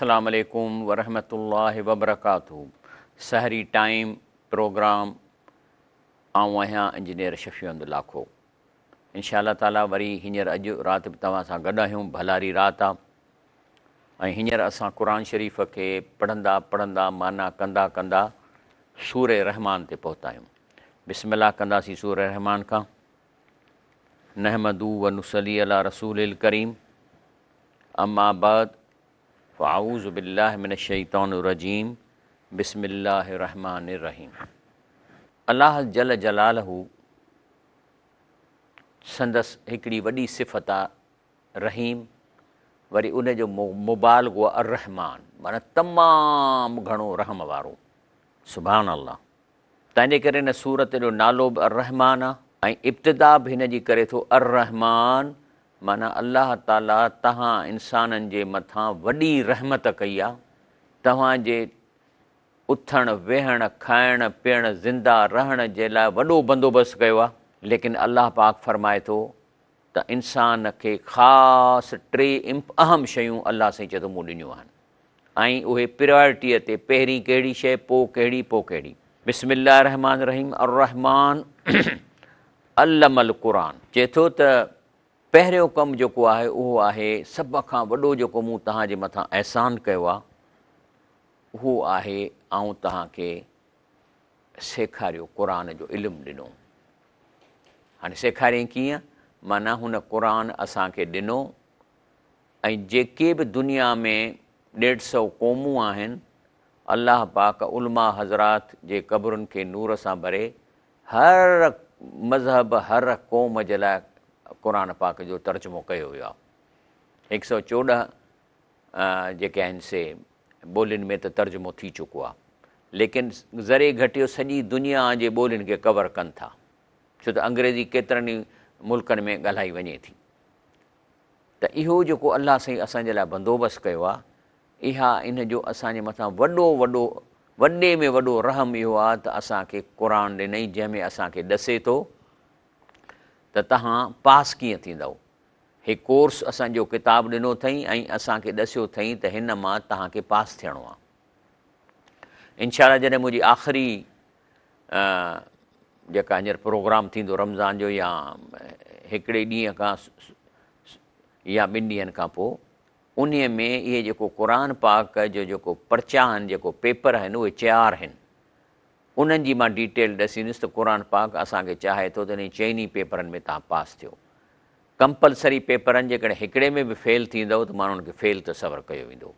السلام عليڪم ورحمة الله وبرڪاته سحري ٽائيم پروگرام آئون آهيان انجنيئر شفيع احمد لاکو انشاء الله تعالي وري هينئر اڄ رات به توهان سان گڏ آهيون ڀلاري رات آ ۽ هينئر اسان قرآن شريف کي پڙهندا پڙهندا معنيٰ ڪندا ڪندا سورة رحمان تي پهتا آهيون بسم الله ڪنداسين سورة رحمان کان نحمده و نصلي علي رسوله الڪريم اما بعد فاعوذ بالله من الشيطان الرجيم بسم الله الرحمن الرحيم الله جل جلاله سندس هڪڙي وڏي صفت آ رحيم، وري ان جو مبالغو آهي الرحمٰن معنيٰ تمام گهڻو رحم وارو. سبحان الله تنهنجي ڪري هن سورت جو نالو به الرحمٰن آهي ۽ ابتدا به هن جي ڪري ٿو الرحمٰن معنيٰ الله تعاليٰ توهان انسانن جي مٿان وڏي رحمت ڪئي آهي توهان جي اٿڻ ويهڻ کائڻ پيئڻ زنده رهڻ جي لاء وڏو بندوبست ڪيو آهي ليڪن الله پاڪ فرمائي ٿو ته انسان کي خاص ٽي اهم شيون الله سائين چئي ٿو مون ڏنيون آهن ۽ اهي پريارٽيء تي پهرين ڪهڙي شيء پوء ڪهڙي پوء ڪهڙي. بسم الله الرحمٰن الرحيم الرحمٰن علم القرآن چئي ٿو ته پهريون ڪم جيڪو آهي اهو آهي سڀ کان وڏو جيڪو مون توهان جي مٿان احسان ڪيو آهي اهو آهي آئون توهان کي سيکاريو، قرآن جو علم ڏنو. هاڻي سيکاريائين ڪيئن؟ معنيٰ هن قرآن اسان کي ڏنو ۽ جيڪي به دنيا ۾ ڏيڍ سئو قومون آهن، الله پاڪ علماء حضرات جي قبرن کي نور سان ڀري هر مذهب هر قوم جي لاء قرآن پاڪ جو ترجمو ڪيو ويو آهي. هڪ سئو 14 جيڪي آهن سي ٻولين ۾ ته ترجمو ٿي چڪو آهي ليڪن ذري گهٽ اهو سڄي دنيا جي ٻولين کي ڪور ڪن ٿا ڇو ته انگريزي ڪيترن ئي ملڪن ۾ ڳالهائي وڃي ٿي ته اهو جيڪو الله سائين اسان جي لاء بندوبست ڪيو آهي اها ان جو اسان جي مٿان وڏو وڏو وڏي ۾ وڏو رحم اهو آهي ته اسان کي قرآن ڏنئي جنهن ۾ اسان کي ڏسي ٿو ته توهان پاس ڪيئن ٿيندؤ هي ڪورس اسان جو ڪتاب ڏنو اٿئين ۽ اسان کي ڏسيو اٿئين ته هن مان توهان کي پاس ٿيڻو آهي. انشاء الله جڏهن منهنجي آخري جيڪا هينئر پروگرام ٿيندو رمضان جو يا هڪڙي ڏينهن کان يا ٻن ڏينهن کان پوء انهي ۾ اهي جيڪو قرآن پاڪ جو جيڪو پرچا آهن جيڪو پيپر آهن اهي چار آهن انهن جي مان ڊيٽيل ڏسيندس ته قرآن پاڪ اسان کي چاهي ٿو ته انهن چئني پيپرن ۾ توهان پاس ٿيو. ڪمپلسري پيپرن جيڪڏهن هڪڙي ۾ به فيل ٿيندؤ ته ماڻهن کي فيل تصور ڪيو ويندو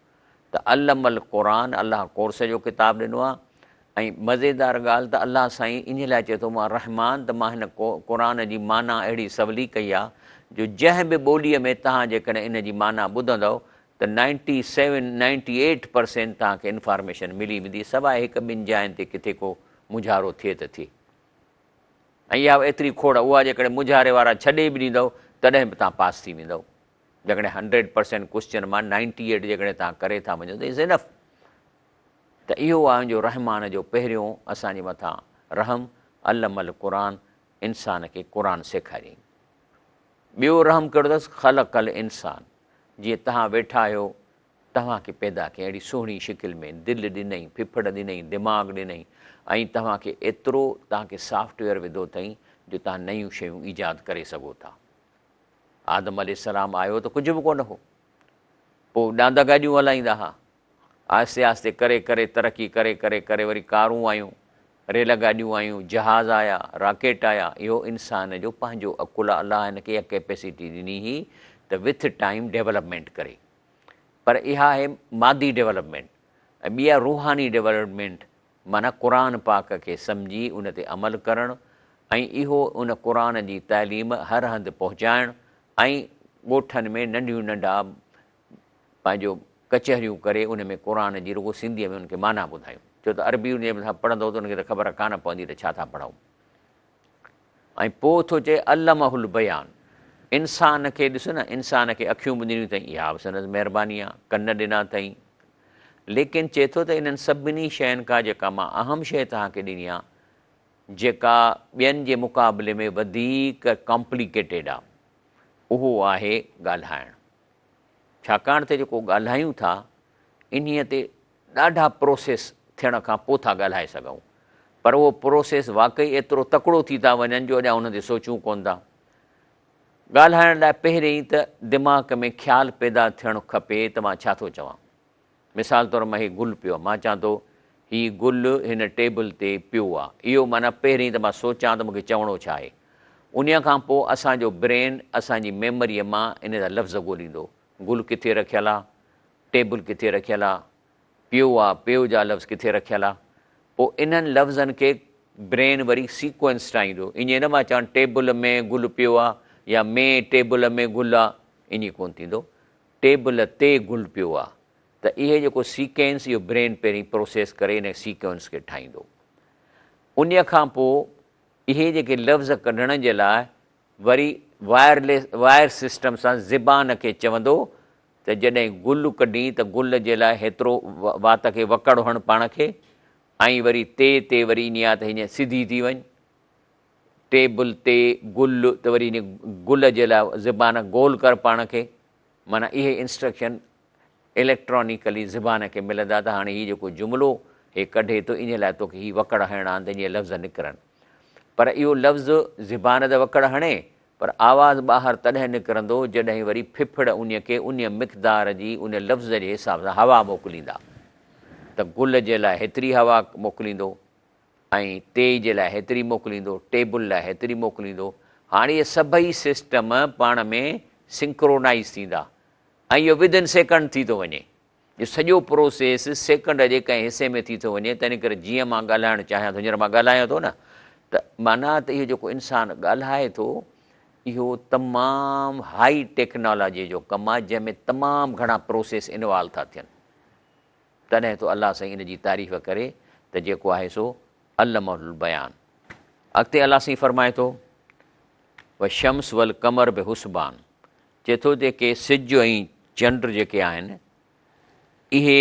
ته علم القرآن الله ڪورس جو ڪتاب ڏنو آهي ۽ مزيدار ڳالهه ته الله سائين انهي لاء چئي ٿو مان رحمان ته مان هن قرآن جي معنيٰ اهڙي سولي ڪئي آهي جو جنهن به ٻوليء ۾ توهان جيڪڏهن ان جي معنيٰ ٻڌندؤ ته ninety seven ninety eight percent توهان کي انفارميشن ملي ويندي سواء هڪ ٻن جاين تي ڪٿي ڪو مونجهارو ٿئي ته ٿئي ۽ اها ايتري کوڙ اها جيڪڏهن مونجهاري وارا ڇڏي به ڏيندؤ تڏهن به توهان پاس ٿي ويندؤ جيڪڏهن هنڊريڊ پرسينٽ ڪوسچن مان نائنٽي ايٽ جيڪڏهن توهان ڪري ٿا وڃو ته از انف ته اهو آهي جو رحمان جو پهريون اسان جي مٿان رحم علم القرآن انسان کي قرآن سيکاريائين ٻيو رحم ڪهڙو اٿس خلق الانسان جيئن توهان ويٺا آهيو، توهان کي پيدا ڪيائين اهڙي سهڻي شڪل ۾، دل ڏنئي، ڦڦڙ ڏنئي، دماغ ڏنئي ۽ توهان کي ايترو توهان کي سافٽ ويئر وڌو اٿئي جو توهان نيون شيون ايجاد ڪري سگهو ٿا. آدم عليه السلام آيو ته ڪجهه به ڪونه هو. پوء ڏاند گاڏيون هلائيندا ها. آهستي آهستي ڪري ڪري ترقي ڪري ڪري ڪري وري ڪارون آيون، ريل گاڏيون آيون، جهاز آيا، راڪيٽ آيا، اهو انسان جو پنهنجو عقل آ، الله هن کي اها ڪيپيسٽي ڏني هئي ته وٿ ٽائيم ڊيولپمينٽ ڪري. پر اها آهي مادي ڊيولپمينٽ ۽ ٻي آهي روحاني ڊيولپمينٽ معنيٰ قرآن پاڪ کي سمجهي ان تي عمل ڪرڻ ۽ اهو ان قرآن جي تعليم هر هنڌ پهچائڻ ۽ ڳوٺن ۾ ننڍيون ننڍا پنهنجو ڪچهريون ڪري ان ۾ قرآن جي رڳو سنڌيء ۾ ان کي معنيٰ ٻڌايون ڇو ته عربي ان جي مٿان پڙهندو ته ان کي ته خبر ڪانه پوندي ته ڇا ٿا پڙهون ۽ پوء ٿو چئي علمه البيان انسان کي ڏسو نه انسان کي اکيون به ڏنيون اٿئي اها به سندس مهرباني آهي ڪن ڏنا اٿئي ليڪن چئي ٿو ته انهن سڀني شين کان جيڪا مان اهم شيء توهان کي ڏني آهي جيڪا ٻين جي مقابلي ۾ وڌيڪ ڪامپليڪيٽيڊ آهي اهو آهي ڳالهائڻ. ڇاڪاڻ ته جيڪو ڳالهايون ٿا، انهيء تي ڏاڍا پروسيس ٿيڻ کان پوء ٿا ڳالهائي سگهون پر اهو پروسيس واقعي ايترو تڪڙو ٿي ٿا وڃن جو اڃا انهن تي سوچون ڪونه ٿا. ڳالهائڻ لاء پهرين ته دماغ ۾ خيال پيدا ٿيڻ کپي ته مان ڇا ٿو چوان. مثال طور مان هي گل پيو آ، مان چوان ٿو هي گل هن ٽيبل تي پيو آ. اهو معنيٰ پهرين ته مان سوچان ته مون کي چوڻو ڇا آهي. انهيء کان پوء اسان جو برين اسان جي ميموريء مان ان جا لفظ ڳوليندو. گل ڪٿي رکيل آ؟ ٽيبل ڪٿي رکيل آ؟ پيو آ، پيو جا لفظ ڪٿي رکيل آ؟ پوء انهن لفظن کي برين وري سيڪوئنس ٺاهيندو. ائين نه مان چوان ٽيبل ۾ گل پيو آ يا ۾ ٽيبل ۾ گل آ، ائين ڪونه ٿيندو. ٽيبل تي گل پيو آ ته اهي جيڪو سيڪئنس اهو برين پهرين پروسيس ڪري ان سيڪئنس کي ٺاهيندو. انهيء کان پوء اهي جيڪي لفظ ڪڍڻ جي لاء وري وائرليس وائر سسٽم سان زبان کي چوندو ته جڏهن گل ڪڍين ته گل جي لاء هيترو وات کي وڪڙ هڻ پاڻ کي ۽ وري تي تي وري ائين آ ته هيئن سڌي ٿي وڃ ٽيبل تي گل ته وري هن گل جي لاء زبان گول ڪر پاڻ کي معنيٰ اهي انسٽرڪشن اليڪٽرانيڪلي زبان کي ملندا ته هاڻي هي جيڪو جملو هي ڪڍي ٿو ان لاء توکي هي وڪڙ هڻڻا آهن ته جيئن لفظ نڪرن پر اهو لفظ زبان ته وڪڙ هڻي پر آواز ٻاهر تڏهن نڪرندو جڏهن وري ڦڦڙ ان کي ان مقدار جي ان لفظ جي حساب سان هوا موڪليندا ته گل جي لاء هيتري هوا موڪليندو ۽ تي جي لاء هيتري موڪليندو، ٽيبل لاء هيتري موڪليندو، هاڻي اهي سڀئي سسٽم پاڻ ۾ سنڪرونائيز ٿيندا ۽ اهو ود ان سيڪنڊ ٿي ٿو وڃي. اهو سڄو پروسيس سيڪنڊ جي ڪنهن حصي ۾ ٿي ٿو وڃي، تنهن ڪري جيئن مان ڳالهائڻ چاهيان ٿو، هينئر مان ڳالهايان ٿو نه ته معنيٰ ته اهو جيڪو انسان ڳالهائي ٿو اهو تمام هائي ٽيڪنالاجي جو ڪم آهي، جنهن ۾ تمام گهڻا پروسيس انوالو ٿا ٿين. تڏهن ٿو الله سائين ان جي تعريف ڪري ته جيڪو آهي سو علمه البيان. اڳتي الله سائين فرمائي ٿو والشمس والقمر بحسبان چئي ٿو جيڪي سج ۽ چنڊ جيڪي آهن اهي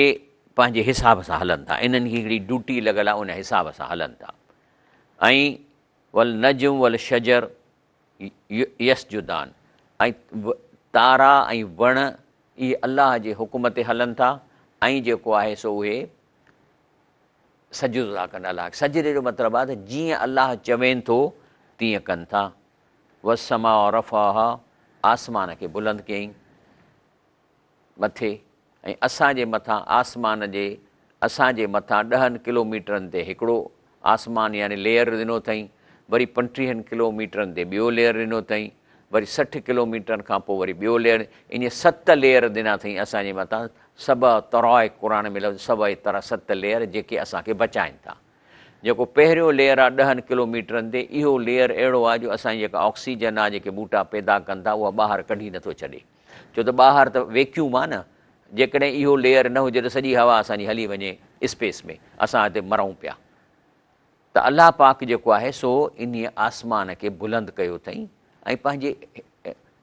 پنهنجي حساب سان هلن ٿا انهن کي هڪڙي ڊيوٽي لڳل آهي ان حساب سان هلن ٿا ۽ والنجم والشجر يسجدان ۽ تارا ۽ وڻ اهي الله جي حڪم تي هلن ٿا ۽ جيڪو آهي سو اهي سجدو ٿا ڪن الله کي. سجدي جو مطلب آهي ته جيئن الله چوين ٿو تيئن ڪن ٿا. والسماء رفعها آسمان کي بلند ڪيائين. مٿي ۽ اسان جي مٿان آسمان جي اسان جي مٿان ڏهن ڪلو ميٽرن تي هڪڙو آسمان يعني ليئر ڏنو اٿئين، وري پنٽيهن ڪلو ميٽرن تي ٻيو ليئر ڏنو اٿئين، وري 60 ڪلو ميٽرن کان پوء وري ٻيو ليئر، ائين ست ليئر ڏنا اٿئين اسان جي مٿان، سبع طرائق قرآن ۾ لفظ سبع طرح ست ليئر جيڪي اسان کي بچائين ٿا. جيڪو پهريون ليئر آهي ڏهن ڪلو ميٽرن تي اهو ليئر اهڙو آهي جو اسان جي جيڪا آڪسيجن آهي جيڪي ٻوٽا پيدا ڪن ٿا اها ٻاهر ڪڍي نٿو ڇڏي. ڇو ته ٻاهر ته ويڪيوم آ نه، جيڪڏهن اهو ليئر نه هجي ته سڄي هوا اسان جي هلي وڃي اسپيس ۾، اسان هتي مرون پيا. ته الله پاڪ جيڪو آهي سو انهيء آسمان کي بلند ڪيو اٿئين ۽ پنهنجي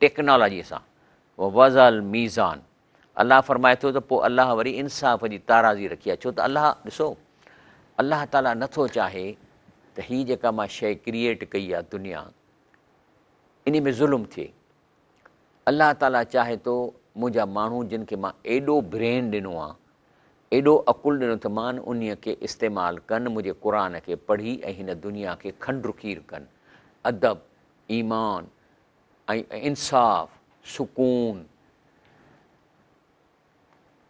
ٽيڪنالاجيء سان ووضع الميزان الله فرمائي ٿو ته پوء الله وري انصاف جي تارازي رکي آهي ڇو ته الله ڏسو الله تعاليٰ نٿو چاهي ته هي جيڪا مان شيء ڪريئيٽ ڪئي آهي دنيا انهي ۾ ظلم ٿئي. الله تعاليٰ چاهي ٿو منهنجا ماڻهو جن کي مان ايڏو برين ڏنو آ، ايڏو عقل ڏنو اٿمان انهيء کي استعمال ڪن، منهنجي قرآن کي پڙهي ۽ هن دنيا کي کنڊ کير ڪن. ادب، ايمان ۽ انصاف، سڪون.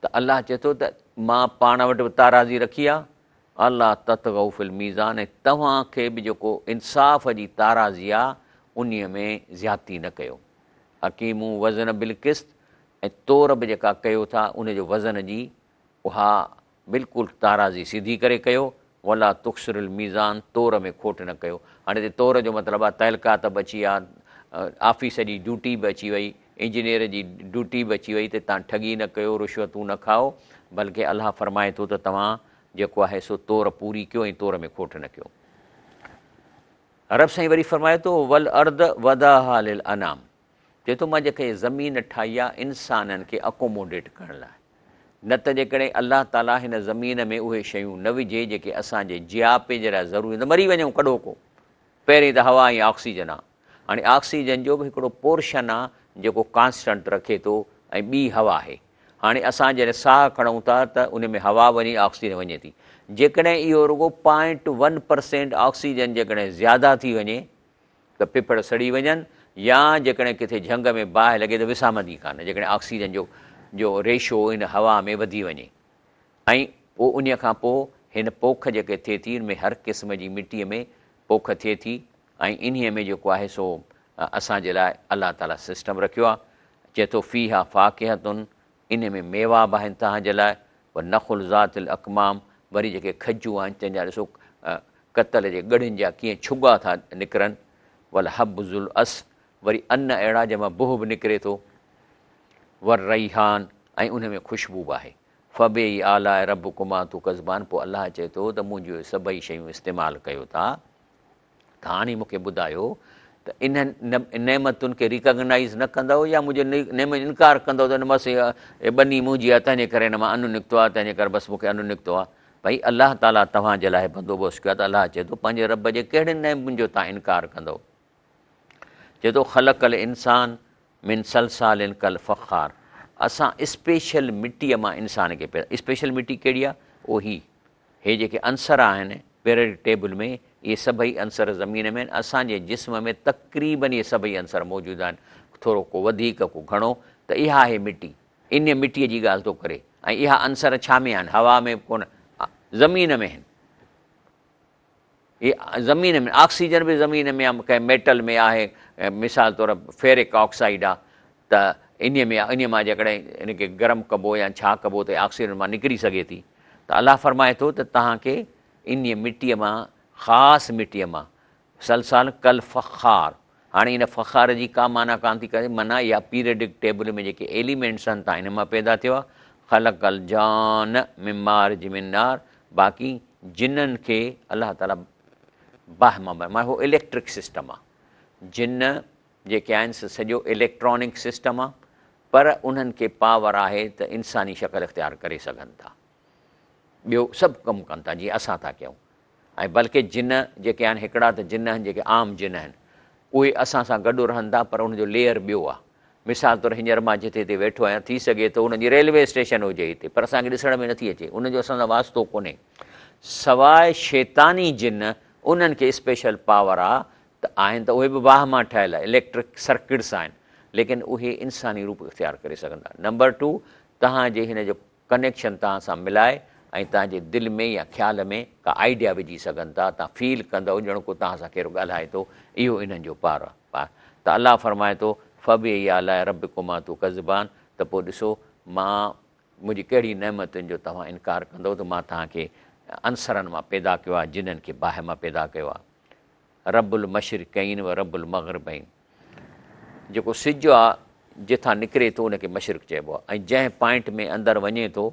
ته الله چئي ٿو ته مان پاڻ وٽ به تارازي رکي آ، الا تطغوا في الميزان ۽ توهان کي به جيڪو انصاف جي تارازي آ انهي ۾ زيادتي نه ڪيو. اقيموا وزن بالقسط ۽ تور به جيڪا ڪيو ٿا ان جو وزن جي اها بلڪل تارازي سڌي ڪري ڪيو، ولا تخسروا الميزان تور ۾ کوٽ نه ڪيو. هاڻي هتي تور جو مطلب آهي تعلقات به اچي ويا، آفيس جي ڊيوٽي به اچي وئي، انجنيئر جي ڊيوٽي به اچي وئي ته توهان ٺڳي نه ڪيو، رشوتون نه کائو، بلڪه الله فرمائي ٿو ته توهان جيڪو آهي سو تور پوري ڪيو ۽ تور ۾ کوٽ نه ڪيو. رب سائين وري فرمائي ٿو والارض وضعها للانام چئي ٿو مان جيڪا هي زمين ٺاهي آهي انسانن کي اڪوموڊيٽ ڪرڻ لاء نه ته جيڪڏهن الله تعالي هن زمين ۾ اهي شيون نه وجهي جيڪي اسان جي جياپي جي لاء ضروري آهن ته مري وڃون ڪڏهوڪو پهرين ته هوا ۽ آڪسيجن آهي هاڻي آڪسيجن جو به هڪڙو پورشن آهي جيڪو ڪانسٽنٽ رکي ٿو ۽ ٻي هوا آهي هاڻي اسان جڏهن ساهه کڻون ٿا ته ان ۾ هوا وڃي آڪسيجن وڃي ٿي. جيڪڏهن اهو رڳو پوائنٽ ون پرسينٽ آڪسيجن جيڪڏهن زياده ٿي وڃي ته ڦڦڙ سڙي وڃن يا جيڪڏهن ڪٿي جهنگ ۾ باهه لڳي ته وسامندي ڪانه جيڪڏهن آڪسيجن جو جو ريشو ان هوا ۾ وڌي وڃي ۽ پوء انهيء کان پوء هن پوک جيڪي ٿئي ٿي ان ۾ هر قسم جي مٽيء ۾ پوک ٿئي ٿي ۽ انهيء ۾ جيڪو آهي سو اسان جي لاء الله تعاليٰ سسٽم رکيو آهي، چئي ٿو فيها فاڪهة انهيء ۾ ميوا به آهن توهان جي لاء، والنخل ذات الاڪمام وري جيڪي کجون آهن تن جا ڏسو ڪتل جي ڳڙين جا ڪيئن ڇڳا ٿا نڪرن، والحب ذو العصف وري ان اهڙا جنهن مان بهه به نڪري ٿو، والريحان ۽ انهيء ۾ خوشبو به آهي. فبأي آلاء ربڪما تڪذبان پوء الله چئي ٿو ته منهنجون اهي سڀئي شيون استعمال ڪيو ٿا ته هاڻي مون کي ٻڌايو ته انهن نعمتن کي ريڪگنائيز نه ڪندؤ يا منهنجي نعمت جو انڪار ڪندؤ ته بس هي ٻني منهنجي آهي تنهنجي ڪري هن مان ان نڪتو آهي تنهنجي ڪري بس مون کي ان نڪتو آهي ڀئي الله تعاليٰ توهان جي لاء بندوبست ڪيو آهي ته الله چئي ٿو پنهنجي رب جي ڪهڙين نعمتن جو توهان انڪار ڪندؤ چئي ٿو خلق الانسان من صلصال ڪالفخار اسان اسپيشل مٽيء مان انسان کي پيدا اسپيشل مٽي ڪهڙي آهي اهو هي هي جيڪي عنصر آهن پيريڊڪ ٽيبل ۾ اهي سڀئي عنصر زمين ۾ آهن اسان جي جسم ۾ تقريبن اهي سڀئي عنصر موجود آهن ٿورو ڪو وڌيڪ ڪو گهڻو ته اها آهي مٽي ان مٽيء جي ڳالهه ٿو ڪري ۽ اها عنصر ڇا ۾ آهن هوا ۾ ڪونه زمين ۾ آهن هي زمين ۾ آڪسيجن به زمين ۾ آهي ڪنهن ميٽل ۾ آهي مثال طور فيرڪ آڪسائيڊ آهي ته انهي ۾ انهي مان جيڪڏهن ان کي گرم ڪبو يا ڇا ڪبو ته آڪسيجن مان نڪري سگهي ٿي ته الله فرمائي ٿو ته توهان کي انهي مٽيء مان خاص مٽيء مان صلصال ڪالفخار هاڻي ان فخار جي ڪا معنيٰ ڪانه ٿي ڪري، معنيٰ اها پيريڊڪ ٽيبل ۾ جيڪي ايليمينٽس آهن تان ان مان پيدا ٿيو آهي، خلق الجان من مارج من نار باقي جنن کي الله تعاليٰ باهه مان بڻايو معنيٰ هو اليڪٽرڪ سسٽم آهي، جن جيڪي آهن سي سڄو اليڪٽرانڪ سسٽم آهي پر انهن کي پاور آهي ته انساني شڪل اختيار ڪري سگهن ٿا، ٻيو سڀ ڪم ڪن ٿا جيئن اسان ٿا ڪيون. ۽ بلڪه جن جيڪي آهن هڪڙا ته جن آهن جيڪي عام جن آهن اهي اسان سان گڏ رهن ٿا پر ان جو ليئر ٻيو آهي مثال طور هينئر مان جتي هتي ويٺو آهيان ٿي سگهي ٿو انهن جي ريلوي اسٽيشن هجي هتي پر اسان کي ڏسڻ ۾ نٿي اچي ان جو اسان سان واسطو ڪونهي سواء شيطاني جن انهن کي اسپيشل پاور آ ته آهن ته اهي به باهه مان ٺهيل اليڪٽرڪ سرڪٽس آهن ليڪن اهي انساني روپ اختيار ڪري سگهن ٿا نمبر ٽو توهان جي هن جو ڪنيڪشن توهان سان ملائي ۽ توهان جي دل ۾ يا خيال ۾ ڪا آئيڊيا وجهي سگهن ٿا، توهان فيل ڪندؤ ڄڻ ڪو توهان سان ڪير ڳالهائي ٿو، اهو انهن جو پار آهي. ته الله فرمائي ٿو، فبأي آلاء ربڪما تڪذبان ته پوء ڏسو مان منهنجي ڪهڙي نعمتن جو توهان انڪار ڪندؤ ته مان توهان کي عنصرن مان پيدا ڪيو آهي، جنن کي باهه مان پيدا ڪيو آهي. رب المشرقين و رب المغربين جيڪو سج آ جتان نڪري ٿو ان کي مشرق چئبو آ ۽ جنهن پوائنٽ ۾ اندر وڃي ٿو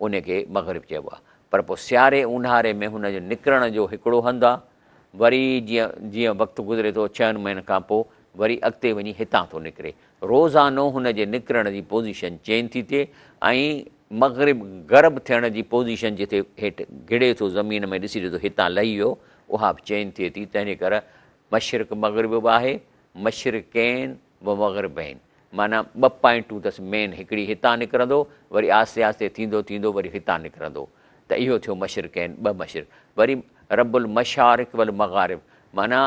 ان کي مغرب چئبو آ پر پوء سياري اونهاري ۾ هن جو نڪرڻ جو هڪڙو هنڌ آ وري جيئن جيئن وقت گذري ٿو ڇهن مهينن کان پوء وري اڳتي وڃي هتان ٿو نڪري روزانو هن جي نڪرڻ جي پوزيشن چينج ٿي ٿئي ۽ مغرب غرب ٿيڻ جي پوزيشن جتي هيٺ گهڙي ٿو زمين ۾ ڏسي ٿو هتان لهي ويو اها به چينج ٿئي ٿي تنهنجي ڪري مشرق مغرب به آهي مشرقين و مغربين معنيٰ ٻه پوائنٽون اٿس مين هڪڙي هتان نڪرندو وري آهستي آهستي ٿيندو ٿيندو وري هتان نڪرندو ته اهو ٿيو مشرقين ٻه مشرق وري رب المشارق والمغارب معنيٰ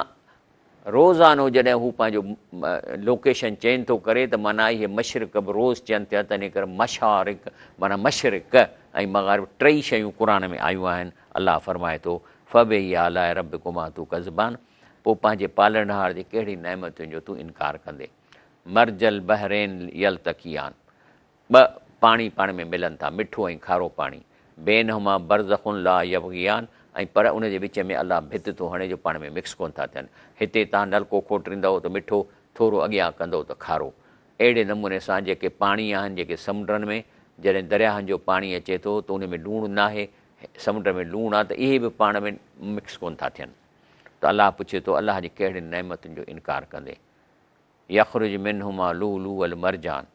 روزانو جڏهن هو پنهنجو لوڪيشن چينج ٿو ڪري ته معنيٰ اهي مشرق به روز چين ٿيا تنهن ڪري مشارق معنيٰ مشرق ۽ مغارب ٽئي شيون قرآن ۾ آيون آهن الله فرمائي ٿو فبأي آلاء ربڪما تڪذبان پوء پنهنجي پالڻهار جي ڪهڙي نعمتن جو تون انڪار ڪندين مرج البحرين يلتقيان ٻه پاڻي پاڻ ۾ ملن ٿا، مٺو ۽ کارو پاڻي، بينهما برزخ لا يبغيان ۽ پر ان جي وچ ۾ الله ڀت ٿو هڻي جو پاڻ ۾ مڪس ڪونه ٿا ٿين. هتي توهان نلڪو کوٽريندؤ ته مٺو، ٿورو اڳيان ڪندؤ ته کارو. اهڙي نموني سان جيڪي پاڻي آهن جيڪي سمنڊن ۾ جڏهن درياهن جو پاڻي اچي ٿو ته ان ۾ لوڻ ناهي، سمنڊ ۾ لوڻ آهي ته اهي به پاڻ ۾ مڪس ڪونه ٿا ٿين. ته الله پڇي ٿو الله جي ڪهڙين نعمتن جو انڪار ڪندين؟ يخرج منهما لؤلؤ والمرجان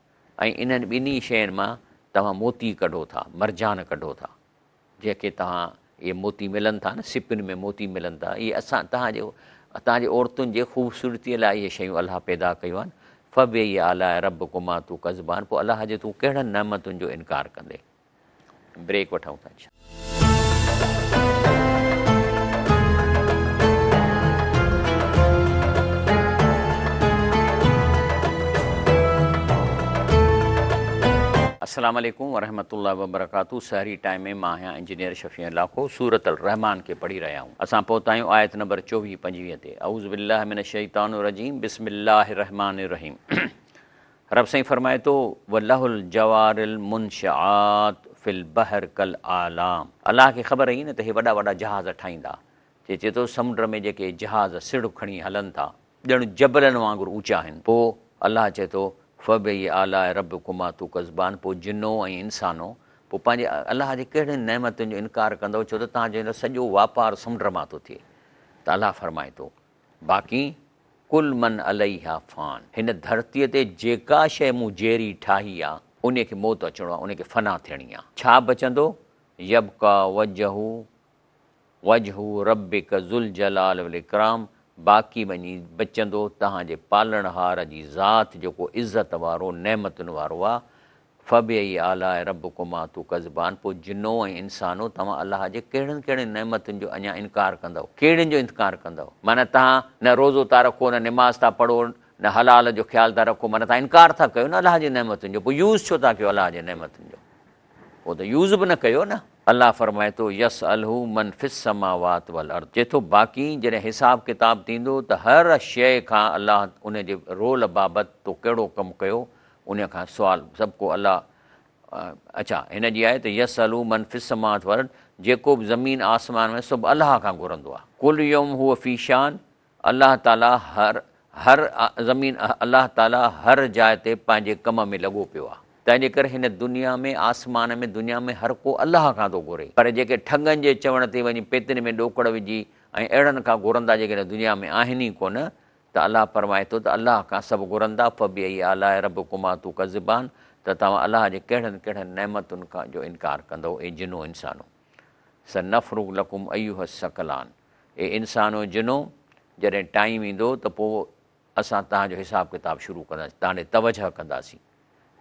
۽ انهن ٻنهي شين مان توهان موتي ڪڍو ٿا، مرجان ڪڍو ٿا، جيڪي توهان اهي موتي ملن ٿا نه، سپن ۾ موتي ملن ٿا، اهي اسان توهان جي توهان جي عورتن جي خوبصورتيء لاء اهي شيون الله پيدا ڪيون آهن. فبأي آلاء ربڪما تڪذبان پوء الله جي تون ڪهڙن نعمتن جو انڪار ڪندين. بريڪ وٺون ٿا انشاء. السلام عليڪم ورحمة الله وبرڪاته سحري ٽائيم ۾ مان آهيان انجنيئر شفيع لاکو سورة الرحمان کي پڙهي رهيا آهيون اسان پهتا آهيون آيت نمبر 24 25 تي اعوذ بالله من الشيطان الرجيم بسم الله الرحمن الرحيم رب سائين فرمائي ٿو، وله الجوار المنشآت في البحر ڪالاعلام الله کي خبر هئي نه ته هي وڏا وڏا جهاز ٺاهيندا، چي چئي ٿو سمنڊ ۾ جيڪي جهاز سڙهه کڻي هلن ٿا ڄڻ جبلن وانگر اوچا آهن، پوء الله چئي ٿو، فبأي آلاء ربڪما تڪذبان پوء جنو ۽ انسانو پوء پنهنجي الله جي ڪهڙين نعمتن جو انڪار ڪندؤ ڇو ته توهان جو سڄو واپار سمنڊ مان ٿو ٿئي ته الله فرمائي ٿو باقي ڪل من عليها فان، هن ڌرتيء تي جيڪا شيء مون جيئري ٺاهي آ، انهيء کي موت اچڻو آ، انهيء کي فنا ٿيڻي آ. ڇا بچندو؟ يبقيٰ وجه وجه ربک ذو الجلال والاڪرام، باقي وڃي بچندو توهان جي پالڻهار جي ذات جيڪو عزت وارو، نعمتن وارو آ، فبأي آلاء ربڪما تڪذبان پوء جنو ۽ انسانو توهان الله جي ڪهڙين ڪهڙين نعمتن جو اڃا انڪار ڪندؤ؟ ڪهڙين جو انڪار ڪندؤ؟ معنيٰ توهان نه روزو ٿا رکو نه نماز ٿا پڙهو نه حلال جو خيال ٿا رکو معنيٰ توهان انڪار ٿا ڪيو نه الله جي نعمتن جو پوء يوز ڇو ٿا ڪيو الله جي نعمتن جو؟ پوء ته يوز به نه ڪيو نه. الله فرمائي ٿو يسأله من في السماوات والارض چئي ٿو باقي جڏهن حساب ڪتاب ٿيندو ته هر شيء کان الله ان جي رول بابت تو ڪهڙو ڪم ڪيو انهيء کان سوال سڀ ڪو الله اڇا هن جي آهي ته يسأله من في السماوات والارض جيڪو به زمين آسمان ۾ سڀ الله کان گهرندو آهي. ڪل يوم هو في شان الله تعالي هر هر زمين الله تعالي هر جاء تي پنهنجي ڪم ۾ لڳو پيو آهي تنهن جي ڪري هن دنيا ۾ آسمان ۾ دنيا ۾ هر ڪو الله کان ٿو گهري پر جيڪي ٺڳن جي چوڻ تي وڃي پيتين ۾ ڏوڪڙ وجهي ۽ اهڙن کان گهرندا جيڪي هن دنيا ۾ آهن ئي ڪونه ته الله فرمائي ٿو ته الله کان سڀ گهرندا، فبأي آلاء ربڪما تڪذبان ته توهان الله جي ڪهڙن ڪهڙن نعمتن کان جو انڪار ڪندؤ اي جنو انسانو. سنفرغ لڪم ايها الثقلان اي انسانو جنو جڏهن ٽائيم ايندو ته پوء اسان توهان جو حساب ڪتاب شروع ڪنداسين توهان ڏي توجهه ڪنداسين.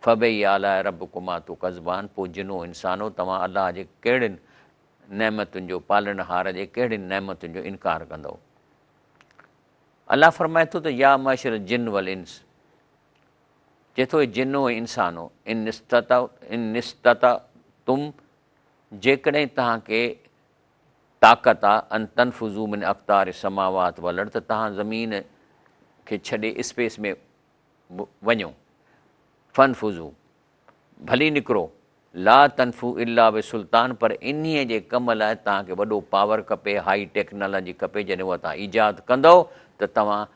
فبأي آلاء ربڪما تڪذبان پوء جنو انسانو توهان الله جي ڪهڙين نعمتن جو پالڻهار جي ڪهڙين نعمتن جو انڪار ڪندؤ. الله فرمائي ٿو ته يا معشر الجن والانس چئي ٿو اي جنو ۽ انسانو ان استطعتم جيڪڏهن توهان کي طاقت آ ان تنفذوا من اقطار السماوات والارض ته توهان زمين کي ڇڏي اسپيس ۾ وڃو فانفذوا ڀلي نڪرو، لا تنفو الا بسلطان پر انهيء جي ڪم لاء توهان کي وڏو پاور کپي، هائي ٽيڪنالاجي کپي، جڏهن اها توهان ايجاد ڪندؤ ته توهان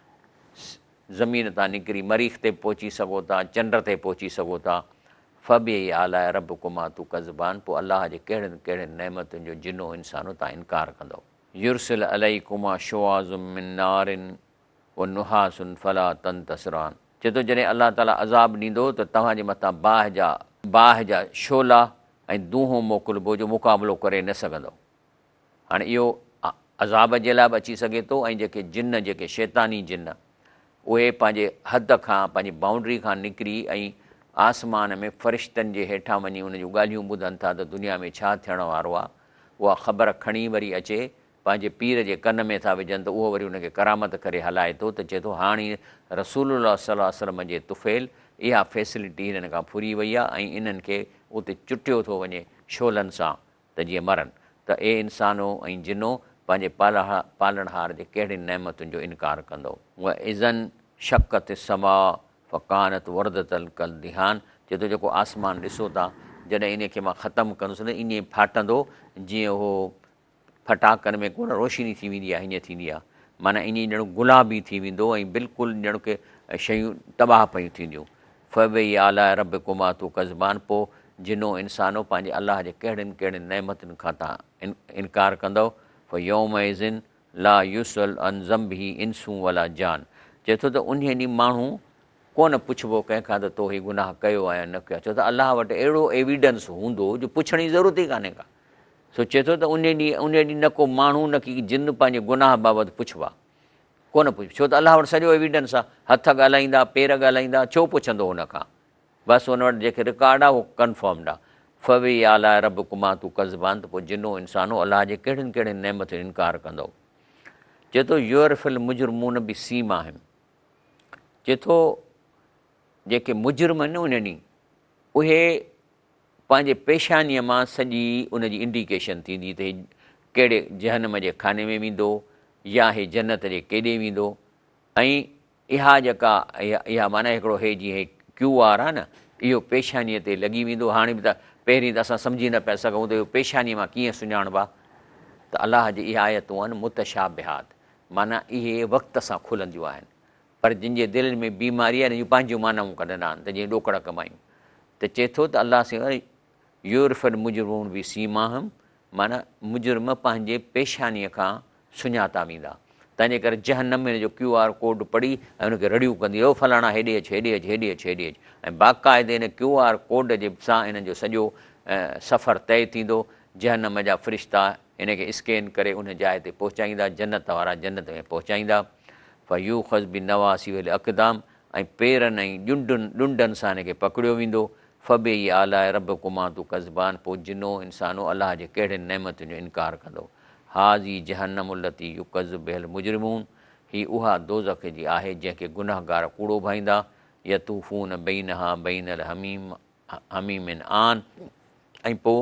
زمين تان نڪري مريخ تي به پهچي سگهو ٿا، چنڊ تي پهچي سگهو ٿا. فبأي آلاء ربڪما تڪذبان پوء الله جي ڪهڙين ڪهڙين نعمتن جو جنو انسانو توهان انڪار ڪندؤ. يرسل عليڪما شواظ من نار و نحاس فلا تنتصران چئي ٿو جڏهن الله تعاليٰ عذاب ڏيندو ته توهان جي مٿان باهه جا باهه جا شعلا ۽ دونهون موڪلبو جو مقابلو ڪري نه سگهندؤ. هاڻي اهو عذاب جي لاء به اچي سگهي ٿو ۽ جيڪي جن جيڪي شيطاني جن اهي پنهنجي حد کان پنهنجي بائونڊري کان نڪري ۽ آسمان ۾ فرشتن جي هيٺان وڃي ان جون ڳالهيون ٻڌن ٿا ته دنيا ۾ ڇا ٿيڻ وارو آهي اها خبر کڻي وري اچي پنهنجي پير جي ڪن ۾ ٿا وجهن ته اهو وري ان کي ڪرامت ڪري هلائي ٿو ته چئي ٿو هاڻ ئي رسول الله صلي الله عليه وسلم جي طفيل اها فيسلٽي هنن کان ڦري وئي آهي ۽ انهن کي اتي چٽيو ٿو وڃي شعلن سان ته جيئن مرن ته اي انسانو ۽ جنو پنهنجي پالڻهار جي ڪهڙين نعمتن جو انڪار ڪندؤ. واذا انشقت السماء فڪانت وردة ڪالدهان چئي ٿو جيڪو آسمان ڏسو ٿا جڏهن انهي کي مان ختم ڪندس نه ائين ڦاٽندو جيئن اهو ڦٽاڪن ۾ ڪونه روشني ٿي ويندي آهي ائين ٿيندي آهي معنيٰ ائين ڄڻ گلابي ٿي ويندو ۽ بلڪل ڄڻ ڪي شيون تباهه پيون ٿينديون فبأي آلاء ربڪما تڪذبان پوء جنو انسانو پنهنجي الله جي ڪهڙين ڪهڙين نعمتن کان توهان انڪار ڪندؤ فيومئذ لا يسأل عن ذنبه انس ولا جان چئي ٿو ته انهيء ڏينهن ماڻهو ڪونه پڇبو ڪنهن کان ته تو هي گناهه ڪيو آهي يا نه ڪيو آهي ڇو ته الله وٽ اهڙو ايويڊنس هوندو جو پڇڻ جي ضرورت ئي ڪانهي ڪا سو چئي ٿو ته انهيء ڏينهن انهيء ڏينهن نه ڪو ماڻهو نه ڪي جن پنهنجي گناهه بابت پڇبا. ڪونه پڇبو، ڇو ته الله وٽ سڄو ايويڊنس آ، هٿ ڳالهائيندا، پير ڳالهائيندا، ڇو پڇندو هن کان؟ بس ان وٽ جيڪي رڪارڊ آ اهو ڪنفرمڊ آ. فبأي آلاء ربڪما تڪذبان ته پوء جنو انسانو الله جي ڪهڙين ڪهڙين نعمتن جو انڪار ڪندؤ؟ چئي ٿو يعرف المجرمون بسيماهم چئي ٿو جيڪي مجرم آهن نه ان ڏينهن اهي پنهنجي پيشانيء مان سڄي ان جي انڊيڪيشن ٿيندي ته هي ڪهڙي جهنم جي خاني ۾ ويندو يا هي جنت جي ڪيڏي ويندو ۽ اها جيڪا اها معنيٰ هڪڙو هي جيئن هي ڪيو آر آهي نه اهو پيشانيء تي لڳي ويندو هاڻي به ته پهرين ته اسان سمجهي نه پيا سگهون ته اهو پيشانيء مان ڪيئن سڃاڻبا ته الله جي اها آيتون آهن متشابهات معنيٰ اهي وقت سان کلنديون آهن پر جن جي دلين ۾ بيماري آهي، انهن جون پنهنجون معنائون ڪڍندا آهن ته جيئن ڏوڪڙ ڪمايون. ته چئي ٿو ته الله سائين يعرف المجرمون بسيماهم معنيٰ مجرم پنهنجي پيشانيء کان سڃاتا ويندا. تنهن جي ڪري جهنم هن جو ڪيو آر ڪوڊ پڙهي ۽ ان کي رڙيون ڪندي او فلاڻا هيڏي اچ هيڏي اچ هيڏي اچ هيڏي اچ ۽ باقاعدي ان ڪيو آر ڪوڊ جي سان انهن جو سڄو سفر طئي ٿيندو. جهنم جا فرشتا هن کي اسڪين ڪري ان جاء تي پهچائيندا، جنت وارا جنت ۾ پهچائيندا. فيوخذ بالنواصي والاقدام ۽ پيرن ۽ ڄنڊن، ڏنڊن، سان هن کي پڪڙيو ويندو. فبأي آلاء ربڪما تڪذبان پوء جنو، انسانو، الله جي ڪهڙين نعمتن جو انڪار ڪندؤ؟ هذه جهنم التي يڪذب بها المجرمون هي اها دوزخ جي آهي جنهن کي گنهگار ڪوڙو ڀائيندا. يطوفون بينها بين الحميم حميم آن ۽ پوء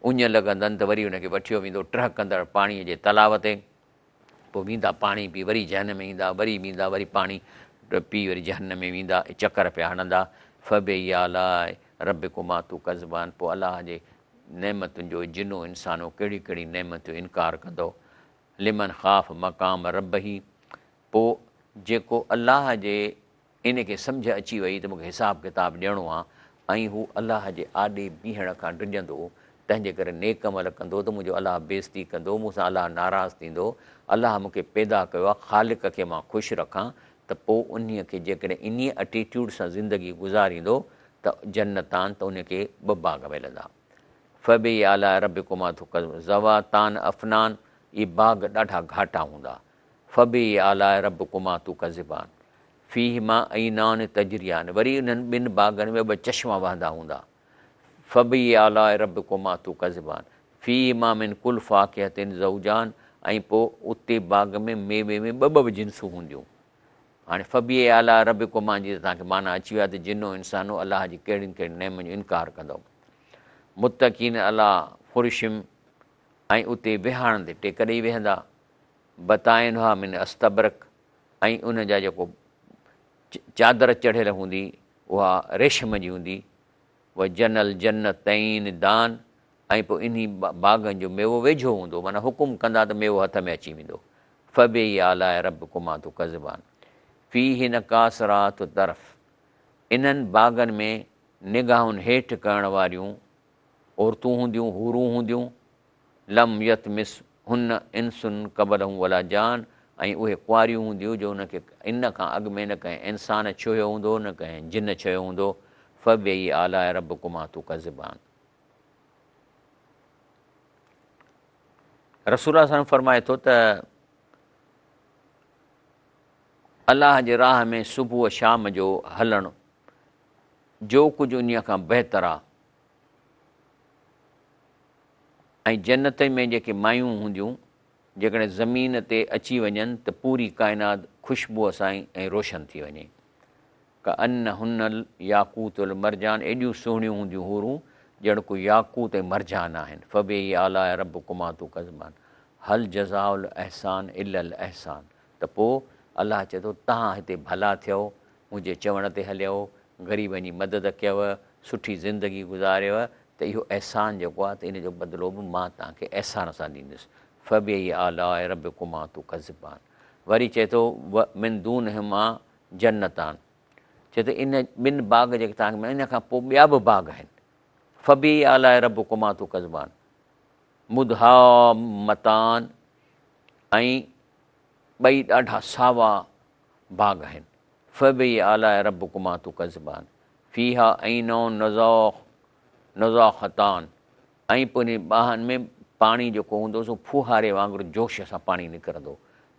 اڃ لڳندن ته وري ان کي وٺيو ويندو ٽهڪندڙ پاڻيء جي تلاء تي. پوء ويندا پاڻي پي وري جهنم ۾ ايندا، وري ويندا وري پاڻي پي وري جهنم ۾ ويندا، چڪر پيا هڻندا، فبأي آلاء ربڪما تڪذبان پوء الله جي نعمتن جو جنو انسانو ڪهڙي ڪهڙي نعمت جو انڪار ڪندؤ، لمن خاف مقام ربه پوء جيڪو الله جي ان کي سمجهه اچي وئي ته مون کي حساب ڪتاب ڏيڻو آ ۽ هو الله جي آڏي بيهڻ کان ڊڄندو، تنهن جي ڪري نيڪ عمل ڪندو ته منهنجو الله بيعزتي ڪندو، مون سان الله ناراض ٿيندو، الله مون کي پيدا ڪيو آ، خالق کي مان خوش رکان ته پوء انهيء کي جيڪڏهن انهيء اٽيٽيوڊ سان زندگي گذاريندو ته جنتان ته ان کي ٻه باغ ملندا. فبأي آلاء ربڪما تڪذبان ذواتان افنان اهي باغ ڏاڍا گهاٽا هوندا. فبأي آلاء ربڪما تڪذبان فيهما عينان تجريان وري انهن ٻن باغن ۾ ٻه چشما وهندا هوندا. فبأي آلاء ربڪما تڪذبان فيهما من ڪل فاڪهة زوجان ۽ پوء اتي باغ ۾ ميوي ۾ ٻه ٻه جنسون هونديون. هاڻي فبأي آلاء ربڪما جي ته توهان کي معنيٰ اچي وئي آهي ته جنو انسانو الله جي ڪهڙين ڪهڙين نعمن جو انڪار ڪندؤ. متڪئين عليٰ فرش ۽ اتي ويهاڻن تي ٽيڪ ڏئي ويهندا. بطائنها من استبرق ۽ ان جا جيڪو چادر چڙهيل هوندي اها ريشم جي هوندي، وجني الجنتين دان ۽ پوء انهي باغن جو ميوو ويجهو هوندو معنيٰ حڪم ڪندا ته ميوو هٿ ۾ اچي ويندو، فبأي آلاء ربڪما تڪذبان فيهن قاصرات الطرف انهن باغن ۾ نگاهن هيٺ ڪرڻ واريون عورتون هونديون، حورون هونديون، لم يطمثهن انس قبلهم ولا جان ۽ اهي ڪنواريون هونديون جو انهن کي ان کان اڳ ۾ نه ڪنهن انسان ڇهيو هوندو نه ڪنهن جن ڇهيو هوندو فبأي آلاء ربڪما تڪذبان. رسول الله صلي الله عليه وسلم فرمائي ٿو ته الله جي راهه ۾ صبح شام جو هلڻ جو ڪجهه انهيء کان بهتر آ ۽ جنت ۾ جيڪي مايون هونديون، جيڪڏهن زمين تي اچي وڃن ته پوري ڪائنات خوشبوء سان ۽ روشن ٿي وڃي. ڪأنهن الياقوت والمرجان ايڏيون سهڻيون هونديون حورون ڄڻ ڪو ياقوت ۽ مرجان آهن. فبأي آلاء ربڪما تڪذبان هل جزاء الاحسان الا الاحسان ته پوء الله چئي ٿو توهان هتي ڀلا ٿيو منهنجي چوڻ تي هليو، غريبن جي مدد ڪيو، سٺي زندگي گذاريو ته اهو احسان جيڪو آهي ته ان جو بدلو به مان توهان کي احسان سان ڏيندس، فبأي آلاء ربڪما تڪذبان. وري چئي ٿو ومن دونهما جنتان چئي ٿو ان ٻن باغ جيڪي توهان کي مليا ان کان پوء ٻيا به باغ آهن، فبأي آلاء ربڪما تڪذبان مدهامتان ۽ ٻئي ڏاڍا ساوا باغ آهن. فبأي آلاء ربڪما تڪذبان فيها عين نضاخ نضاختان ۽ پوء انهن باغن ۾ پاڻي جيڪو هوندو سو ڦوهاري وانگر جوش سان پاڻي نڪرندو.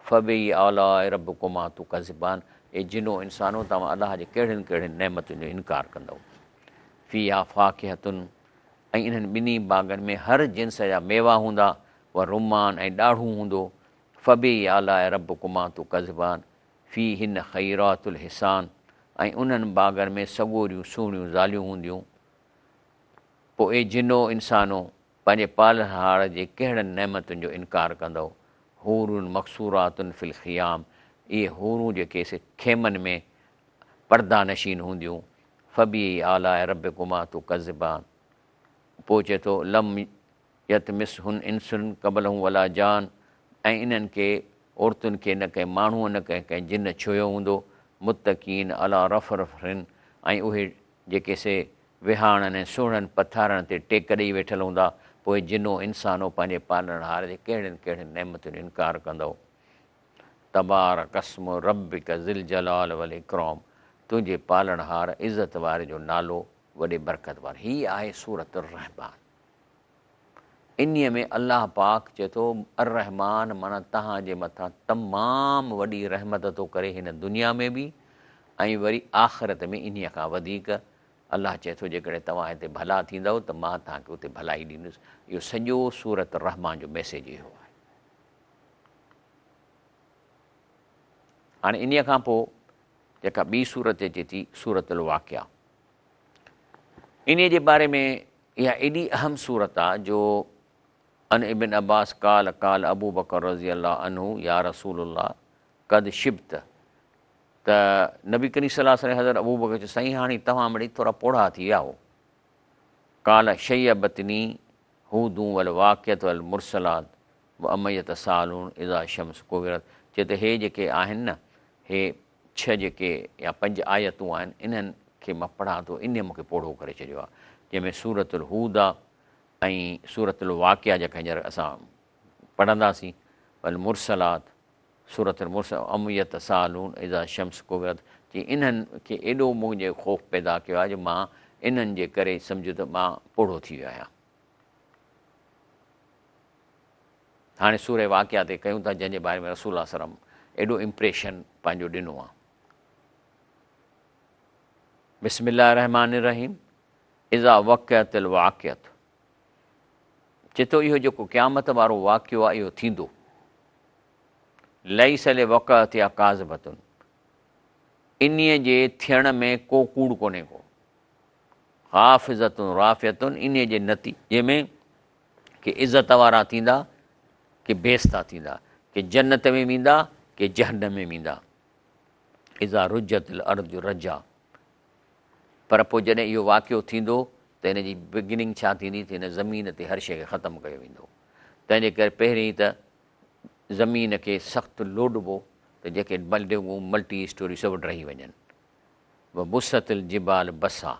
فبأي آلاء ربڪما تڪذبان، اي جنو انسانو توهان الله جي ڪهڙين ڪهڙين نعمتن جو انڪار ڪندؤ. فيها فاڪهة ۽ انهن ٻنهي باغن ۾ هر جنس جا ميوا هوندا، و رمان ۽ ڏاڙهون هوندو، فبأي آلاء ربڪما تڪذبان، فيهن خيرات الحسان ۽ انهن باغن ۾ سڳوريون سهڻيون زاليون هونديون. پوء اي جنو انسانو! پنهنجي پالڻهار جي ڪهڙن نعمتن جو انڪار ڪندؤ؟ حور مقصورات في الخيام، اهي حورون جيڪي سي خيمن ۾ پرده نشين هونديون، فبأي آلاء ربڪما تڪذبان. پوء چئي ٿو، لم يطمثهن انس قبلهم ولا جان، ۽ انهن کي، عورتن کي، نه ڪنهن ماڻهوء نه ڪنهن ڪنهن جن ڇهيو هوندو، متڪئين علي رفرف ۽ اهي جيڪي سي وهاڻن ۽ سهڻن پٿارن تي ٽيڪ ڏئي ويٺل هوندا، پوء جنو انسانو پنهنجي پالڻهار جي ڪهڙين ڪهڙين نعمتن جو انڪار ڪندؤ؟ تبارڪ اسم ربڪ ذي الجلال والاڪرام تنهنجي پالڻهار عزت واري جو نالو وڏي برڪت وارو. هي آهي سورة الرحمان. انهيء ۾ الله پاڪ چئي ٿو الرحمان معنيٰ توهان جي مٿان تمام وڏي رحمت ٿو ڪري هن دنيا ۾ به ۽ وري آخرت ۾ انهيء کان وڌيڪ الله چئي ٿو جيڪڏهن توهان هتي ڀلا ٿيندؤ ته مان توهان کي اتي ڀلائي ڏيندس اهو سڄو سورة الرحمان جو ميسيج اهو آهي. هاڻي انهيء کان پوء جيڪا ٻي سورت اچي ٿي سورة الواقعه انهيء جي باري ۾ اها ايڏي اهم سورت آ جو عن ابن عباس قال قال ابو بڪر رضي الله عنه يا رسول الله قد شبت ته نبي ڪريم صلي الله عليه وسلم حضرت ابو بڪر چيو سائين هاڻي توهان مڙئي ٿورا پوڙها ٿي ويا آهو قال شيبتني هود والواقعة والمرسلات وعم يتساءلون اذا الشمس ڪورت چي ته هي جيڪي آهن نه هي ڇهه جيڪي يا پنج آيتون آهن انهن کي مان پڙهان ٿو انهيء مون کي پوڙهو ڪري ڇڏيو آهي جنهن ۾ سورة الهود آ ۽ سورة الواقعه جيڪا هينئر اسان پڙهنداسين والمرسلات سورة المرسلات عم يتساءلون اذا الشمس ڪورت چي انهن کي ايڏو منهنجي خوف پيدا ڪيو آهي جو مان انهن جي ڪري سمجهو ته مان پوڙهو ٿي ويو آهيان. هاڻي سوره واقعه تي ڪيون ٿا جنهن جي باري ۾ رسول الله صلي الله عليه وسلم ايڏو امپريشن پنهنجو ڏنو آهي. بسم الله الرحمٰن الرحيم اذا وقعت الواقعة چي ٿو اهو جيڪو قيامت وارو واقعو آهي اهو ٿيندو. ليس لوقعتها ڪاذبة انهي جي ٿيڻ ۾ ڪو ڪوڙ ڪونهي ڪو. خافضة رافعة انهي جي نتيجي ۾ ڪي عزت وارا ٿيندا ڪي بيستا ٿيندا، ڪي جنت ۾ ويندا ڪي جهنم ۾ ويندا. اذا رجت الارض رجا پر پوء جڏهن اهو واقعو ٿيندو ته ان جي بگننگ ڇا ٿيندي ته هن زمين تي هر شيء کي ختم ڪيو ويندو. تنهن جي ڪري پهرين ته زمين کي سخت لوڏبو ته جيڪي بلڊنگون ملٽي اسٽوري سڀ ڊهي وڃن. وبست الجبال بسا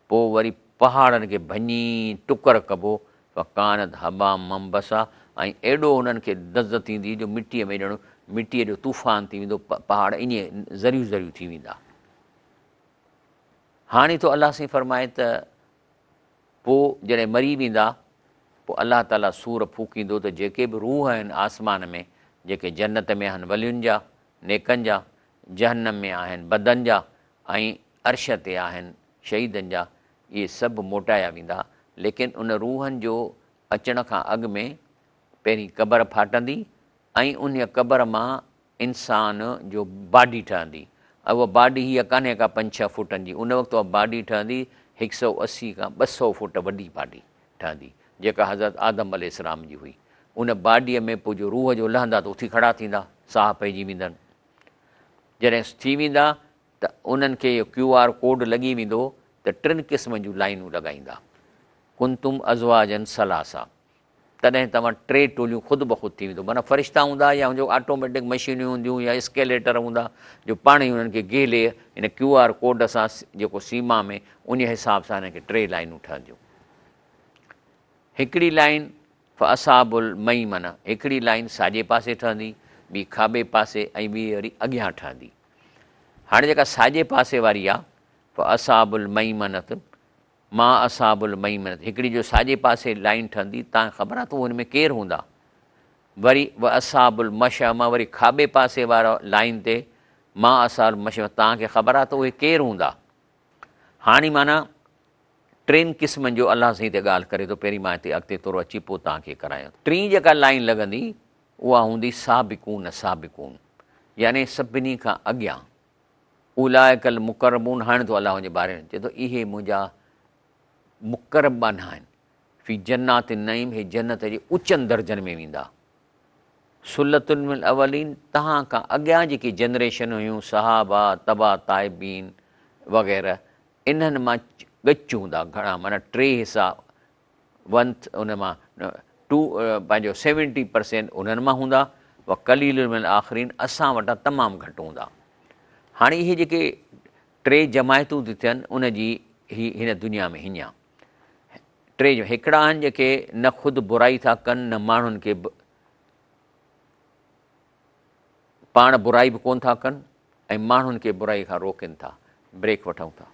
پوء وري پهاڙن کي ڀڃي ٽڪر ڪبو، فڪانت هباء منبثا ۽ ايڏو انهن کي دز ٿيندي جو مٽيء ۾ ڄڻ مٽيء جو طوفان ٿي ويندو، پهاڙ ائين ذريون ذريون ٿي ويندا. هاڻي ٿو الله سائين فرمائي ته پوء جڏهن مري ويندا پوء الله تعاليٰ صور ڦوڪيندو ته جيڪي به روح آهن آسمان ۾ جيڪي جنت ۾ آهن ولين جا، نيڪن جا، جهنم ۾ آهن بدن جا ۽ عرش تي آهن شهيدن جا، اهي سڀ موٽايا ويندا، ليڪن ان روحن جو اچڻ کان اڳ ۾ پهرين قبر ڦاٽندي ۽ انهيء قبر مان انسان جو باڊي ٺهندي ۽ اها باڊي هيء ڪانهي ڪا پنج ڇهه فوٽن جي، ان وقت اها باڊي ٺهندي هڪ سئو 80 کان 200 فوٽ وڏي باڊي ٺهندي، جيڪا حضرت آدم عليه السلام جي هئي. ان باڊيء ۾ پوء جو روح جو لهندا ته اٿي کڙا ٿيندا، ساهه پئجي ويندن. جڏهن ٿي ويندا ته انهن کي اهو ڪيو آر ڪوڊ لڳي ويندو ته ٽن قسمن جون لائينون لڳائيندا. ڪنتم ازواجا ثلاثه تڏهن توهان ٽي ٽوليون خود بخود ٿي ويندو معنيٰ فرشتا هوندا يا جو آٽوميٽڪ مشينيون هونديون يا اسڪيليٽر هوندا جو پاڻ ئي انهن کي گهلي هن ڪيو آر ڪوڊ سان جيڪو سيما ۾ انهي حساب سان هنن کي ٽي لائينون ٺهنديون. هڪڙي لائين فاصحاب الميمنه هڪڙي لائين ساڄي پاسي ٺهندي، ٻي کاٻي پاسي ۽ ٻي وري اڳيان ٺهندي. هاڻي جيڪا ساڄي پاسي واري آ، فاصحاب الميمنه ما اصحاب الميمنه هڪڙي جو ساڄي پاسي لائين ٺهندي، تان خبر آ ته هن ۾ ڪير هوندا؟ وري واصحاب المشئمة وري کاٻي پاسي وارا لائين تي ما اصحاب المشئمة توهان کي خبر آهي ته اهي ڪير هوندا؟ هاڻي معنيٰ ٽن قسمن جو الله سائين هتي ڳالهه ڪري ٿو پهرين مان هتي اڳتي ٿورو اچي پوء توهان کي ڪرايان ٿو. ٽين جيڪا لائين لڳندي اها هوندي سابقون سابقون يعني سڀني کان اڳيان اولئڪ المقربون هاڻي ٿو الله ان جي باري ۾ چئي ٿو اهي منهنجا مقرب ٻانها آهن في جنات النعيم هي جنت جي اچن درجن ۾ ويندا. ثلة من الاولين توهان کان اڳيان جيڪي جنريشن هيون صحابه، تبع تابعين وغيره انهن مان ڳچ هوندا گهڻا معنيٰ ٽي حصا ون ان مان ٽو پنهنجو سيونٽي پرسينٽ انهن مان هوندا وقليل من الاخرين اسان وٽان تمام گهٽ هوندا. هاڻي اهي جيڪي ٽي جماعتون ٿيون ٿين ان جي هي هن دنيا ۾ هينئن ٽي جو هڪڙا آهن جيڪي نه خود برائي ٿا ڪن نه ماڻهن کي پاڻ برائي به ڪون ٿا ڪن ۽ ماڻهن کي برائي کان روڪين ٿا. بريڪ وٺون ٿا.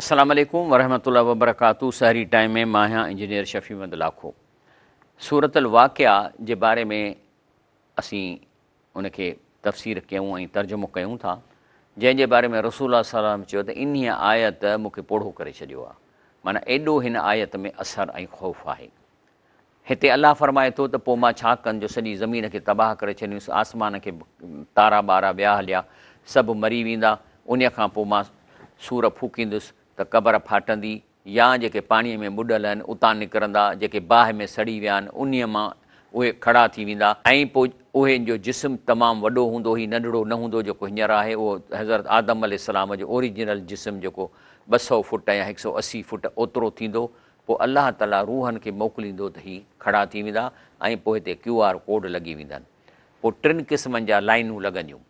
السلام عليڪم ورحمة الله وبرڪاته سحري ٽائيم ۾ مان آهيان انجنيئر شفيع محمد لاکو سورة الواقعه جي باري ۾ اسين ان کي تفسير ڪيون ۽ ترجمو ڪيون ٿا جنهن جي باري ۾ رسول الله صلي الله عليه وسلم چيو ته انهيء آيت مون کي پوڙهو ڪري ڇڏيو آهي معنيٰ ايڏو هن آيت ۾ اثر ۽ خوف آهي. هتي الله فرمائي ٿو ته پوء مان ڇا ڪن جو سڄي زمين کي تباهه ڪري ڇڏيندس، آسمان کي به تارا ٻارا ويا هليا، سڀ مري ويندا، انهيء کان پوء مان صور ڦوڪيندس ته قبر ڦاٽندي يا جيڪي پاڻيء ۾ ٻڏل آهن اتان نڪرندا، جيڪي باهه ۾ سڙي ويا آهن انهيء مان اهي کڙا ٿي ويندا ۽ پوء اهي جو جسم تمام وڏو هوندو، هي ننڍڙو نه هوندو جيڪو هينئر آهي، اهو حضرت آدم عليه السلام جو اوريجنل جسم جيڪو 200 فٽ يا 180 فٽ اوترو ٿيندو، پوء الله تعاليٰ روحن کي موڪليندو ته هي کڙا ٿي ويندا ۽ پوء هتي ڪيو آر ڪوڊ لڳي ويندن. پوء ٽن قسمن جا لائينون لڳنديون.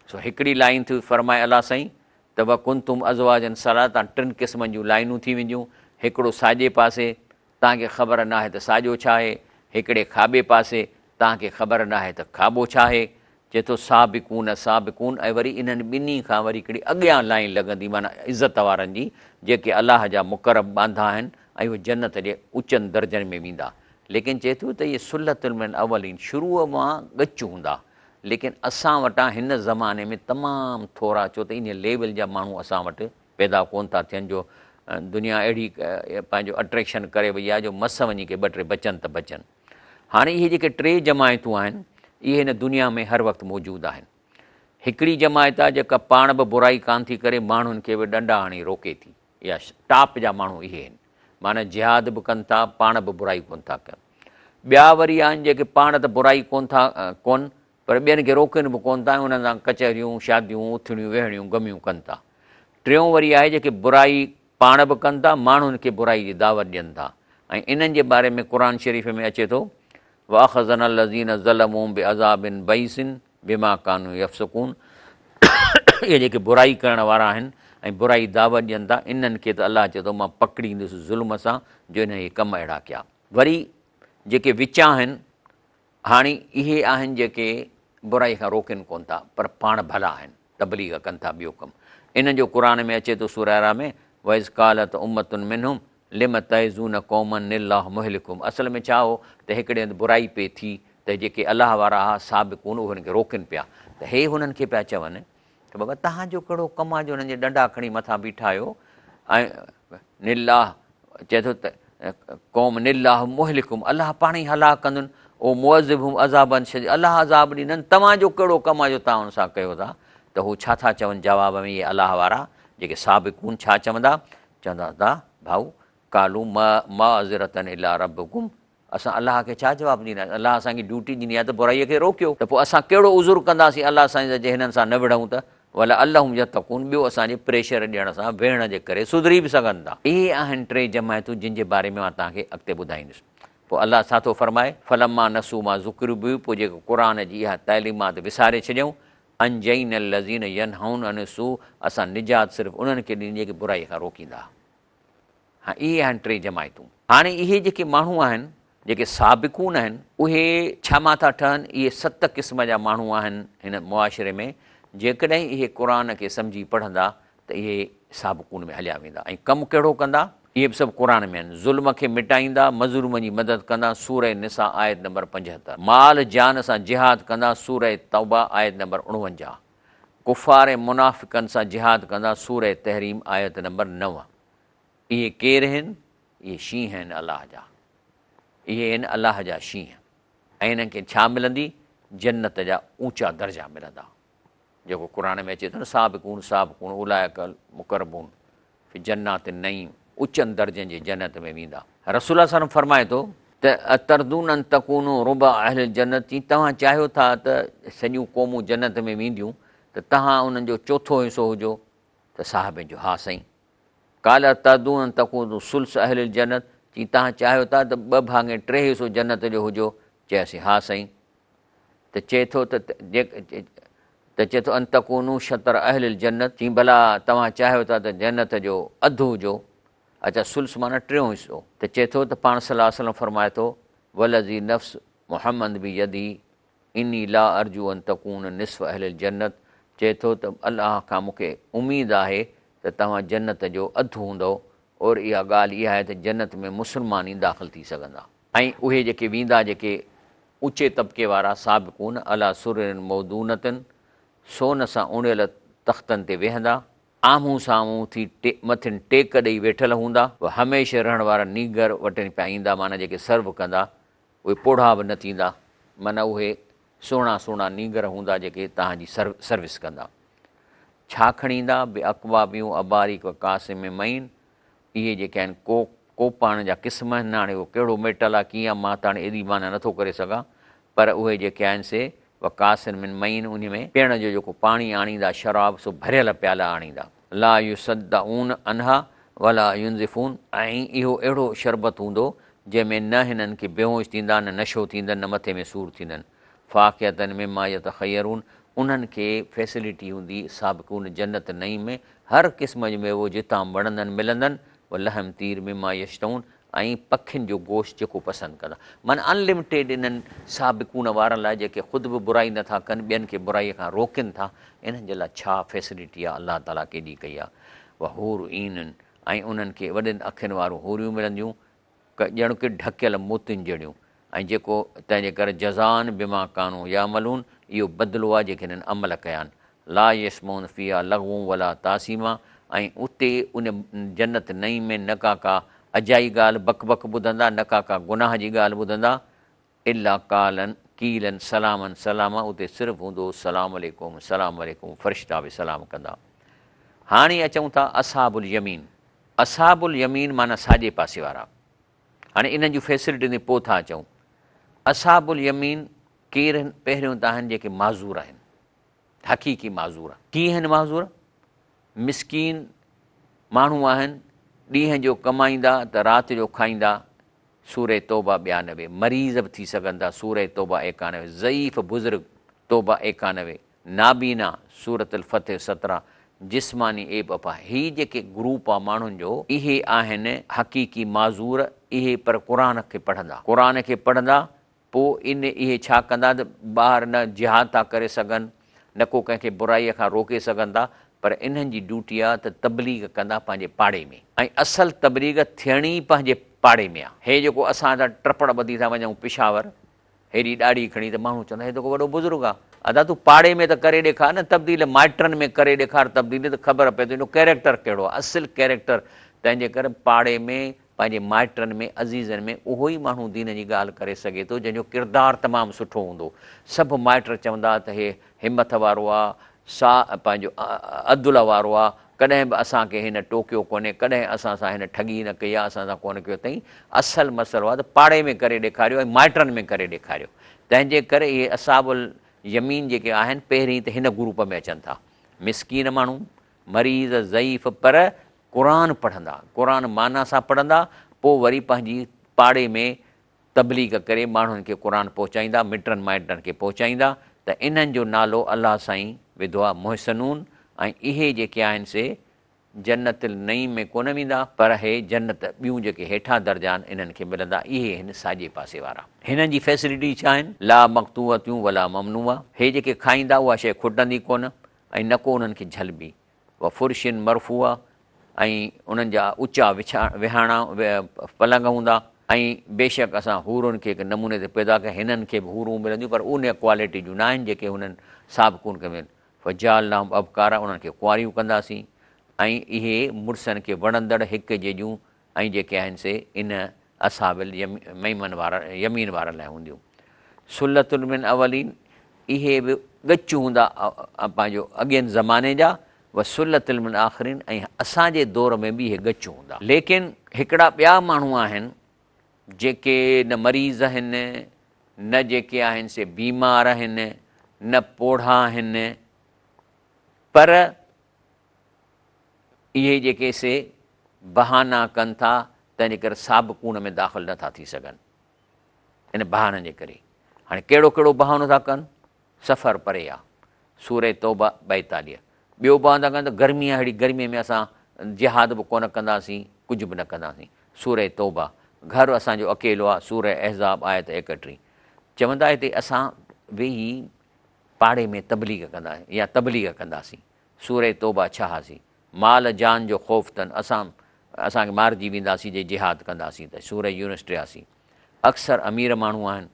سو هڪڙي لائين ٿي فرمائي الله سائين ته وڪنتم ازواجا ثلاثه ٽن قسمن جون لائينون ٿي وينديون، هڪڙو ساڄي پاسي، توهان کي خبر ناهي ته ساڄو ڇا آهي، هڪڙي کاٻي پاسي، توهان کي خبر ناهي ته کاٻو ڇا آهي، چئي ٿو سابقون سابقون ۽ وري انهن ٻنهي کان وري هڪڙي اڳيان لائين لڳندي معنيٰ عزت وارن جي جيڪي الله جا مقرب ٻانڌا آهن ۽ اهي جنت جي اچن درجن ۾ ويندا ليڪن چئي ٿو ته اهي ثلة من الاولين شروع مان ڳچ هوندا ليڪن اسان وٽان هن زماني ۾ تمام ٿورا ڇو ته انهي ليول جا ماڻهو اسان وٽ پيدا ڪونه ٿا ٿين جو دنيا اهڙي پنهنجو اٽريڪشن ڪري وئي آهي جو مس وڃي ڪي ٻه ٽي بچن ته بچن. هاڻي اهي جيڪي ٽي جماعتون آهن اهي هن دنيا ۾ هر وقت موجود آهن. هڪڙي جماعت آهي جيڪا پاڻ به برائي ڪانه ٿي ڪري ماڻهن کي به ڏنڊا هڻي روڪي ٿي يا ٽاپ جا ماڻهو اهي آهن معنيٰ جهاد به ڪن ٿا پاڻ به برائي ڪونه ٿا ڪن. ٻيا وري آهن جيڪي پاڻ ته برائي ڪونه ٿا ڪن پر ٻين کي روڪين به ڪونه ٿا ۽ انهن سان ڪچهريون، شاديون، اٿڻيون ويهڻيون، غميون ڪن ٿا. ٽيون وري آهي جيڪي برائي پاڻ به ڪن ٿا، ماڻهن کي برائي جي دعوت ڏين ٿا ۽ انهن جي باري ۾ قرآن شريف ۾ اچي ٿو، واخذنا الذين ظلموا بعذاب بئيس بما ڪانوا يفسقون اهي جيڪي برائي ڪرڻ وارا آهن ۽ برائي دعوت ڏين ٿا انهن کي ته الله چئي ٿو مان پڪڙيندس ظلم سان جو انهن اهي ڪم اهڙا ڪيا. وري جيڪي وچان آهن هاڻي اهي آهن جيڪي برائي کان روڪين ڪونه ٿا پر پاڻ ڀلا آهن تبليغ ڪن ٿا ٻيو ڪم انهن جو قرآن ۾ اچي ٿو سوره اعرا ۾ واذ قالت امة منهم لم تعظون قوما الله مهلڪهم اصل ۾ ڇا هو ته هڪڙي هنڌ برائي پئي ٿي ته جيڪي الله وارا ها سابقون اهي هنن کي روڪين پيا ته هي هنن کي پيا چون ته بابا توهان جو ڪهڙو ڪم آهي جو هنن جي ڏنڊا کڻي مٿان بيٺا آهيو ۽ نلاه چئي ٿو ته قوم نلاه مهلڪهم الله پاڻ ئي هلاڪ ڪندن او معذبهم عذابا شديد الله عذاب ڏيندن توهان جو ڪهڙو ڪم آهي جو توهان ان سان ڪيو ٿا ته هو ڇا ٿا چون جواب ۾ اهي الله وارا جيڪي سابقون ڇا چوندا چوندا ته ڀائو قالوا معذرة الي ربڪم اسان الله کي ڇا جواب ڏينداسين؟ الله اسان کي ڊيوٽي ڏني آهي ته برائيء کي روڪيو ته پوء اسان ڪهڙو عذر ڪنداسين الله سائين سان جي هنن سان نه وڙهون ته ولعلهم يتقون ٻيو اسان جي پريشر ڏيڻ سان ويهڻ جي ڪري سڌري به سگهن ٿا. اهي آهن ٽي جماعتون جن جي باري ۾ مان توهان کي اڳتي ٻڌائيندس. پوء الله ڇا ٿو فرمائي؟ فلما نسوا ما ذڪروا به پوء جيڪو قرآن جي اها تعليمات وساري ڇڏيائون انجينا الذين ينهون عن السوء اسان نجات صرف انهن کي ڏني جيڪي برائي کان روڪيندا ها. اهي آهن ٽي جماعتون. هاڻي اهي جيڪي ماڻهو آهن جيڪي سابقون آهن اهي ڇا مان ٿا ٺهن؟ اهي ست قسم جا ماڻهو آهن هن معاشري ۾ جيڪڏهن اهي قرآن کي سمجهي پڙهندا ته اهي سابقون ۾ هليا ويندا ۽ ڪم ڪهڙو ڪندا؟ اهي به سڀ قرآن ۾ آهن، ظلم کي مٽائيندا، مظلومن جي مدد ڪندا، سوره نساء آيت نمبر 75. مال جان سان جهاد ڪندا، سوره توبه آيت نمبر 49. ڪفار ۽ منافقن سان جهاد ڪندا، سوره تحريم آيت نمبر 9. اهي ڪير هن؟ اهي شينهن آهن الله جا. اهي آهن الله جا شينهن ۽ انهن کي ڇا ملندي؟ جنت جا اوچا درجا ملندا. جيڪو قرآن ۾ اچي ٿو نه سابقون سابقون اولئک المقربون في جنات النعيم اچن درجن جي جنت ۾ ويندا. رسول الله صلي الله عليه وسلم فرمائي ٿو ته اترضون ان تڪونوا ربع اهل الجنت چي توهان چاهيو ٿا ته سڄيون قومون جنت ۾ وينديون ته توهان انهن جو چوٿون حصو هجو ته صحابين چيو ها سائين قال اترضون ان تڪونوا ثلث اهل الجنت چي توهان چاهيو ٿا ته ٻه ڀاڱي ٽي حصو جنت جو هجو چياسين ها سائين ته چئي ٿو ته ته چئي ٿو ان تڪونو شطر اهل الجنت چئين ڀلا توهان چاهيو ٿا ته جنت جو اڌ هجو اچا ثلث معنيٰ ٽيون حصو ته چئي ٿو ته پاڻ صلي الله عليه وسلم فرمائي ٿو والذي نفس محمد بيده اني لا ارجو ان تڪون نصف اهل الجنت چئي ٿو ته الله کان مون کي اميد آهي ته توهان جنت جو اڌ هوندؤ اور اها ڳالهه اها آهي ته جنت ۾ مسلمان ئي داخل ٿي سگهندا. ۽ اهي جيڪي ويندا جيڪي اوچي طبقي وارا، سابقون، علي سرر موضونة، سون سان اڻيل تختن تي ويهندا، آمهون سامهون ٿي مٿن ٽيڪ ڏئي ويٺل هوندا، و هميشه رهڻ وارا نينگر وٽن پيا ايندا معنيٰ جيڪي سرو ڪندا اهي پوڙها به نه ٿيندا معنيٰ اهي سهڻا سهڻا نينگر هوندا جيڪي توهان جي سروس ڪندا. ڇا کڻي ايندا؟ باڪواب و اباريق و ڪاس من معين، اهي جيڪي آهن ڪو ڪوپاڻ جا قسم آهن، هاڻي اهو ڪهڙو ميٽل آهي ڪيئن آهي مان ته هاڻي ايڏي معنيٰ نٿو ڪري سگهان پر اهي جيڪي آهن سي و ڪاس من معين انهي ۾ پيئڻ جو جيڪو پاڻي آڻيندا شراب سو ڀريل پيالا آڻيندا. لا يصدعون عنها ولا ينزفون ۽ اهو اهڙو شربت هوندو جنهن ۾ نه هنن کي بيهوش ٿيندا نه نشو ٿيندن نه مٿي ۾ سور ٿيندن. فاڪهة مما يتخيرون انهن کي فيسلٽي هوندي سابقون جنت نعيم ۾ هر قسم جو ميوو جتان وڻندن ملندن ولحم طير مما يشتهون ۽ پکين جو گوشت جيڪو پسند ڪندا معنيٰ ان لمٽيڊ انهن سابقون وارن لاء جيڪي خود به برائي نه ٿا ڪن ٻين کي برائي کان روڪين ٿا انهن جي لاء ڇا فيسلٽي آهي الله تعاليٰ ڪيڏي ڪئي آهي وحور عين ۽ انهن کي وڏين اکين وارون حوريون ملنديون ڄڻ ڪه ڍڪيل موتين جهڙيون ۽ جيڪو تنهن جي ڪري جزاءً بما ڪانوا يعملون اهو بدلو آهي جيڪي هنن عمل ڪيا آهن لا يسمعون فيها لغوا ولا تاثيما ۽ اتي ان جنت نعيم ۾ نه ڪا ڪا اجائي ڳالهه بڪ بڪ ٻڌندا نه ڪا ڪا گناهه جي ڳالهه ٻڌندا الا قالا قيلا سلاما سلاما اتي صرف هوندو سلام عليڪم سلام عليڪم فرشتا به سلام ڪندا. هاڻي اچون ٿا اصحاب اليمين اصحاب اليمين معنيٰ ساڄي پاسي وارا هاڻي انهن جون فيسلٽين تي پوء ٿا اچون اصحاب اليمين ڪير آهن پهريون ته آهن جيڪي معذور آهن حقيقي معذور ڪيئن آهن معذور مسڪين ماڻهو آهن ڏينهن جو ڪمائيندا ته رات جو کائيندا سورة توبه 92، مريض به ٿي سگهن ٿا، سورة توبه 91، ضعيف بزرگ، توبه 91، نابينا، سورة الفتح 17، جسماني عيب اپاهه، هي جيڪي گروپ آ ماڻهن جو اهي آهن حقيقي معذور، اهي پر قرآن کي پڙهندا، قرآن کي پڙهندا پوء ان اهي ڇا ڪندا ته ٻاهر نه جهاد ٿا ڪري سگهن نه ڪو ڪنهن کي برائيء کان روڪي سگهن ٿا پر انهن جي ڊيوٽي آ ته تبليغ ڪندا پنهنجي پاڙي ۾ ۽ اصل تبليغ ٿيڻي ئي پنهنجي پاڙي ۾ آ. هي جيڪو اسان هتان ٽپڙ ٻڌي ٿا وڃون پشاور هيڏي ڏاڙهي کڻي ته ماڻهو چوندا هي ته ڪو وڏو بزرگ آ. ادا تون پاڙي ۾ ته ڪري ڏيکار نه تبديل مائٽن ۾ ڪري ڏيکار تبديلي ته خبر پئي تنهنجو ڪيريڪٽر ڪهڙو آ اصل ڪيريڪٽر تنهن جي ڪري پاڙي ۾ پنهنجي مائٽن ۾ عزيزن ۾ اهو ئي ماڻهو دين جي ڳالهه ڪري سگهي ٿو جنهن جو ڪردار تمام سٺو هوندو. سڀ مائٽ چوندا ته هي همٿ وارو آ، سا پنهنجو عدل وارو آ، ڪڏهن به اسان کي هن ٽوڪيو ڪونهي، ڪڏهن اسان سان هن ٺڳي نه ڪئي آ، اسان سان ڪونه ڪيو اٿئين. اصل مسئلو آ ته پاڙي ۾ ڪري ڏيکاريو ۽ مائٽن ۾ ڪري ڏيکاريو. تنهن جي ڪري اهي اصحاب اليمين جيڪي آهن پهرين ته هن گروپ ۾ اچن ٿا. مسڪين ماڻهو، مريض، ضعيف پر قرآن پڙهندا، قرآن معنيٰ سان پڙهندا، پوء وري پنهنجي پاڙي ۾ تبليغ ڪري ماڻهن کي قرآن پهچائيندا، مٽن مائٽن کي پهچائيندا ته انهن جو نالو الله سائين وڌو آهي محسنون ۽ اهي جيڪي آهن سي جنت النعيم ۾ ڪونه ويندا پر اهي جنت ٻيون جيڪي هيٺان درجا آهن انهن کي ملندا اهي آهن ساڄي پاسي وارا. هنن جي فيسلٽي ڇا آهن؟ لا مقطوعة ولا ممنوعة هي جيڪي کائيندا اها شيء کٽندي ڪونه ۽ نه ڪو انهن کي جهلبي. وفرش مرفوعة ۽ انهن جا اچا وهاڻا پلنگ هوندا ۽ بيشڪ اسان حورن کي هڪ نموني تي پيدا ڪيو هنن کي به حورون ملنديون پر ان ڪوالٽي جون نه آهن جيڪي هنن سابقون کي ملن فجعلناهم ابڪارا انهن کي ڪنواريون ڪنداسين ۽ اهي مڙسن کي وڻندڙ هڪ جيڏيون ۽ جيڪي آهن سي ان اصحاب الميمن وارن يمين وارن لاء هونديون. ثلة من الاولين اهي به ڳچ هوندا پنهنجو اڳين زماني جا وثلة من الاخرين ۽ اسان جي دور ۾ به اهي ڳچ هوندا. ليڪن هڪڙا ٻيا ماڻهو آهن جيڪي نه مريض آهن نه جيڪي آهن سي بيمار آهن نه پوڙها آهن پر اهي جيڪي سي بهانا ڪن ٿا تنهن جي ڪري سابقون ۾ داخل نه ٿا ٿي سگهن ان بهانن جي ڪري. هاڻي ڪهڙو ڪهڙو بهانو ٿا ڪن؟ سفر پري آ، سورة توبه 42. ٻيو بهانو ٿا ڪن ته گرمي آ، ههڙي گرمي ۾ اسان جهاد به ڪونه ڪنداسين، ڪجهه به نه ڪنداسين، سورة توبه. گهر اسان جو اڪيلو آ، سورة احزاب آيت 31. چوندا هتي اسان ويهي پاڙي ۾ تبليغ ڪندا يا تبليغ ڪنداسين، سورة توبه 86. مال جان جو خوف تن اسان اسان کي مارجي وينداسين جي جهاد ڪنداسين ته، سورة يونس 83. اڪثر امير ماڻهو آهن،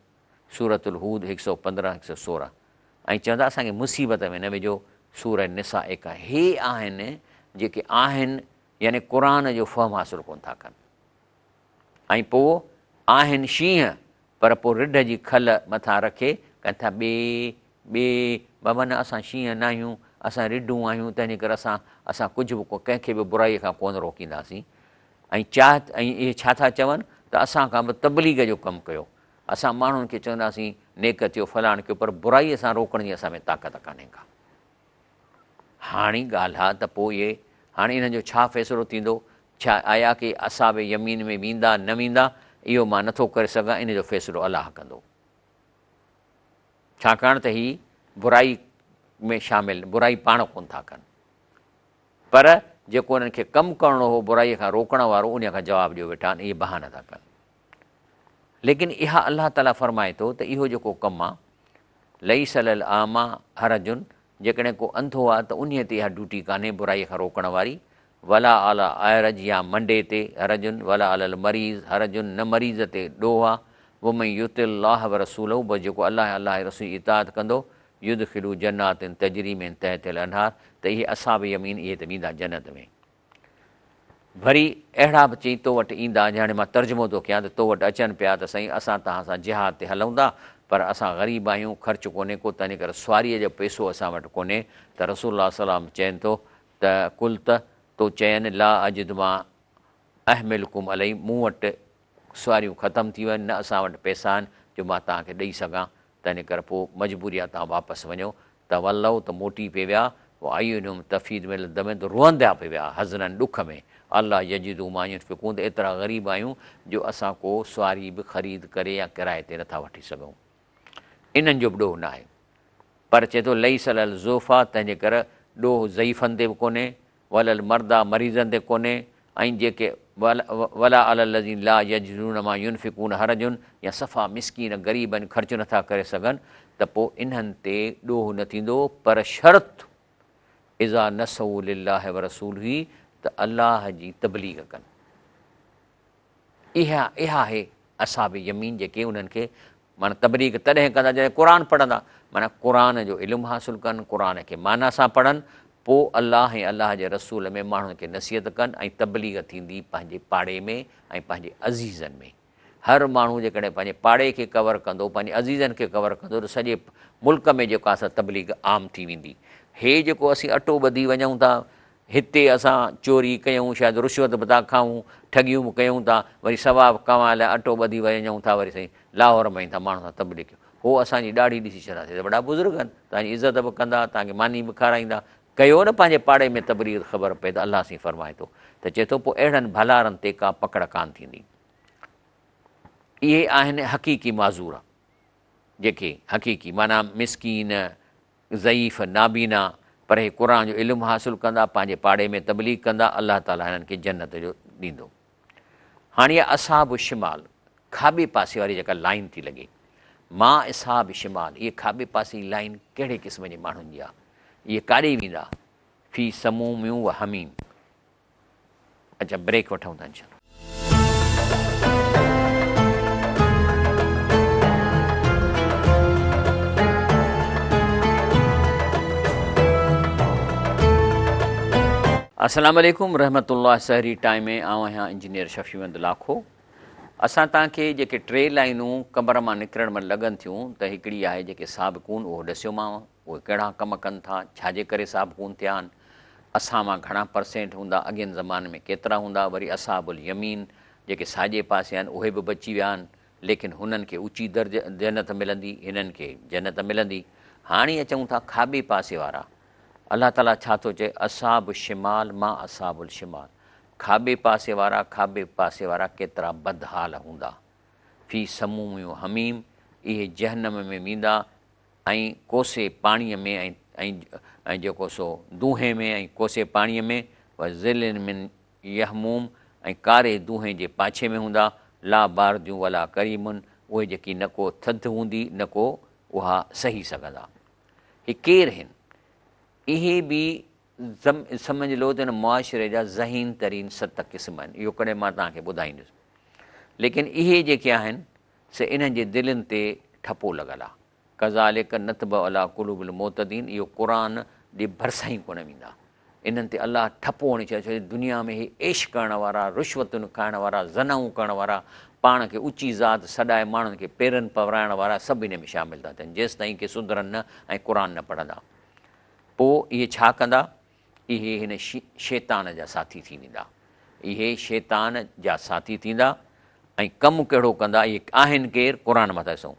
سورة الهود 115 116. ۽ چوندا اسان کي مصيبت ۾ نه وجهو، سورة النساء 21. هي آهن جيڪي آهن يعني قرآن جو فهم حاصل ڪونه ٿا ڪن ۽ پوء آهن شينهن پر پوء رڍ جي کل مٿان رکي ڪن ٿا ٻي ٻي بابا نه اسان شينهن ناهيون اسان رڍون آهيون تنهنجي ڪري اسان اسان ڪجهه به ڪنهن کي به برائي کان ڪونه روڪينداسين ۽ چاهت ۽ اهي ڇا ٿا چون ته اسان کان به تبليغ جو ڪم ڪيو اسان ماڻهن کي چونداسين نيڪ ٿيو فلاڻ ڪيو پر برائي سان روڪڻ جي اسان ۾ طاقت ڪانهي ڪا. هاڻي ڳالهه آ ته پوء اهي هاڻي انهن جو ڇا فيصلو ٿيندو؟ ڇا آيا ڪي اصحاب يمين ۾ ويندا نه ويندا اهو مان نٿو ڪري سگهان ان جو فيصلو الله ڪندو. ڇاڪاڻ ته هي برائي ۾ شامل برائي پاڻ ڪونه ٿا ڪن پر جيڪو انهن کي ڪم ڪرڻو هو برائي کان روڪڻ وارو انهي کان جواب ڏيو ويٺا آهن اهي بهانا ٿا ڪن. ليڪن اها الله تعاليٰ فرمائي ٿو ته اهو جيڪو ڪم آ، ليس علي الاعميٰ حرج، جيڪڏهن ڪو انڌو آ ته انهيء تي اها ڊيوٽي ڪانهي برائيء کان روڪڻ واري، ولا علي الاعرج يا منڊي تي، حرج، ولا علي المريض حرج، نه مريض تي ڏوهه آ، ومن يطع الله ورسوله بس جيڪو الله ۽ الله جي رسول جي اطاعت ڪندو، يدخله جنات تجري من تحتها الانهار ته اهي اصحاب يمين اهي ته ويندا جنت ۾. وري اهڙا به چئي تو وٽ ايندا، هاڻي مان ترجمو ٿو ڪيان ته تو وٽ اچن پيا ته سائين اسان توهان سان جهاد تي هلون ٿا پر اسان غريب آهيون خرچ ڪونهي ڪو تنهنجي ڪري سواريء جو پئسو اسان وٽ ڪونهي ته رسول الله صلي الله عليه وسلم چين ٿو ته قلت تو چين لا اجد ما احملڪم عليه مون وٽ سواريون ختم ٿي ويون آهن نه اسان وٽ پئسا آهن جو مان توهان کي ڏئي سگهان تنهن ڪري پوء مجبوري آهي توهان واپس وڃو تولوا ته موٽي پئي ويا، واعينهم تفيض من الدمع ته روئندا پئي ويا حزنا ڏک ۾، الا يجدوا ما ينفقون ته ايترا غريب آهيون جو اسان ڪو سواري به خريد ڪري يا ڪرائي تي نٿا وٺي سگهون. انهن جو به ڏوهه ناهي. پر چئي ٿو ليس علي الضعفاء تنهن جي ڪري ڏوهه ضعيفن تي به ڪونهي، ولا المرضيٰ مريضن تي ڪونهي ۽ جيڪي ولا علي الذين لا يجدون ما ينفقون حرج يا صفا مسڪين غريب آهن خرچ نٿا ڪري سگهن ته پوء انهن تي ڏوهه نه ٿيندو پر شرط اذا نصحوا لله ورسوله ته الله جي تبليغ ڪن. اها اها آهي اصحاب يمين جيڪي انهن کي معنيٰ تبليغ تڏهن ڪندا جڏهن قرآن پڙهندا معنيٰ قرآن جو علم حاصل ڪن قرآن کي معنيٰ سان پڙهن پوء الله ۽ الله جي رسول ۾ ماڻهن کي نصيحت ڪن ۽ تبليغ ٿيندي پنهنجي پاڙي ۾ ۽ پنهنجي عزيزن ۾ هر ماڻهو جيڪڏهن پنهنجي پاڙي کي ڪور ڪندو پنهنجي عزيزن کي ڪور ڪندو ته سڄي ملڪ ۾ جيڪو آهي سا تبليغ عام ٿي ويندي هي جيڪو اسين اٽو ٻڌي وڃون ٿا هتي اسان چوري ڪيون، شايد رشوت به ٿا کائون، ٺڳيون به ڪيون ٿا، وري ثواب ڪمائڻ لاء اٽو ٻڌي وڃون ٿا، وري سائين لاهور ۾ ٿا ماڻهن سان تبليغ ڪيون. هو اسان جي ڏاڙهي ڏسي ڇڏندا، هي ته وڏا بزرگ آهن، توهان جي عزت به ڪندا، توهان کي ماني به کارائيندا. ڪيو نه پنهنجي پاڙي ۾ تبليغ ته خبر پئي ته الله سائين فرمائي ٿو ته چئي ٿو پوء اهڙن ڀلارن تي ڪا پڪڙ ڪانه ٿيندي. اهي آهن حقيقي معذور، جيڪي حقيقي معنيٰ مسڪين، ضعيف، نابينا، پر هي قرآن جو علم حاصل ڪندا، پنهنجي پاڙي ۾ تبليغ ڪندا، الله تعاليٰ هنن کي جنت جو ڏيندو. هاڻي اها اصحاب الشمال، کاٻي پاسي واري جيڪا لائين ٿي لڳي، ما اصحاب الشمال، اهي کاٻي پاسي جي لائين ڪهڙي قسم جي ماڻهن جي آهي؟ اهي ڪاڏي ويندا؟ في سموم و حميم. اچا بريڪ وٺون ٿا انشاء الله. السلام عليڪم رحمت الله سحري ٽائيم ۾ آئون آهيان انجنيئر شفيع محمد لاکو اسان توهان کي جيڪي ٽي لائنون قبر مان نڪرڻ مهل لڳن ٿيون ته هڪڙي آهي جيڪي سابقون اهو ڏسيومانو اهي ڪهڙا ڪم ڪن ٿا، ڇا جي ڪري سابقون ٿيا آهن، اسان مان گهڻا پرسينٽ هوندا، اڳين زماني ۾ ڪيترا هوندا، وري اصحاب اليمين جيڪي ساڄي پاسي آهن اهي به بچي ويا آهن، ليڪن هنن کي اوچي درج جنت ملندي، هنن کي جنت ملندي. هاڻي اچون ٿا کاٻي پاسي وارا، الله تعاليٰ ڇا ٿو چئي، اصحاب الشمال ما اصحاب الشمال، کاٻي پاسي وارا، کاٻي پاسي وارا ڪيترا بدحال هوندا، في سموم و حميم، اهي جهنم ۾ ويندا، ۽ ڪوسي پاڻيء ۾ ۽ ۽ جيڪو سو دونهين ۾ ۽ ڪوسي پاڻيء ۾، و ظل من يحموم ۽ ڪاري دونهين جي پاڇي ۾ هوندا، لا بارد ولا ڪريم اهي جيڪي نه ڪو ٿڌ هوندي نه ڪو اها سهي سگهندا. هي ڪير هن؟ اهي به سمجهه لو ته هن معاشري جا ذهين ترين ست قسم آهن، اهو ڪڏهن مان توهان کي ٻڌائيندس. ليڪن اهي جيڪي آهن سي انهن جي دلين تي ٺپو لڳل آ. ڪذالڪ نطبع علي قلوب المعتدين اهو قرآن جي ڀرسان ئي ڪونه ويندا. انهن تي الله ٺپو هڻي ڇڏيو ڇو جو دنيا ۾ هي عيش ڪرڻ وارا، رشوتن کائڻ وارا، زنائون ڪرڻ وارا، پاڻ کي اچي ذات سڏائي ماڻهن کي پيرن پورائڻ وارا سڀ انهي ۾ شامل ٿا ٿين جيستائين ڪي سڌرن نه ۽ قرآن نه پڙهندا. پوء اهي ڇا ڪندا؟ اهي هن شيطان جا ساٿي ٿي ويندا. اهي شيطان جا ساٿي ٿيندا ۽ ڪم ڪهڙو ڪندا؟ اهي آهن ڪير؟ قرآن مان ٿا ڏسون.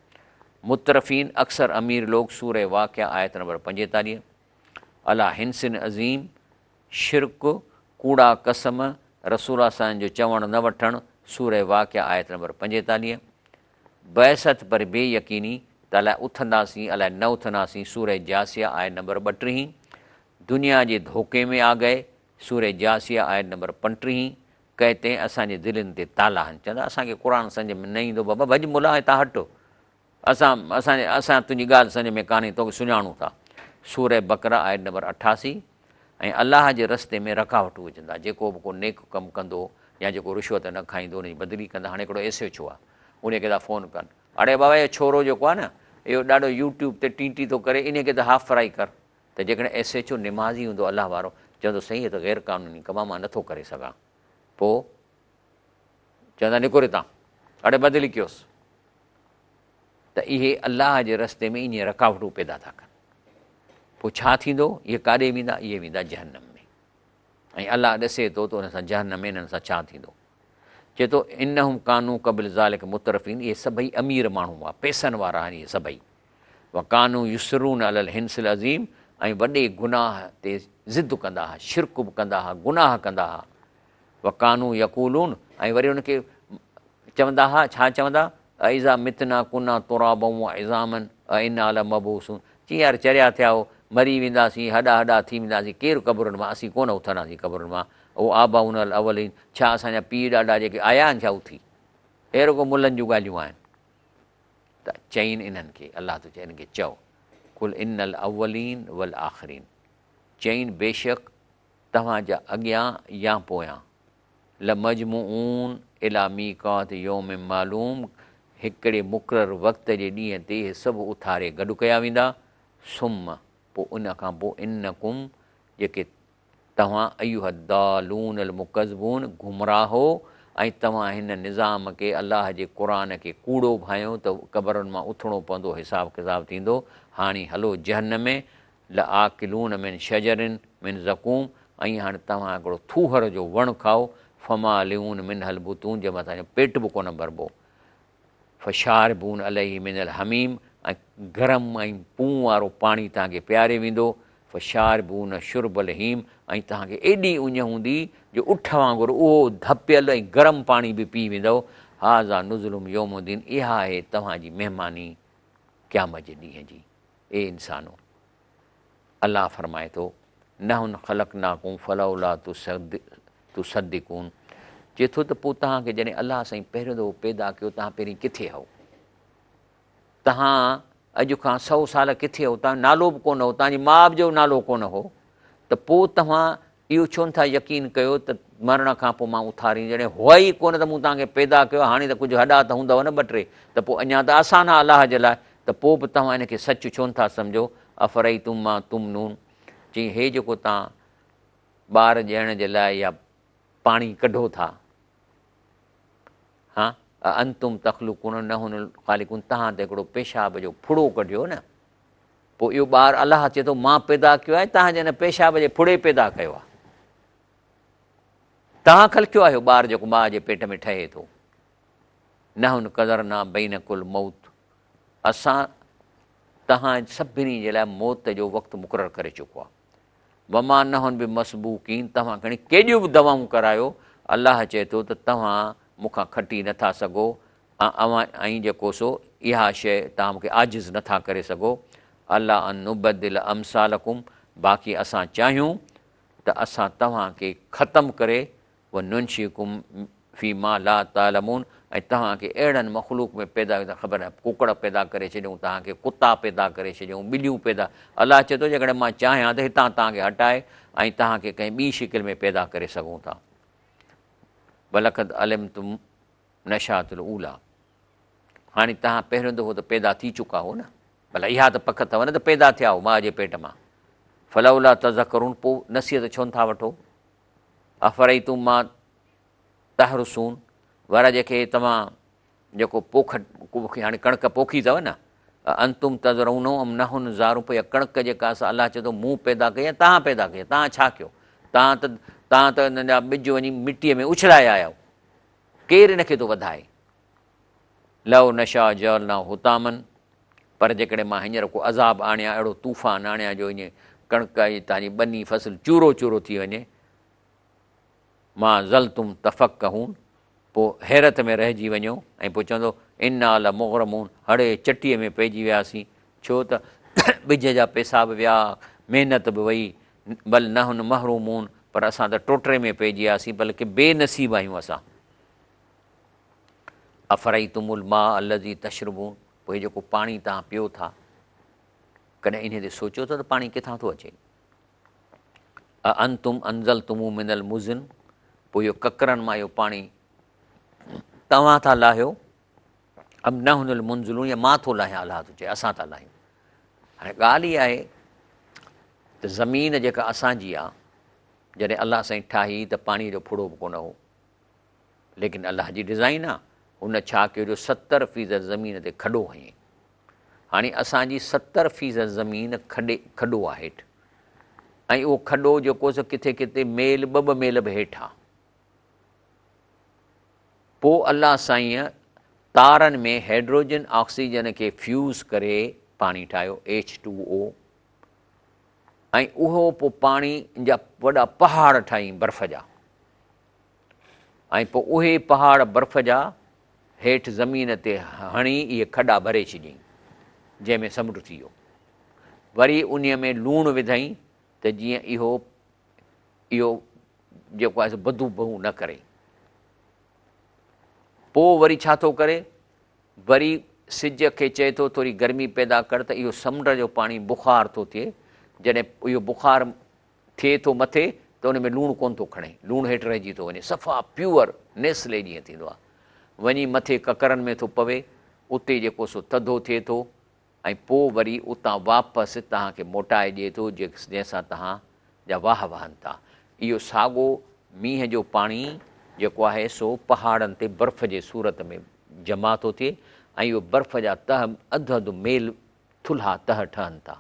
مترفين، اڪثر امير لوگ، سوره واقعه آيت نمبر 45. عليٰ حنث عظيم، شرڪ، ڪوڙا قسم، رسول الله صلعم جو چوڻ نه وٺڻ، سوره واقعه آيت نمبر 45. بعثت پر بي يقيني ته الائي اٿنداسين الائي نه اٿنداسين، سوره جاثيه آيت نمبر 32. دنيا جي ڌوڪي ۾ آ گئي، سوره جاثيه آيت نمبر 35، ڪهتي هين اسان جي دلين تي تالا هن، چوندا اسان کي قرآن سمجهه ۾ نه ايندو بابا ڀڄ ملا هتان هٽ اسان اسان اسان تنهنجي ڳالهه سمجهه ۾ ڪانهي توکي سڃاڻون ٿا، سوره بقره آيت نمبر 88، ۽ الله جي رستي ۾ رڪاوٽون وجهندا جيڪو به ڪو نيڪ ڪم ڪندو يا جيڪو رشوت نه کائيندو ان جي بدلي ڪندا هاڻي هڪڙو ايس ايڇ او آ انهي کي ٿا فون ڪن اڙي بابا اهو ڇورو جيڪو آ نه اهو ڏاڍو يوٽيوب تي ٽين ٽين ٿو ڪري انهي کي ته هاف فرائي ڪر ته جيڪڏهن ايس ايڇ او نمازي هوندو الله وارو چوندو سائين هي ته غير قانوني ڪم آ مان نٿو ڪري سگهان پوء چوندا نڪر هتان اڙي بدلي ڪيوس ته اهي الله جي رستي ۾ ائين رڪاوٽون پيدا ٿا ڪن پوء ڇا ٿيندو اهي ڪاڏي ويندا اهي ويندا جهنم ۾ ۽ الله ڏسي ٿو ته ان سان جهنم ۾ انهن سان ڇا ٿيندو چئي ٿو انهم ڪانو قبل ذلڪ مترفين اهي سڀئي امير ماڻهو هئا پئسن وارا آهن اهي سڀئي وڪانو يصرون علي الحنث العظيم ۽ وڏي گناهه تي ضد ڪندا ها، شرڪ به ڪندا ها، گناهه ڪندا ها. وڪانو يقولون ۽ وري ان کي چوندا ها، ڇا چوندا؟ ائذا متنا ڪنا ترابا وعظاما ائنا لمبعوثون چي يار چريا ٿيا آهو، مري وينداسين، هڏا هڏا ٿي وينداسين، ڪير قبرن مان، اسين ڪونه اٿنداسين قبرن مان، او آباؤنا الاولين ڇا اسان جا پيء ڏاڏا جيڪي آيا آهن ڇا اٿي؟ اهي رڳو ملن جون ڳالهيون آهن. ته چئين انهن کي، الله ٿو چئي انهن کي چئو، قل ان الاولين والآخرين چئين بيشڪ توهان جا اڳيان يا پويان، لمجموعون الي ميقات يوم معلوم هڪڙي مقرر وقت جي ڏينهن تي اهي سڀ اٿاري گڏ ڪيا ويندا، ثم پوء ان کان پوء انڪم جيڪي توهان ايها الضالون المڪذبون گمراهو ۽ توهان هن نظام کي، الله جي قرآن کي، ڪوڙو ڀانيو ته قبرن مان اٿڻو پوندو حساب ڪتاب ٿيندو هاڻي هلو جهنم ۾ لآڪلون من شجر من زقوم ۽ هاڻي توهان هڪڙو ٿوهر جو وڻ کائو فمالئون منها البطون جنهن مان توهان جو پيٽ به ڪونه ڀربو. فشاربون عليه من الحميم ۽ گرم ۽ پون وارو پاڻي توهان کي پياري ويندو، فشاربون شرب الهيم ۽ توهان کي ايڏي اڃ هوندي جو اٺ وانگر اهو ڌپيل ۽ گرم پاڻي به پي ويندؤ، هذا نزلهم يوم الدين اها آهي توهان جي مهماني قيامت جي ڏينهن جي، اي انسانو! الله فرمائي ٿو، نحن خلقناڪم فلولا تصدقون چئي ٿو ته پوء توهان کي جڏهن الله سائين پهريون دفعو پيدا ڪيو توهان پهرين ڪٿي هئو؟ توهان اڄ کان سئو سال ڪٿي هئو؟ توهان جو نالو به ڪونه هو، توهان جي ماء جو نالو ڪونه هو ته پوء توهان اهو ڇو نٿا يقين ڪيو ته مرڻ کان پوء مان اٿاريندس؟ جڏهن هئا ئي ڪونه ته مون توهان کي پيدا ڪيو، هاڻي ته ڪجهه هڏا ته هوندؤ نه ٻه ٽي، ته پوء اڃا ته آسان آهي الله جي لاء، ته پوء به توهان ان کي سچ ڇو نٿا سمجهو؟ افرئيتم ما تمنون، چيائين هي جيڪو توهان ٻار ڄڻڻ جي لاء يا پاڻي ڪڍو ٿا، ها اانتم تخلقونه ام نحن الخالقون، توهان ته هڪڙو پيشاب جو ڦڙو ڪڍيو نه، پوء اهو ٻار الله چئي ٿو مان پيدا ڪيو آهي، توهان جي ان پيشاب جي ڦڙي پيدا ڪيو آهي، توهان خلقيو آهي اهو ٻار جيڪو ماء جي پيٽ ۾ ٺهي ٿو. نحن قدرنا بينڪم الموت، اسان توهان سڀني جي لاء موت جو وقت مقرر ڪري چڪو آهي. وما نحن بمسبوقين، توهان کڻي ڪيڏيون به دوائون ڪرايو، الله چئي ٿو ته توهان مون کان کٽي نٿا سگهو، اوهان ۽ جيڪو سو اها شيء توهان مون کي عاجز نه ٿا ڪري سگهو، الا ان نبدل امثالڪم باقي اسان چاهيون ته اسان توهان کي ختم ڪري وننشئڪم في ما لا تعلمون ۽ توهان کي اهڙن مخلوق ۾ پيدا ڪيون خبر ناهي ڪڪڙ پيدا ڪري ڇڏيون توهان کي ڪتا پيدا ڪري ڇڏيون ٻليون پيدا الله چئي ٿو جيڪڏهن مان چاهيان ته هتان توهان کي هٽائي ۽ توهان کي ڪنهن ٻي شڪل ۾ پيدا ڪري سگهون ٿا ولقد علمتم نشاة الاوليٰ هاڻي توهان پهريون دفعو ته پيدا ٿي چڪا هو نه ڀلا اها ته پڪ اٿو نه ته پيدا ٿيا هو ماء جي پيٽ مان فلولا تذڪرون پوء نصيحت ڇو نٿا وٺو افرئيتم ما تحرثون ورا جيڪي توهان جيڪو پوک پوکي هاڻي ڪڻڪ پوکي اٿو نه انتم تزرعونه ام نحن الزارعون پوء اها ڪڻڪ جيڪا سا الله چئي ٿو مون پيدا ڪئي يا توهان پيدا ڪئي توهان ڇا ڪيو توهان ته توهان ته ان جا ٻج وڃي مٽيء ۾ اڇلائي آيا آهيو ڪير ان کي ٿو وڌائي؟ لو نشاء جعلناه حطاما پر جيڪڏهن مان هينئر ڪو عذاب آڻيان، اهڙو طوفان آڻيان جو ائين ڪڻڪ ۽ توهان جي ٻني فصل چورو چورو ٿي وڃي، ما ظلتم تفڪهون پوء حيرت ۾ رهجي وڃو ۽ پوء چوندو انا لمغرمون هڙي چٽيء ۾ پئجي وياسين، ڇو ته ٻج جا پئسا به ويا، محنت به وئي، بل نحن محرومون پر اسان ته ٽوٽري ۾ پئجي وياسين بلڪه بي نصيب آهيون اسان. افرئيتم الماء الذي تشربون پوء هي جيڪو پاڻي توهان پيو ٿا ڪڏهن انهي تي سوچيو اٿو ته پاڻي ڪٿان ٿو اچي؟ اانتم انزلتموه من المزن پوء اهو ڪڪرن مان اهو پاڻي توهان ٿا لاهيو ام نحن المنزلون يا مان ٿو لاهيان الله ٿو چئي اسان ٿا لاهيون هاڻي ڳالهه اها آهي ته زمين جيڪا اسان جي آ جڏهن الله سائين ٺاهي ته پاڻي جو ڦڙو به ڪونه هو ليڪن الله جي ڊزائين آ هن ڇا ڪيو جو ستر فيصد زمين تي کڏو هنئي هاڻي اسان جي ستر فيصد زمين کڏي کڏو آ هيٺ ۽ اهو کڏو جيڪو سو ڪٿي ڪٿي ميل ٻه ٻه ميل به هيٺ آ پوء الله سائينء تارن ۾ هيڊروجن آڪسيجن کي فيوز ڪري پاڻي ٺاهيو، ايڇ ٽو او، ۽ اهو پوء پاڻي جا وڏا پهاڙ ٺاهيائين برف جا ۽ پوء اهي پهاڙ برف جا هيٺ زمين تي هڻي اهي کڏا ڀري ڇڏيائين جنهن ۾ سمنڊ ٿي ويو. وري انهيء ۾ لوڻ وڌائين ته جيئن اهو اهو جيڪو آهي سو بدوبو نه ڪري. پوء وري ڇا ٿو ڪري؟ وري سج کي چئي ٿو ٿوري گرمي پيدا ڪر ته اهو سمنڊ جو پاڻي بخار ٿو ٿئي. جڏهن اهو بخار ٿئي ٿو مٿي ته ان ۾ لوڻ ڪونه ٿو کڻي، لوڻ هيٺ رهجي ٿو وڃي، صفا پيور نيسلي جيئن ٿيندو آهي. وڃي مٿي ڪڪرن ۾ ٿو پوي، اتي جيڪو سو ٿڌو ٿئي ٿو ۽ پوء وري اتان واپس توهان کي موٽائي ڏئي ٿو جنهن سان توهان جا واهه وهن ٿا. اهو ساڳو مينهن جو پاڻي جيڪو آهي سو پهاڙن تي برف جي صورت ۾ جمع ٿو ٿئي ۽ اهو برف جا تهه اڌ اڌ ميل ٿلها تهه ٺهن ٿا.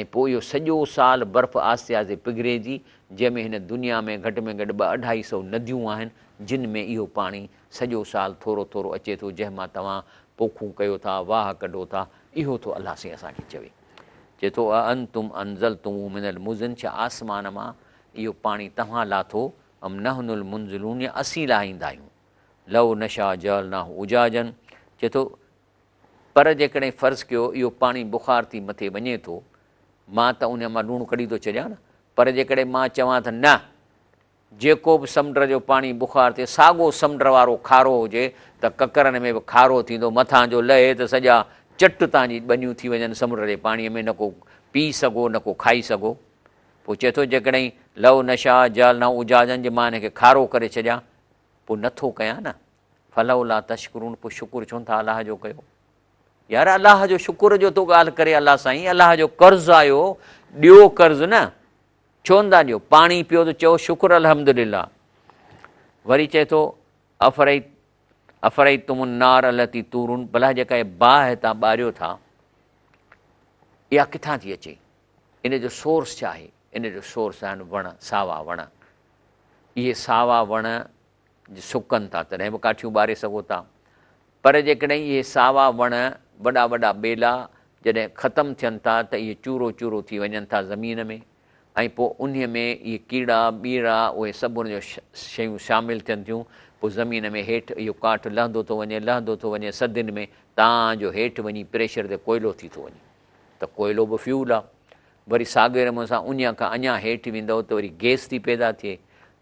۽ پوء اهو سڄو سال برف آهستي آهستي پگهري ٿي، جنهن ۾ هن دنيا ۾ گهٽ ۾ گهٽ ٻه اڍائي سئو نديون آهن، جن ۾ اهو پاڻي سڄو سال ٿورو ٿورو اچي ٿو، جنهن مان توهان پوکون ڪيو ٿا، واهه ڪڍو ٿا، اهو ٿو الله سائين اسان کي چوي. چئي ٿو، اانتم انزلتموه من المزن ڇا آسمان مان اهو پاڻي توهان لاٿو، ام نحن المنزلون يا اسين لاهيندا آهيون، لو نشاء جعلناه اجاجا چئي ٿو، پر جيڪڏهن فرض ڪيو اهو پاڻي بخار ٿي مٿي وڃي ٿو مان ته انهيء مان لوڻ ڪڍي ٿو ڇڏيان نه، پر جيڪڏهن مان چوان ته نه، جيڪو به سمنڊ جو پاڻي بخار ٿئي، ساڳو سمنڊ وارو کارو هجي ته ڪڪرن ۾ به کارو ٿيندو، مٿان جو لهي ته سڄا چٽ تان جي ٻنيون ٿي وڃن سمنڊ جي پاڻيء ۾ نه ڪو پي سگهو نه ڪو کائي سگهو. پوء چئي ٿو جيڪڏهن لو نشاء جعلناه اجاجا جي مان هن کي کارو ڪري ڇڏيان، پوء نه ٿو ڪيان نه، فلولا تشڪرون پوء شڪر ڇو نه ٿا الله جو ڪيو؟ يار الله جو شڪر جو ٿو ڳالهه ڪري الله سائين الله جو قرض آيو ڏيو قرض نه ڇو نه ٿا ڏيو پاڻي پيو ته چئو شڪر الحمدلله وري چئي ٿو افرئي افرئيتم النار التي تورون بلا جيڪا هي باهه تان ٻاريو ٿا اها ڪٿان ٿي اچي ان جو سورس ڇا آهي ان جو سورس آهن وڻ ساوا وڻ اهي ساوا وڻ جي سڪن ٿا تڏهن به ڪاٺيون ٻاري سگهو ٿا پر جيڪڏهن اهي ساوا وڻ وڏا وڏا ٻيلا جڏهن ختم ٿين ٿا ته اهي چورو چورو ٿي وڃن ٿا زمين ۾ ۽ پوء انهي ۾ اهي ڪيڙا ٻيڙا اهي سڀ ان جو شيون شامل ٿين ٿيون پوء زمين ۾ هيٺ اهو ڪاٺ لهندو ٿو وڃي لهندو ٿو وڃي صدين ۾ تان جو هيٺ وڃي پريشر تي ڪوئلو ٿي ٿو وڃي ته ڪوئلو به فيول آ وري ساڳئي نموني سان انهيء کان اڃا هيٺ ويندؤ ته وري گئس ٿي پيدا ٿئي،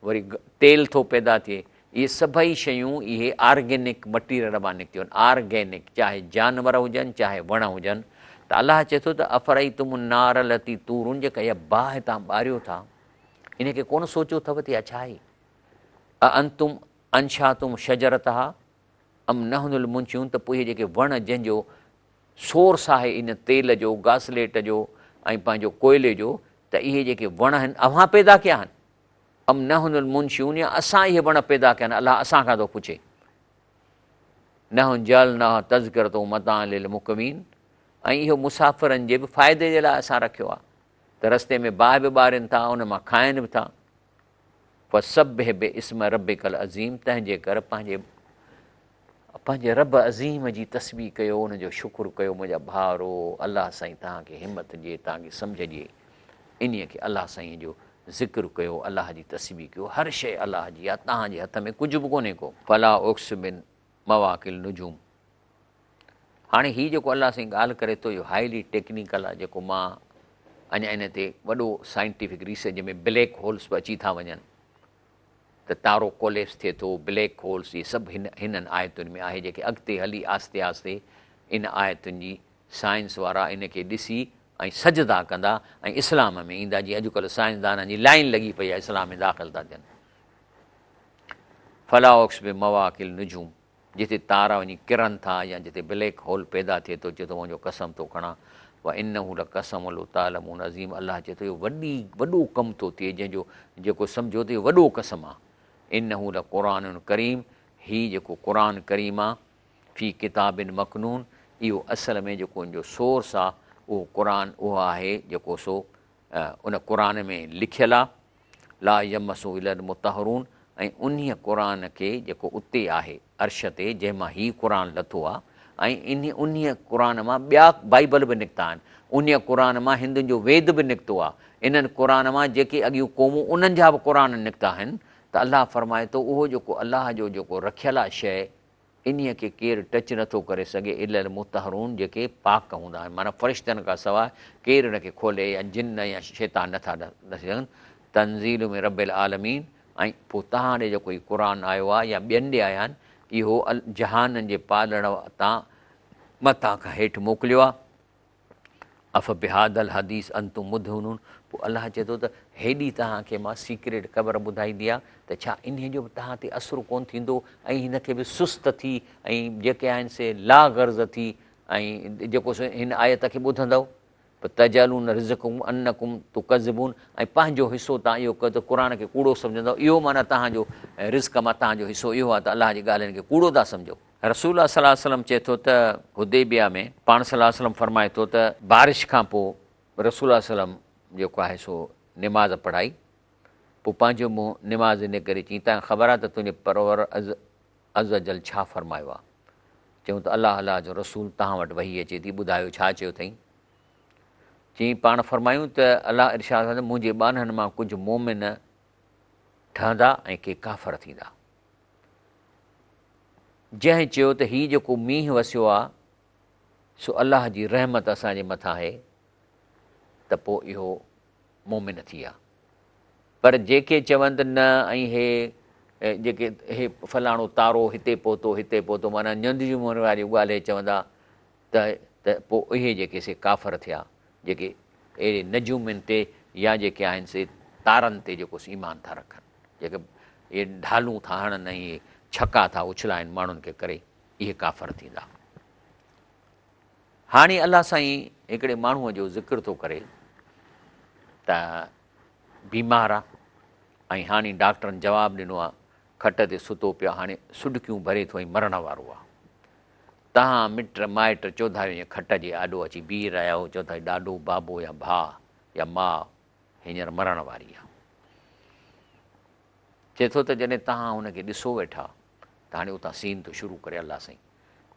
وري تيل ٿو پيدا ٿئي. اهي سڀئي شيون اهي آرگينڪ مٽيريل مان نڪتيون آهن. آرگينڪ چاهي جانور هجن چاهي وڻ هجن ته الله چئي ٿو ته افرئيتم النار التي تورون جيڪا اها باهه توهان ٻاريو ٿا ان کي ڪونه سوچيو اٿو ته اها ڇا آهي؟ اانتم انشاتم شجرتها ام نحن المنشئون ته پوء اهي جيڪي وڻ جنهن جو سورس آهي ان تيل جو، گاسليٽ جو ۽ پنهنجو ڪوئلي جو ته اهي جيڪي وڻ آهن اوهان پيدا ڪيا آهن؟ ام نحن المنشئون يا اسان اهي وڻ پيدا ڪيا آهن؟ الله اسان کان ٿو پڇي. نحن جعلناها تذڪرة ومتاعا للمقوين ۽ اهو مسافرن جي به فائدي جي لاء اسان رکيو آهي ته رستي ۾ باهه به ٻارين ٿا ان مان کائن به ٿا. فسبح باسم ربک العظيم تنهن جي ڪر پنهنجي پنهنجي رب عظيم جي تسبيح ڪيو ان جو شڪر ڪيو منهنجا ڀائرو الله سائين توهان کي همت ڏئي توهان کي سمجهه ڏئي انهي کي الله سائين جو ذڪر ڪيو الله جي تسبيح ڪيو هر شيء الله جي آ توهان جي هٿ ۾ ڪجهه به ڪونهي ڪو. فلا اقسم بمواقع النجوم هاڻي هي جيڪو الله سائين ڳالهه ڪري ٿو اهو هائلي ٽيڪنيڪل آ جيڪو مان اڃا ان تي وڏو سائنٽيفڪ ريسرچ جنهن ۾ بليڪ هولس به اچي ٿا وڃن ته تارو ڪوليپس ٿئي ٿو، بليڪ هولس اهي سڀ هن هنن آيتن ۾ آهي جيڪي اڳتي هلي آهستي آهستي ان آيتن جي سائنس وارا ان کي ڏسي ۽ سجدا ڪندا ۽ اسلام ۾ ايندا جيئن اڄڪلهه سائنسدانن جي لائين لڳي پئي آهي اسلام ۾ داخل ٿا ٿين. فلا اقسم بمواقع النجوم جتي تارا وڃي ڪرن ٿا يا جتي بليڪ هول پيدا ٿئي ٿو چئي ٿو مان جو قسم ٿو کڻان وانه لقسم لو تعلمون عظيم الله چئي ٿو اهو وڏي وڏو ڪم ٿو ٿئي جنهن جو جيڪو سمجهو ته اهو وڏو قسم آ انه لقرآن ڪريم هي جيڪو قرآن ڪريم آ في ڪتاب مڪنون اهو اصل ۾ جيڪو ان جو سورس آ اهو قرآن اهو آهي جيڪو سو ان قرآن ۾ لکيل آ لا يمسه الا المطهرون ۽ انهيء قرآن کي جيڪو اتي آهي، عرش تي، جنهن مان هي قرآن لٿو آ ۽ انهيء قرآن مان ٻيا بائيبل به نڪتا آهن، انهيء قرآن مان هندن جو ويد به نڪتو آ، انهن قرآن مان جيڪي اڳيون قومون انهن جا به قرآن نڪتا آهن ته الله فرمائي ٿو اهو جيڪو الله جو جيڪو رکيل آ شيء انهيء کي ڪير ٽچ نه ٿو ڪري سگهي الا المطهرون جيڪي پاڪ هوندا آهن معنيٰ فرشتن کان سواء ڪير ان کي کولي يا جن يا شيطان نه ٿا ڏسي سگهن تنزيل من رب العالمين ۽ پوء توهان ڏي جيڪو هي قرآن آيو آهي يا ٻين ڏي آيا آهن اهو جهانن جي پالڻ تان مٿان کان هيٺ موڪليو آهي. افبهذا الحديث انتم مدهنون پوء الله چئي ٿو ته هيڏي توهان کي مان سيڪريٽ خبر ٻڌائيندي آهيان ته ڇا انهيء جو به توهان تي اثر ڪونه ٿيندو ۽ هن کي به سست ٿي ۽ جيڪي آهن سي لا غرض ٿي ۽ جيڪو سو هن آيت کي ٻڌندؤ فتجعلون رزقڪم انڪم تڪذبون ۽ پنهنجو حصو توهان اهو ڪيو ته قرآن کي ڪوڙو سمجهندؤ اهو معنيٰ توهان جو رزق مان توهان جو حصو اهو آهي ته الله جي ڳالهين کي ڪوڙو ٿا سمجهو. رسول الله صلي الله عليه وسلم چئي ٿو ته حديبيه ۾ پاڻ صلي الله عليه وسلم فرمائي ٿو ته بارش کان پوء رسول الله صلي الله عليه وسلم جيڪو آهي سو نماز پڙهائي پوء پنهنجو منهن نماز ان ڪري چيائين تنهن خبر آهي ته تنهنجي پرور عزوجل ڇا فرمايو آهي چيائون ته الله الله جو رسول توهان وٽ وحي اچي ٿي ٻڌايو ڇا چيو اٿئين چيائين پاڻ فرمايون ته الله ارشاد فرمايو منهنجي ٻانهن مان ڪجهه مومن ٺهندا ۽ ڪي ڪافر ٿيندا جنهن چيو ته هي جيڪو مينهن وسيو آ سو الله جي رحمت اسان جي مٿان آهي ته پوء اهو مؤمن ٿي ويا. پر جيڪي چون ته نه ۽ هي جيڪي هي فلاڻو تارو هتي پهتو هتي پهتو معنيٰ نجومين واريون ڳالهه چوندا ته ته پوء اهي جيڪي سي ڪافر ٿيا جيڪي اهڙي نجومين تي يا جيڪي آهن سي تارن تي جيڪو سي ايمان ٿا رکن جيڪي اهي ڍالون ٿا هڻن ۽ اهي ڇڪا ٿا اڇلائن ماڻهن کي ڪري اهي ڪافر ٿيندا. هاڻي الله سائين هڪڙي ماڻهوء جو ذڪر ٿو ڪري ته بيمار آ ۽ هاڻي ڊاڪٽرن جواب ڏنو آ کٽ تي ستو پيو آ هاڻي سڏڪيون ڀري ٿو ۽ مرڻ وارو آ. تهان مٽ مائٽ چوڌاري وڃي کٽ جي آڏو اچي بيهي رهيا هو چون ٿا ڏاڏو بابو يا ڀاء يا ماء هينئر مرڻ واري آ. چئي ٿو ته جڏهن تهان هن کي ڏسو ويٺا ته هاڻي اتان سين ٿو شروع ڪري الله سائين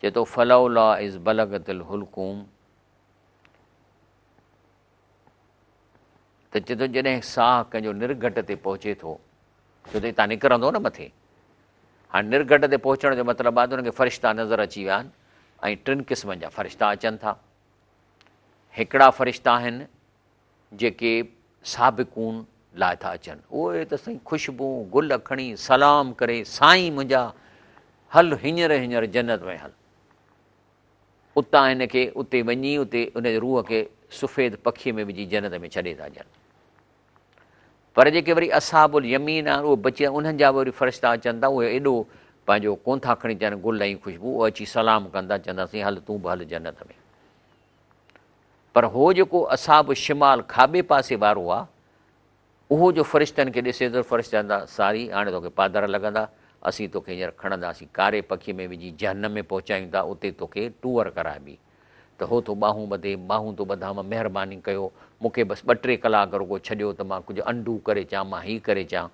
چئي ٿو فلولا اذ بلغت الحلقوم ته چئي ٿو جڏهن ساهه ڪنهن جو نرگهٽ تي پهچي ٿو ڇو ته هتان نڪرندو نه مٿي هاڻي نرگهٽ تي پهچڻ جو مطلب آهي ته هن کي فرشتا نظر اچي ويا آهن ۽ ٽن قسمن جا فرشتا اچن ٿا هڪڙا فرشتا آهن جيڪي سابقون لاء ٿا اچن، اهي ته سائين خوشبو گل کڻي سلام ڪري سائين منهنجا هل هينئر هينئر جنت ۾ هل. اتان هن کي اتي وڃي اتي ان جي روح کي سفيد پکيء ۾ وجهي جنت ۾ ڇڏي ٿا اچن. پر جيڪي وري اصحاب اليمين آهن اهي بچي انهن جا به وري فرشتا اچن ٿا اهي ايڏو پنهنجو ڪونه ٿا کڻي اچن گل ۽ خوشبو اهي اچي سلام ڪن ٿا چون ٿا سائين هل تون به هل جنت ۾. پر هو جيڪو اصحاب الشمال کاٻي پاسي وارو آ، اهو جو فرشتن کي ڏسي ٿو، فرشتا چوندا، ساري، هاڻي توکي پادر لڳندا، اسين توکي هينئر کڻنداسين، ڪاري پکيء ۾ وجهي جهنم ۾ پهچايون ٿا، اتي توکي ٽوئر ڪرائبي. ته هو ٿو ٻانهون ٻڌي، ٻانهون ٿو ٻڌان، مهرباني ڪيو، مون کي بس ٻه ٽي ڪلاڪ رڳو ڇڏيو ته مان ڪجهه انڊو ڪري اچان، مان هي ڪري اچان.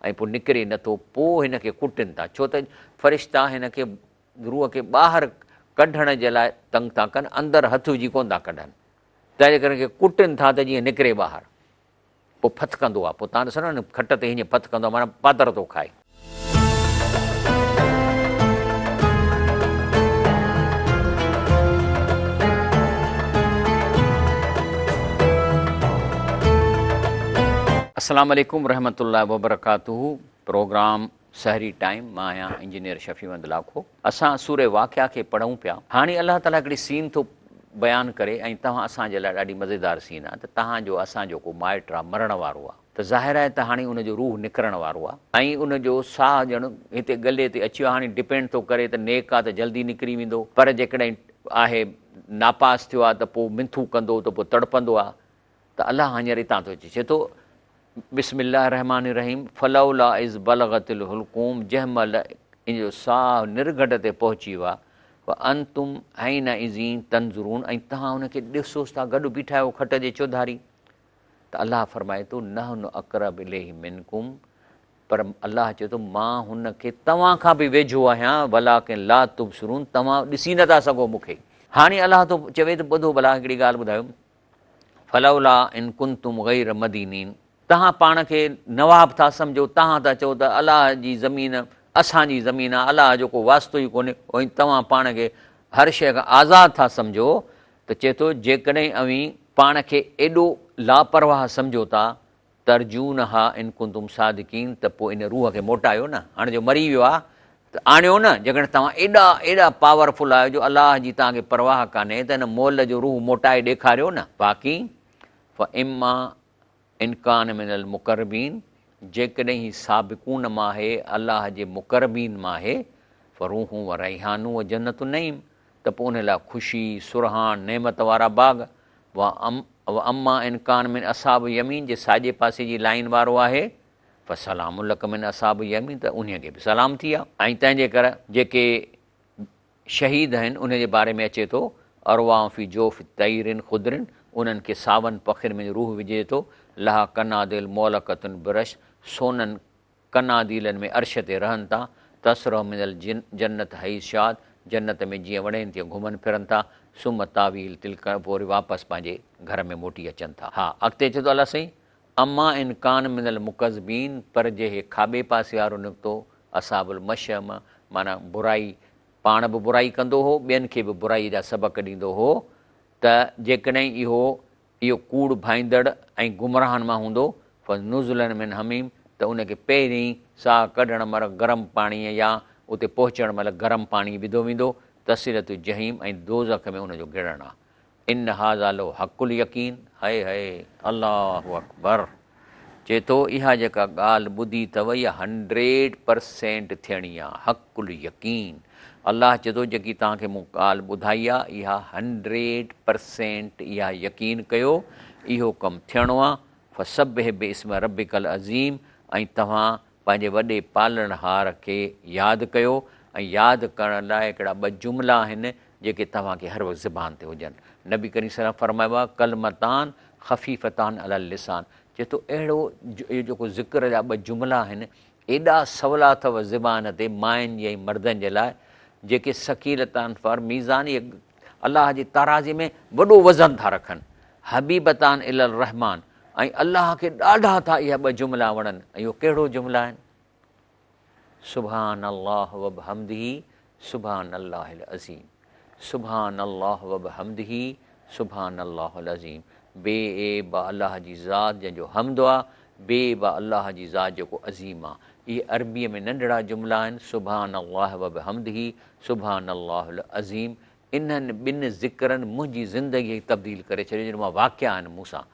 ۽ پوء نڪري نٿو، پوء هن کي ڪٽن ٿا، ڇو ته فرشتا هن کي روح کي ٻاهر ڪڍڻ جي لاء تنگ ٿا ڪن، اندر هٿ وجهي ڪونه ٿا ڪڍن. تنهن جي ڪري هن کي ڪٽن ٿا ته جيئن نڪري ٻاهر. پوء ڦٿڪندو آهي. پوء تان ڏسو نه کٽ تي هيئن ڦٿڪندو آهي معنيٰ پادر ٿو کائي. السلام عليڪم ورحمة الله وبرڪاته پروگرام سحري ٽائيم مان آهيان انجنيئر شفيع احمد لاکو اسان سوره واقعه کي پڙهون پيا هاڻي الله تعالي هڪڙي سين ٿو بيان ڪري ۽ توهان اسان جي لاء ڏاڍي مزيدار سين آهي ته توهان جو اسان جو ڪو مائٽ آ مرڻ وارو آ ته ظاهر آهي ته هاڻي ان جو روح نڪرڻ وارو آ ۽ ان جو ساهه ڄڻ هتي ڳلي تي اچي ويو آ هاڻي ڊپينڊ ٿو ڪري ته نيڪ آ ته جلدي نڪري ويندو پر جيڪڏهن آهي ناپاس ٿيو آ ته پوء منٿون ڪندو ته پوء تڙپندو آ ته الله هينئر اتان ٿو اچي چئي ٿو، بسم الله الرحمٰن الرحيم فلولا اذ بلغت الحلقوم جنهن مهل ان جو ساهه نرگهٽ تي پهچي ويو آهي وانتم حينئذ تنظرون ۽ توهان ان کي ڏسوس ٿا گڏ بيٺا آهيو کٽ جي چوڌاري ته الله فرمائي ٿو نحن اقرب اليه منڪم پر الله چئي ٿو مان هن کي توهان کان به ويجهو آهيان ولڪن لا تبصرون توهان ڏسي نٿا سگهو مون کي هاڻي الله ٿو چوي ته ٻڌو ڀلا هڪڙي ڳالهه ٻڌايو فلولا ان ڪنتم غير مدينين توهان پاڻ کي نواب ٿا سمجهو، توهان ٿا چئو ته الله جي زمين اسان جي زمين آهي، الله جو ڪو واسطو ئي ڪونهي ۽ توهان پاڻ کي هر شيء کان آزاد ٿا سمجهو ته چئي ٿو جيڪڏهن اوهين پاڻ کي ايڏو لاپرواهه سمجهو ٿا ترجونها ان ڪنتم صادقين ته پوء ان روح کي موٽايو نه، هاڻي جو مري ويو آهي ته آڻيو نه، جيڪڏهن توهان ايڏا ايڏا پاور فل آهيو جو الله جي توهان کي پرواهه ڪانهي ته ان مئل جو روح موٽائي ڏيکاريو نه، باقي فاما ان ڪان من المقربين جيڪڏهن هي سابقون مان آهي، الله جي مقربين مان آهي، فروح و ريحان و جنت النعيم ته پوء ان لاء خوشي، سرهاڻ، نعمت وارا باغ، واما ان ڪان من اصحاب اليمين جي ساڄي پاسي جي لائين وارو آهي، فسلام لڪ من اصحاب اليمين ته انهيء کي به سلامتي آ. ۽ تنهن جي ڪري جيڪي شهيد آهن انهن جي باري ۾ اچي ٿو، ارواح في جوف طير خضر انهن کي ساون پکين ۾ روح وجهجي ٿو، لها قناديل معلقة برش سونن قناديلن ۾ عرش تي رهن ٿا، تسرح من الجنة حيث شاءت، جنت ۾ جيئن وڻين تيئن گهمن ڦرن ٿا، ثم تاوي تلڪ پوء وري واپس پنهنجي گهر ۾ موٽي اچن ٿا. ها، اڳتي اچي ٿو الله سائين، اما ان ڪان من المڪذبين پر جي هي کاٻي پاسي وارو نڪتو، اصحاب المشئمة، معنيٰ برائي، پاڻ به برائي ڪندو هو، ٻين کي به برائي جا سبق ڏيندو هو ته جيڪڏهن اهو اهو ڪوڙ ڀائيندڙ ۽ گمراهن مان هوندو، فنزلا من حميم ته ان کي پهرين ساهه ڪڍڻ مهل گرم پاڻيء يا اتي پهچڻ مهل گرم پاڻي وڌو ويندو، تصلية جحيم ۽ دوزخ ۾ ان جو گهڙڻ آ. ان هذا لهو حق اليقين، هئي هئي الله اڪبر چئي ٿو اها جيڪا ڳالهه ٻڌي اٿو اها هنڊريڊ پرسينٽ ٿيڻي آ، حق اليقين الله چئي ٿو جيڪي توهان کي مون ڳالهه ٻڌائي آ اها هنڊريڊ پرسينٽ اها يقين ڪيو اهو ڪم ٿيڻو آ، فسبح باسم ربک العظيم ۽ توهان پنهنجي وڏي پالڻهار کي ياد ڪيو ۽ ياد ڪرڻ لاء هڪڙا ٻه جملا آهن جيڪي توهان کي هر وقت زبان تي هجن. نبي ڪريم صلي الله عليه وسلم فرمايو آهي، ڪلمتان خفيفتان علي اللسان چئي ٿو اهڙو اهو جيڪو ذڪر جا ٻه جملا آهن ايڏا سولا اٿو زبان تي ماين جي ۽ مردن جي لاء جيڪي ثقيلتان في الميزان اهي الله جي ترازي ۾ وڏو وزن ٿا رکن حبيبتان الي الرحمان ۽ الله کي ڏاڍا ٿا اها ٻه جملا وڻن ۽ اهو ڪهڙو جملا آهن سبحان الله وبحمده سبحان الله العظيم سبحان الله وبحمده سبحان الله العظيم بي عيب آ الله جي ذات جنهن جو حمد آ بي عيب آ الله جي ذات جيڪو عظيم آ اهي عربيء ۾ ننڍڙا جملا آهن سبحان الله وبحمده سبحان الله العظيم انهن ٻن ذڪرن منهنجي زندگيء کي تبديل ڪري ڇڏيو جن مان واقعا آهن مون سان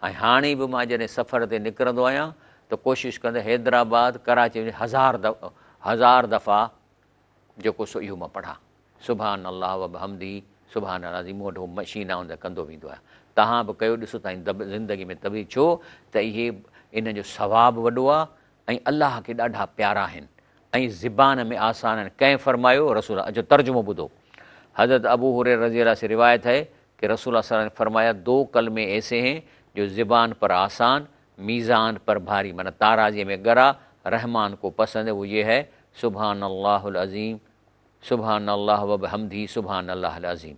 ۽ هاڻي به مان جڏهن سفر تي نڪرندو آهيان ته ڪوشش ڪندي حيدرآباد ڪراچي وڃي هزار هزار دفعا جيڪو سو اهو مان پڙهان سبحان الله وبحمده سبحان الله العظيم مون وٽ هو مشين آهي ان تي ڪندو ويندو آهيان توهان به ڪيو ڏسو توهان جي زندگي ۾ تبديلي ڇو ته اهي انهن جو ثواب وڏو آهي ۽ الله کي ڏاڍا پيارا آهن ۽ زبان ۾ آسان آهن ڪنهن فرمايو رسول الله اچو ترجمو ٻڌو حضرت ابو هريره رضي الله سي روايت هي ڪه رسول الله صلي الله عليه وسلم ني فرمايا دو ڪلمي ايسي هين جو زبان پر آسان ميزان پر ڀاري معنيٰ تارازي ۾ ڳرا رحمان ڪو پسند هي وو يه هي سبحان الله العظيم سبحان الله وبحمده سبحان الله العظيم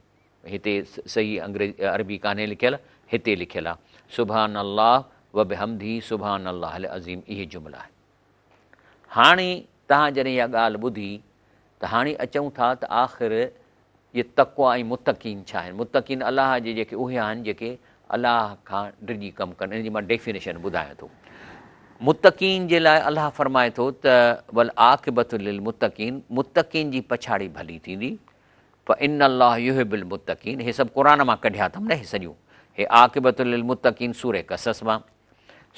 هتي صحيح انگريزي عربي ڪانهي لکيل هتي لکيل آ سبحان الله وبحمده سبحان الله العظيم اهي جملا آهن هاڻي توهان جڏهن اها ڳالهه ٻڌي ته هاڻي اچون ٿا ته آخر اهي تقويٰ ۽ متقين ڇا آهن متقين الله جي جيڪي اهي آهن جيڪي الله کان ڊڄي ڪم ڪن ان جي مان ڊيفينيشن ٻڌايان ٿو متقين جي لاء الله فرمائي ٿو ته والعاقبة للمتقين متقين جي پڇاڙي ڀلي ٿيندي فان الله يحب المتقين هي سڀ قرآن مان ڪڍيا اٿم نه هي سڄيون هي عاقبت للمتقين سوره قصص مان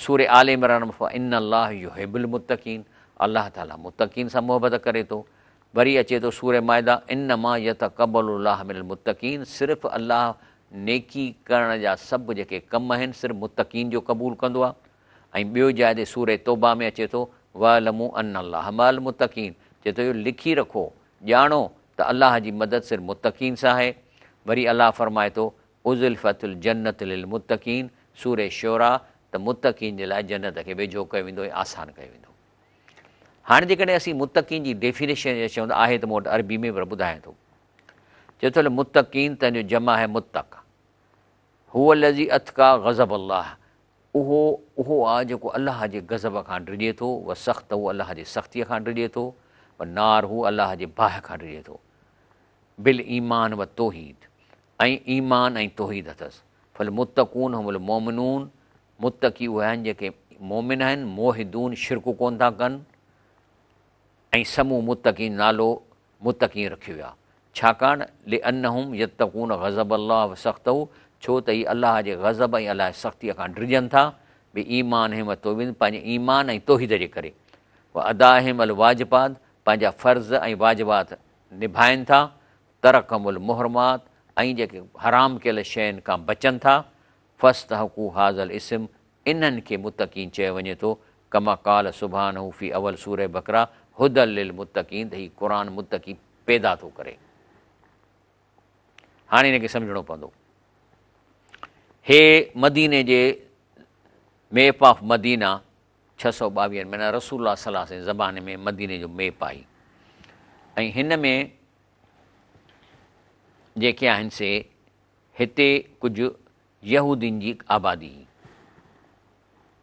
سوره آل عمران مان فان الله يحب المتقين الله تعالي متقين سان محبت ڪري ٿو وري اچي ٿو سوره مائده انما يتقبل الله من المتقين صرف الله نيڪي ڪرڻ جا سڀ جيڪي ڪم آهن صرف متقين جو قبول ڪندو آهي ۽ ٻيو جاء تي سوره توبه ۾ اچي ٿو واعلموا ان الله مع المتقين چئي ٿو اهو لکي رکو ڄاڻو ته الله جي مدد صرف متقين سان آهي. وري الله فرمائي ٿو، ازلفت الجنة للمتقين، سورة شعراء، ته متقين جي لاء جنت کي ويجهو ڪيو ويندو ۽ آسان ڪيو ويندو. هاڻي جيڪڏهن اسين متقين جي ڊيفينيشن جي چئون ته آهي ته مون وٽ عربي ۾ پر ٻڌايان ٿو. چئي ٿو متقين تنهن جو جمع آهي متق. هو الذي اتقي غضب الله اهو اهو آ جيڪو الله جي غضب کان ڊڄي ٿو، و سخطه الله جي سختيء کان ڊڄي ٿو، و ناره الله جي باهه کان ڊڄي ٿو. بالايمان والتوحيد ۽ ايمان ۽ توحيد اٿس. فالمتقون هم المومنون متقي اهي آهن جيڪي مؤمن آهن، موحدون شرڪ ڪونه ٿا ڪن ۽ سمو متقين نالو متقين رکيو ويا، ڇاڪاڻ لأنهم يتقون غضب الله وسخطه ڇو ته هي الله جي غضب ۽ الله جي سختيء کان ڊڄن ٿا، بايمانهم وتوحيدهم پنهنجي ايمان ۽ توحيد جي ڪري، وادائهم الواجبات پنهنجا فرض ۽ واجبات نڀائن ٿا، ترڪهم المحرمات ۽ جيڪي حرام ڪيل شين کان بچن ٿا، فاستحقوا هذا الاسم انهن کي متقين چيو وڃي ٿو، ڪما قال سبحانه في اول سوره بقره هدي للمتقين ته هي قرآن متقي پيدا ٿو ڪري. هاڻي ان کي سمجهڻو پوندو. هي مديني جي ميپ آف مدينه 622 معنيٰ رسول الله صلي الله عليه وسلم زماني ۾ مديني جو ميپ آهي ۽ هن ۾ جيڪي آهن سي هتي ڪجهه يهودين جي آبادي هئي.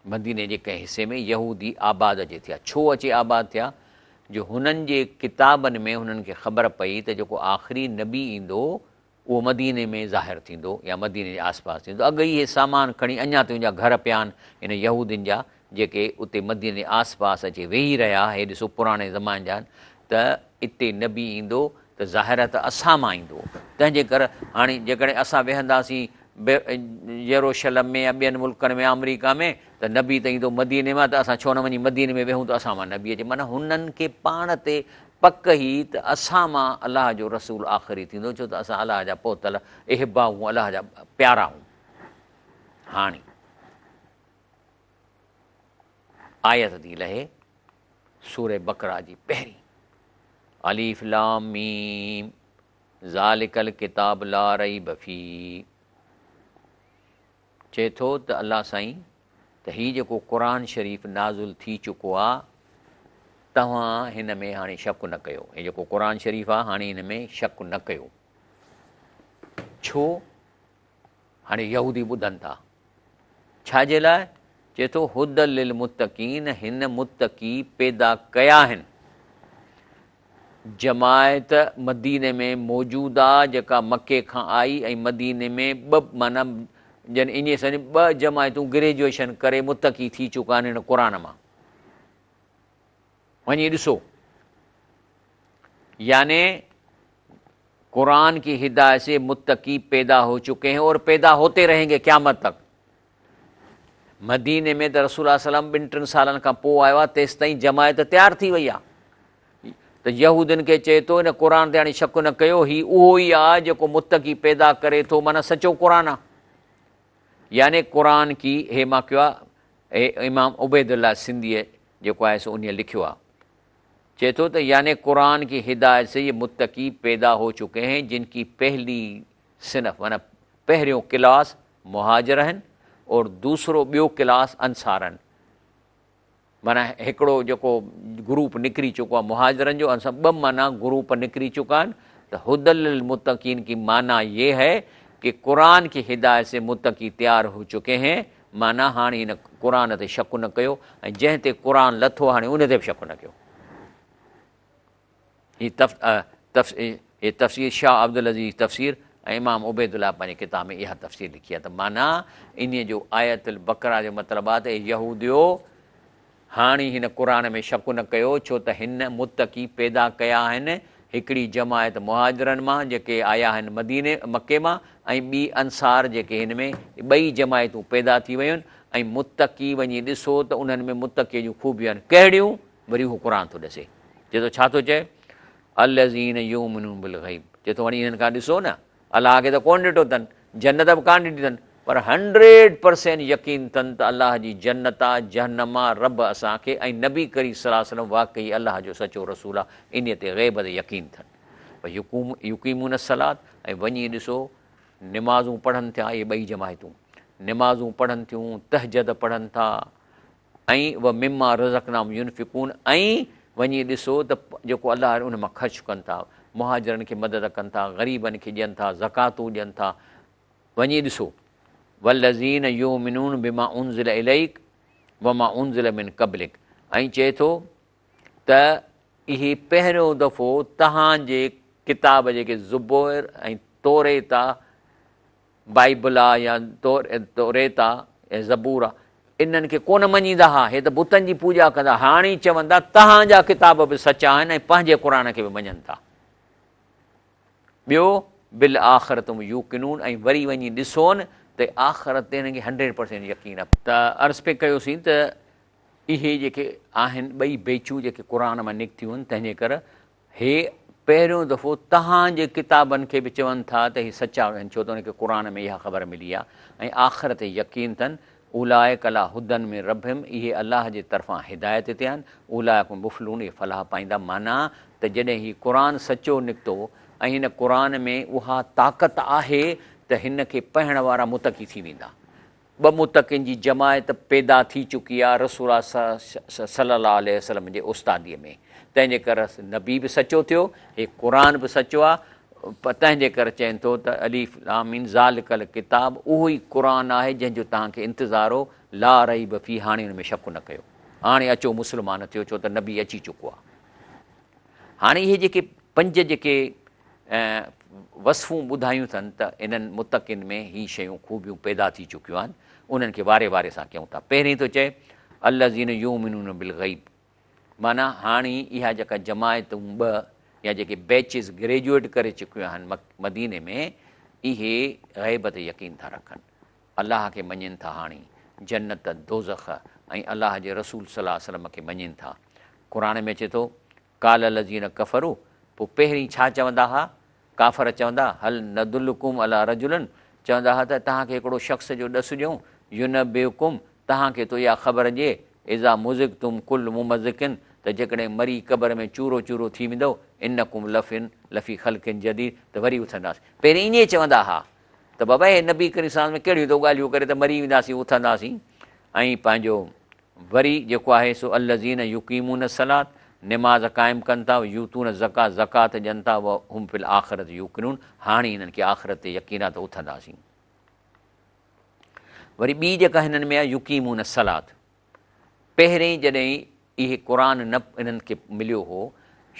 مديني جي ڪنهن حصي ۾ يهودي آباد اچي ٿيا. ڇو اچي آباد ٿيا؟ جو هنن جي ڪتابن ۾ هنن کي خبر پئي ته جيڪو آخري نبي ايندو اهو مديني ۾ ظاهر ٿيندو يا مديني جي آس پاس ٿيندو. اڳ ئي اهي سامان کڻي اڃا تائين جا گهر پيا آهن هن يهودين جا جيڪي اتي مديني جي آس پاس اچي ويهي رهيا هي ڏسو پراڻي زماني جا آهن ته اتي نبي ايندو ته ظاهر آهي ته اسان مان ايندو تنهن جي ڪر هاڻي جيڪڏهن اسان ويهنداسين يروشلم ۾ يا ٻين ملڪن ۾ آمريڪا ۾ ته نبي ته ايندو مديني مان ته اسان ڇو نه وڃي مديني ۾ ويهون ته اسان مان نبي اچي معنيٰ هنن کي پاڻ تي پڪ هئي ته اسان مان الله جو رسول آخري ٿيندو ڇو ته اسان الله جا پهتل احبا هون الله جا پيارا هون. هاڻي آيت ٿي لهي سورة بقره جي پهرين الف لام ميم ذالڪ الڪتاب لا ريب فيه چئي ٿو ته الله سائين ته هي جيڪو قرآن شريف نازل ٿي چڪو آ توهان هن ۾ هاڻي شڪ نه ڪيو هي جيڪو قرآن شريف آ هاڻي هن ۾ شڪ نه ڪيو ڇو هاڻي يهودي ٻڌن ٿا ڇا جي لاء چئي ٿو هدي للمتقين هن متقي پيدا ڪيا آهن جماعت مديني ۾ موجود آ جيڪا مڪي کان آئي ۽ مديني ۾ ٻه معنيٰ ڄڻ ائين سمجهه ٻه جماعتون گريجوئيشن ڪري متقي ٿي چڪا آهن هن قرآن مان وڃي ڏسو يعني قرآن ڪي هدايت سي متقي پيدا هو چڪي هين اور پيدا هوتي رهين گي قيامت تڪ مديني ۾ ته رسول الله صلعم ٻن ٽن سالن کان پوء آيو آهي تيستائين جماعت تيار ٿي وئي آهي ته يهودين کي چئي ٿو ان قرآن تي هاڻي شڪ نه ڪيو هي اهو ئي آهي جيڪو متقي پيدا ڪري ٿو معنيٰ سچو قرآن آهي يعني قرآن ڪي هي مان ڪيو آهي هي امام عبيد الله سنڌيء جيڪو آهي سو انهيء لکيو آهي چئي ٿو ته يعني قرآن ڪي هدايت سي یہ متقي پيدا هو چڪي هين جن ڪي پهلي صنف معنيٰ پهريون ڪلاس مهاجر آهن اور دوسرو ٻيو ڪلاس انصار آهن معنيٰ هڪڙو جيڪو گروپ نڪري چڪو آهي مهاجرن جو انصار ٻه معنيٰ گروپ نڪري چڪا آهن ته هدي للمتقين ڪي معنيٰ يه هي ڪي قرآن ڪي هدايت سي متقي تيار هو چڪي هين معنيٰ هاڻي هن قرآن تي شڪ نه ڪيو ۽ جنهن تي قرآن لٿو هاڻي ان تي به شڪ نه ڪيو. هي هي تفسير شاهه عبدالعزيز تفسير ۽ امام عبيدالله پنهنجي ڪتاب ۾ اها تفسير لکي آهي ته معنيٰ انهيء جو آيت البقره جو مطلب آهي ته اي يهوديو! هاڻي هن قرآن ۾ شڪ نه ڪيو ڇو ته هن متقي پيدا ڪيا آهن هڪڙي جماعت مهاجرن مان جيڪي آيا آهن مديني، مڪي، مان ۽ ٻي انصار جيڪي هن ۾ ٻئي جماعتون پيدا ٿي ويون ۽ متقي وڃي ڏسو ته انهن ۾ متقي جون خوبيون آهن ڪهڙيون؟ وري اهو قرآن ٿو ڏسي چئي ٿو ڇا ٿو چئي الذين يؤمنون بالغيب چئي ٿو وڃي انهن کان ڏسو نه الله کي ته ڪونه ڏٺو اٿن جنت به ڪانه ڏٺي اٿن پر هنڊريڊ پرسينٽ يقين اٿن ته الله جي جنت آ جهنم آ رب اسان کي ۽ نبي ڪريم صلي الله عليه وسلم واقعي الله جو سچو رسول آ انهي تي غيب تي يقين اٿن يقيمون الصلاة ۽ وڃي ڏسو نمازون پڙهن ٿيا اهي ٻئي جماعتون نمازون پڙهن ٿيون تهجد پڙهن ٿا ۽ و مما رزقناهم ينفقون ۽ وڃي ڏسو ته جيڪو الله ان مان خرچ ڪن ٿا، مهاجرن کي مدد ڪن ٿا، غريبن کي ڏين ٿا، زڪواتون ڏين ٿا، وڃي ڏسو والذين يؤمنون بما انزل اليڪ وما انزل من قبلڪ ۽ چئي ٿو ته اهي پهريون دفعو تهان جي ڪتاب جيڪي زبور ۽ توريت آ بائيبل آ يا توريت آ يا زبور آ انهن کي ڪونه مڃيندا ها، هي ته بتن جي پوڄا ڪندا، هاڻي چوندا تهان جا ڪتاب به سچا آهن ۽ پنهنجي قرآن کي به مڃن ٿا. ٻيو بالآخرة هم يوقنون ۽ وري وڃي ڏسون ته آخرت تي هنن کي هنڊريڊ پرسينٽ يقين آ. ته عرض پئي ڪيوسين ته اهي جيڪي آهن ٻئي بيچون جيڪي قرآن مان نڪتيون آهن تنهنجي ڪر هي پهريون دفعو تهان جي ڪتابن کي به چون ٿا ته هي سچا آهن ڇو ته ان کي قرآن ۾ اها خبر ملي آهي ۽ آخرت تي يقين اٿن اولئک علي هدًي من ربهم اهي الله جي طرفان هدايت تي آهن اولئک هم المفلحون اهي فلاح پائيندا معنيٰ ته جڏهن هي قرآن سچو نڪتو ۽ هن قرآن ۾ اها طاقت آهي ته هن کي پڙهڻ وارا متقي ٿي ويندا ٻه متقين جي جماعت پيدا ٿي چڪي آ رسول الله صلي الله عليه وسلم جي استادي ۾ تنهن جي ڪر نبي به سچو ٿيو هي قرآن به سچو آ تنهن جي ڪر چين ٿو ته الف لام ميم ذالڪ الڪتاب اهو ئي قرآن آهي جنهن جو توهان کي انتظار هو لا ريب فيه هاڻي ان ۾ شڪ نه ڪيو هاڻي اچو مسلمان ٿيو ڇو ته نبي اچي چڪو آ هاڻي اهي جيڪي پنج جيڪي وصفون ٻڌايون اٿن ته انهن متقين ۾ هي شيون خوبيون پيدا ٿي چڪيون آهن، انهن کي واري واري سان ڪيون ٿا. پهرين ٿو چئي، الذين يؤمنون بالغيب معنيٰ هاڻي اها جيڪا جماعتون ٻه يا جيڪي بيچز گريجوئيٽ ڪري چڪيون آهن مديني ۾ اهي غيب تي يقين ٿا رکن، الله کي مڃين ٿا هاڻي جنت، دوزخ ۽ الله جي رسول صلي الله عليه وسلم کي مڃين ٿا. قرآن ۾ اچي ٿو، قال الذين ڪفروا پوء پهرين ڇا چوندا ها؟ ڪافر چوندا، هل ندلڪم علي رجل چوندا ها ته توهان کي هڪڙو شخص جو ڏس ڏيون، ينبئڪم توهان کي ٿو اها خبر ڏئي، اذا مزقتم ڪل ممزق ته جيڪڏهن مري قبر ۾ چورو چورو ٿي ويندؤ، انڪم لفي خلق جديد ته وري اٿنداسين. پهرين ائين چوندا ها ته بابا هي نبي ڪريم صلي الله عليه وسلم ڪهڙيون ٿو ڳالهيون ڪري ته مري وينداسين اٿنداسين ۽ پنهنجو وري جيڪو آهي سو الذين يقيمون الصلاة نماز قائم ڪن ٿا ويؤتون الزڪاة زڪوات ڏين ٿا وهم بالآخرة يوقنون هاڻي هنن کي آخرت تي يقين آهي ته اٿنداسين. وري ٻي جيڪا هنن ۾ آهي يقيمون الصلاة پهرين جڏهن اهي قرآن نه انهن کي مليو هو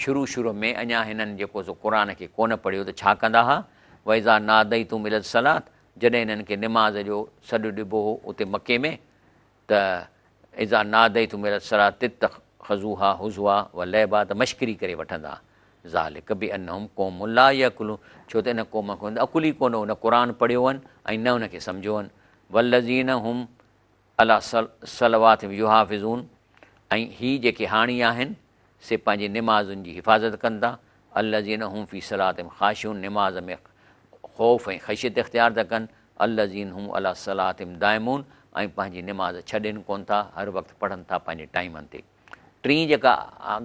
شروع شروع ۾ اڃا هنن جيڪو سو قرآن کي ڪونه پڙهيو ته ڇا ڪندا ها واذا ناديتم الي الصلاة جڏهن انهن کي نماز جو سڏ ڏبو هو اتي مڪي ۾ ته اذا ناديتم الي الصلاة اتخذوها هزوا ولعبا ته مشڪري ڪري وٺندا ذلک بانهم قوم لا يعقلون ڇو ته ان قوم کي عقل ئي ڪونه هو نه قرآن پڙهيو هئن ۽ نه ان کي سمجهيو هئن والذين هم علي صلواتهم يحافظون ۽ هي جيڪي هاڻي آهن سي پنهنجي نمازن جي حفاظت ڪن ٿا، الذين هم في صلاتهم خاشعون نماز ۾ خوف ۽ خشيت اختيار ٿا ڪن، الذين هم علي صلاتهم دائمون ۽ پنهنجي نماز ڇڏين ڪونه ٿا، هر وقت پڙهن ٿا پنهنجي ٽائيمن تي. ٽين جيڪا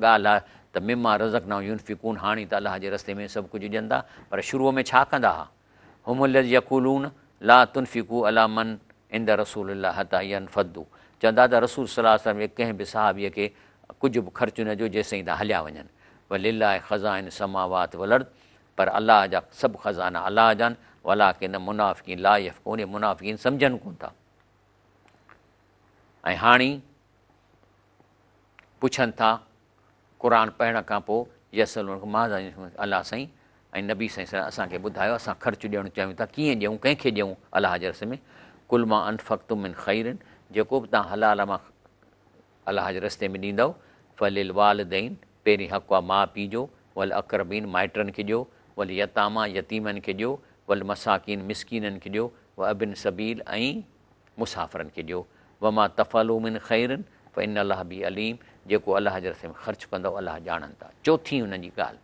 ڳالهه آهي ته مما رزقناهم ينفقون هاڻي ته الله جي رستي ۾ سڀ ڪجهه ڏين ٿا پر شروع ۾ ڇا ڪندا ها؟ هم الذين يقولون لا تنفقوا علي من عند رسول الله حتي ينفضوا چوندا ته رسول صلي الله عليه وسلم جي ڪنهن به صحابي کي ڪجهه به خرچ نه ڏيو جيستائين توهان هليا وڃن ولله خزائن السماوات والارض پر الله جا سڀ خزانا الله جا آهن ولڪن المنافقين لا يفقهون اهي منافقين سمجهن ڪونه ٿا ۽ هاڻي پڇن ٿا قرآن پڙهڻ کان پوء يسألونک ماذا ينفقون الله سائين ۽ نبي سائين صلي اسان کي ٻڌايو اسان خرچ ڏيڻ چاهيون ٿا ڪيئن ڏيون ڪنهن کي ڏيون الله جي رستي ۾ قل ما انفقتم من خير جيڪو به توهان حلال مان الله جي رستي ۾ ڏيندؤ فللوالدين پهرين حق آهي ماء پيء جو والاقربين مائٽن کي ڏيو واليتاميٰ يتيمن کي ڏيو والمساڪين مسڪينن کي ڏيو وابن السبيل ۽ مسافرن کي ڏيو، وما تفعلوا من خير فان الله به عليم جيڪو الله جي رستي ۾ خرچ ڪندؤ الله ڄاڻن ٿا. چوٿين انهن جي ڳالهه،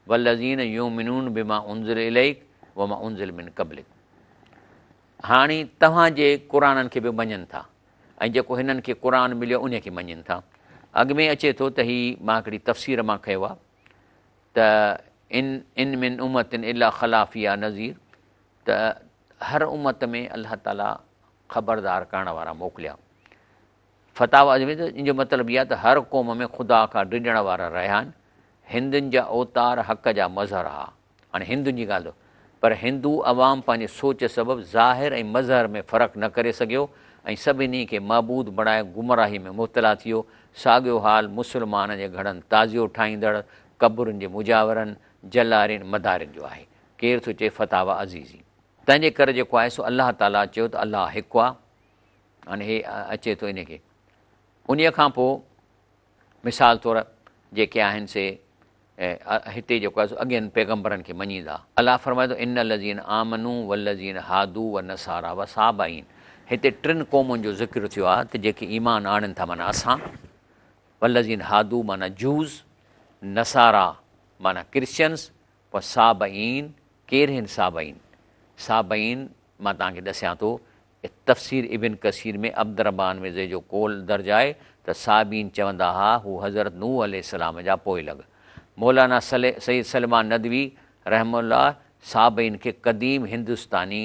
والذين يؤمنون بما انزل اليڪ وما انزل من قبلڪ هاڻي توهان جي قرآنن کي به مڃن ٿا ۽ جيڪو هنن کي قرآن مليو انهي کي مڃين ٿا. اڳ ۾ اچي ٿو ته هي مان هڪڙي تفسير مان کنيو آهي ته ان ان من امة الا خلا فيها نذير ته هر امت ۾ الله تعاليٰ خبردار ڪرڻ وارا موڪليا. فتاويٰ ۾ ته ان جو مطلب اهو آهي ته هر قوم ۾ خدا کان ڊڄڻ وارا رهيا آهن. هندن جا اوتار حق جا مظهر ها. هاڻي هندن جي ڳالهه پر هندو عوام پنهنجي سوچ سبب ظاهر ۽ مظهر ۾ فرق نه ڪري سگهيو ۽ سڀني کي معبود بڻائي گمراهي ۾ مبتلا ٿي ويو. ساڳيو حال مسلمان جي گهڻن تعزيو ٺاهيندڙ، قبرن جي مجاورن، جلارين، مدارين جو آهي. ڪير ٿو چئي فتاويٰ عزيزي. تنهن جي ڪري جيڪو آهي سو الله تعاليٰ چيو ته الله هڪ آهي. هاڻي هي اچي ٿو انهي کي. انهي کان پوء مثال طور جيڪي آهن سي هتي جيڪو آهي سو اڳين پيغمبرن کي مڃيندا. الله فرمائي ٿو ان الذين آمنوا والذين هادوا والنصارى والصابئين هتي ٽن قومن جو ذڪر ٿيو آهي ته جيڪي ايمان آڻين ٿا معنيٰ اسان، والذين هادوا معنيٰ جوز، نصارا معنيٰ ڪرسچنز، والصابئين، ڪير هن صابئين؟ صابئين مان توهان کي ڏسيان ٿو، تفسير ابن ڪثير ۾ عبدالرحمان بن زيد جو قول درج آهي ته صابئين چوندا ها هو حضرت نوح عليه السلام جا پوئلڳ. مولانا سيد سليمان ندوي رحمه الله صابئين کي قديم هندستاني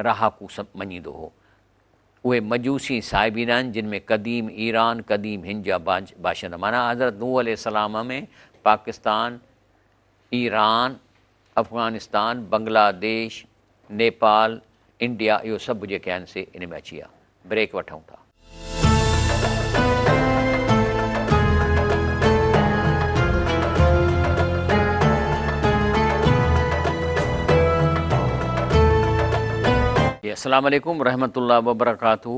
رهاڪو مڃيندو هو. اهي مجوسي ۽ صائبين آهن جن ۾ قديم ايران، قديم هند جا باشندا معنيٰ حضرت نوح عليه السلام ۾ پاڪستان، ايران، افغانستان، بنگلاديش، نيپال، انڊيا اهو سڀ جيڪي آهن سي ان ۾ اچي ويا. بريڪ وٺون ٿا. السلام عليڪم ورحمة الله وبرڪاته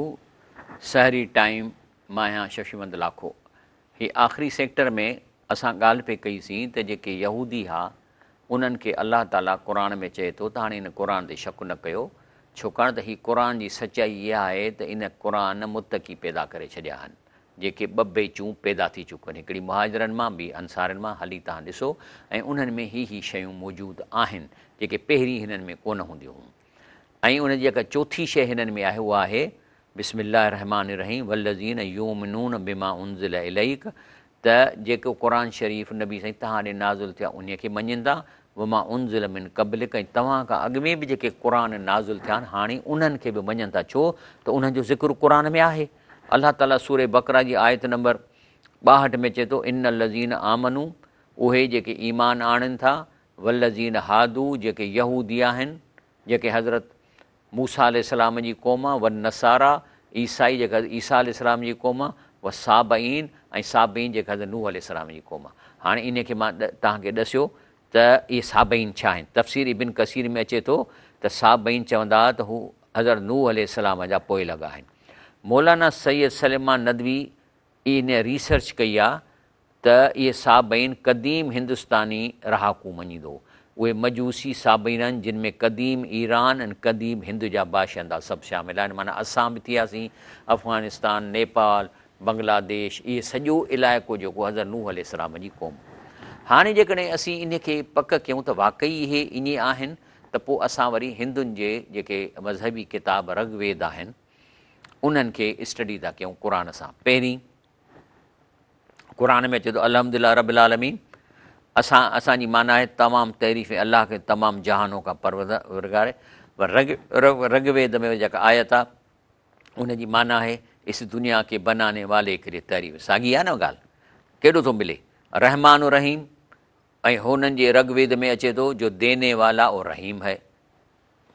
سحري ٽائيم مان آهيان ششمند لاکو هي آخري سيڪٽر ۾ اسان ڳالهه پئي ڪئي سين ته جيڪي يهودي ها انهن کي الله تعالي قرآن ۾ چئي ٿو ته هاڻي هن قرآن تي شڪ نه ڪيو ڇوڪاڻ ته هي قرآن جي سچائي اها آهي ته ان قرآن متقي پيدا ڪري ڇڏيا آهن جيڪي ٻه بيچون پيدا ٿي چڪيون آهن هڪڙي مهاجرن مان ٻي انصارين مان هلي توهان ڏسو ۽ انهن ۾ هي هي شيون موجود آهن جيڪي پهرين هنن ۾ ڪونه هونديون هيون ۽ ان جي جيڪا چوٿين شيء هنن ۾ آهي اها آهي بسم الله الرحمٰن الرحيم والذين يؤمنون بما انزل اليڪ ته جيڪو قرآن شريف نبي سائين توهان ڏي نازل ٿيو آهي انهي کي مڃين ٿا وما انزل من قبلڪ ۽ توهان کان اڳ ۾ به جيڪي قرآن نازل ٿيا آهن هاڻي انهن کي به مڃن ٿا ڇو ته انهن جو ذڪر قرآن ۾ آهي الله تعاليٰ سورة بقره جي آيت نمبر 62 ۾ چئي ٿو، ان الذين آمنوا اهي جيڪي ايمان آڻين ٿا، والذين هادوا جيڪي يهودي آهن، جيڪي حضرت موسيٰ عليه السلام جي قوم آ، والنصاريٰ عيسائي جيڪي حضرت عيسيٰ عليه السلام جي قوم آ، والصابئين ۽ صابئين جيڪي حضرت نوح عليه السلام جي قوم آ. هاڻي انهي کي مان توهان کي ڏسيو ته اهي صابئين ڇا آهن؟ تفسير ابن ڪثير ۾ اچي ٿو ته صابئين چوندا ته هو حضرت نوح عليه السلام جا پوئلڳ آهن. مولانا سيد سليمان ندوي ان ريسرچ ڪئي آ ته اهي صابئين قديم هندستاني رهاڪو مڃيندو هو. اهي مجوسي صابئين آهن جن ۾ قديم ايران ۽ قديم هند جا باشندا سڀ شامل آهن معنيٰ اسان به ٿياسين، افغانستان، نيپال، بنگلاديش اهي سڄو علائقو جيڪو حضرت نوح عليه السلام جي قوم. هاڻي جيڪڏهن اسين انهي کي پڪ ڪيون ته واقعي اهي ائين آهن ته پوء اسان وري هندن جي جيڪي مذهبي ڪتاب رگ ويد آهن انهن کي اسٽڊي ٿا ڪيون قرآن سان. پهرين قرآن ۾ اچي ٿو الحمد لله رب العالمين اسان اسان جي معنيٰ آهي تمام تعريف الله کي تمام جهانون کا پروردگار رگ رگ ويد ۾ جيڪا آيت آهي ان جي معنيٰ آهي اس دنيا کي بناني والي ڪي لئي تعريف ساڳي آهي نه ڳالهه ڪيڏو ٿو ملي رحمان رحيم ۽ هنن جي رگ ويد ۾ اچي ٿو جو ديني والا اور رحيم هي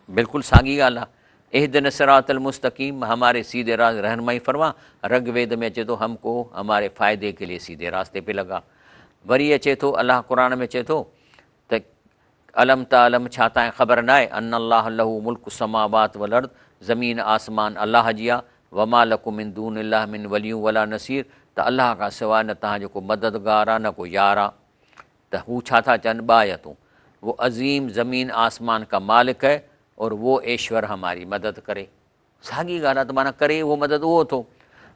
بلڪل ساڳي ڳالهه آهي اهدنا الصراط المستقيم هماري سيڌي راز رهنمائي فرما رگ ويد ۾ اچي ٿو هم کو هماري فائدي ڪي لئي سيڌي راستي پي لگا وري اچي ٿو الله قرآن ۾ چئي ٿو ته الم تعلم ڇا تانء خبر ناهي ان الله له ملڪ السماوات والارض زمين آسمان الله جي آ وما لڪم من دون الله من ولي ولا نصير ته الله کان سواء نه توهان جو ڪو مددگار آ نه ڪو يار آ ته هو ڇا ٿا چون ٻه آيتون وہ عظيم زمين آسمان کا مالڪ هي اور وہ ايشور هماري مدد ڪري. ساڳي ڳالهه آهي ته معنيٰ ڪري اهو مدد اهو ٿو.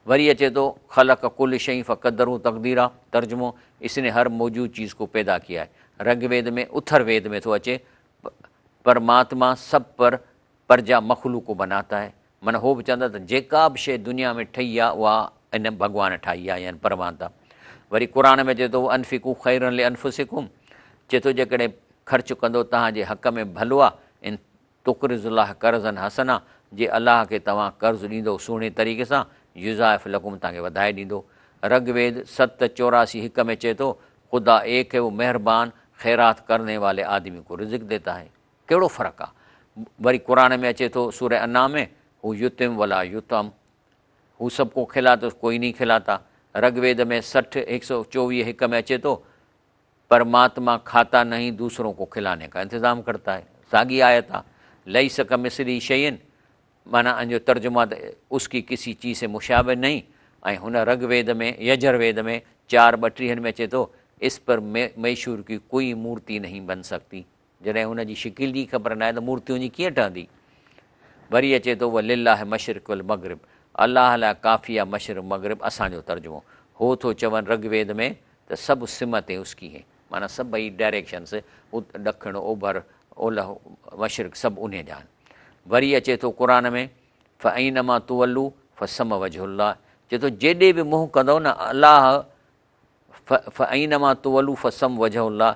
وري اچي ٿو خلق ڪل شيء فقدره تقديرا ترجمو، اس ني هر موجود چيز کو پيدا ڪيا هي. رگ ويد ۾ اٿر ويد ۾ ٿو اچي پرماتما سب پر پرجا مخلوق کو بناتا هي معنيٰ هو به چوندا ته جيڪا به شيء دنيا ۾ ٺهي آهي اها ان ڀڳوان ٺاهي آهي يعني پرماتما. وري قرآن ۾ اچي ٿو انفقو خيرا لانفسڪم چئي ٿو جيڪڏهن خرچ ڪندو توهان جي حق ۾ ڀلو آهي ان تقرض الله قرضا حسنا جي الله کي توهان قرض ڏيندؤ سهڻي طريقي سان، يضاعف لڪم توهان کي وڌائي ڏيندو. رگ ويد 7، 84، 1 ۾ چئي ٿو، خدا ايڪ هي وو مهربان خيرات ڪرني والي آدمي ڪو رزق ديتا هي. ڪهڙو فرق آ؟ وري قرآن ۾ اچي ٿو سوره انعام ۾ هو يطعم ولا يطعم هو سب ڪو کلاتا ڪوئي نهين کلاتا. رگ ويد ۾ 60، 124، 1 ۾ اچي ٿو، پرماتما کاتا نهين دوسرون ڪو کلاني کا انتظام ڪرتا هي ساڳي آيت آ ليس ڪمثله شيء معنيٰ ان جو ترجمو آ ته اس ڪي ڪسي چيز سي مشابه نهين ۽ هن رگ ويد ۾ يجر ويد ۾ چار ٻٽيهن ۾ اچي ٿو اس پر ميشور ڪي ڪوئي مورتي نهين بن سڪتي جڏهن ان جي شڪل جي خبر ناهي ته مورتي ان جي ڪيئن ٺهندي؟ وري اچي ٿو ولله مشرق والمغرب الله لاء ڪافي آ مشرق مغرب اسان جو ترجمو هو ٿو چون رگ ويد ۾ ته سڀ سمتين اس ڪي هين معنيٰ سڀئي ڊائريڪشنس ڏکڻ اوڀر اولهه مشرق سڀ انهي جا آهن وري اچي ٿو قرآن ۾ فاينما تولوا فثم وجه الله چئي ٿو جيڏي به منهن ڪندؤ نه الله فاينما تولوا فثم وجه الله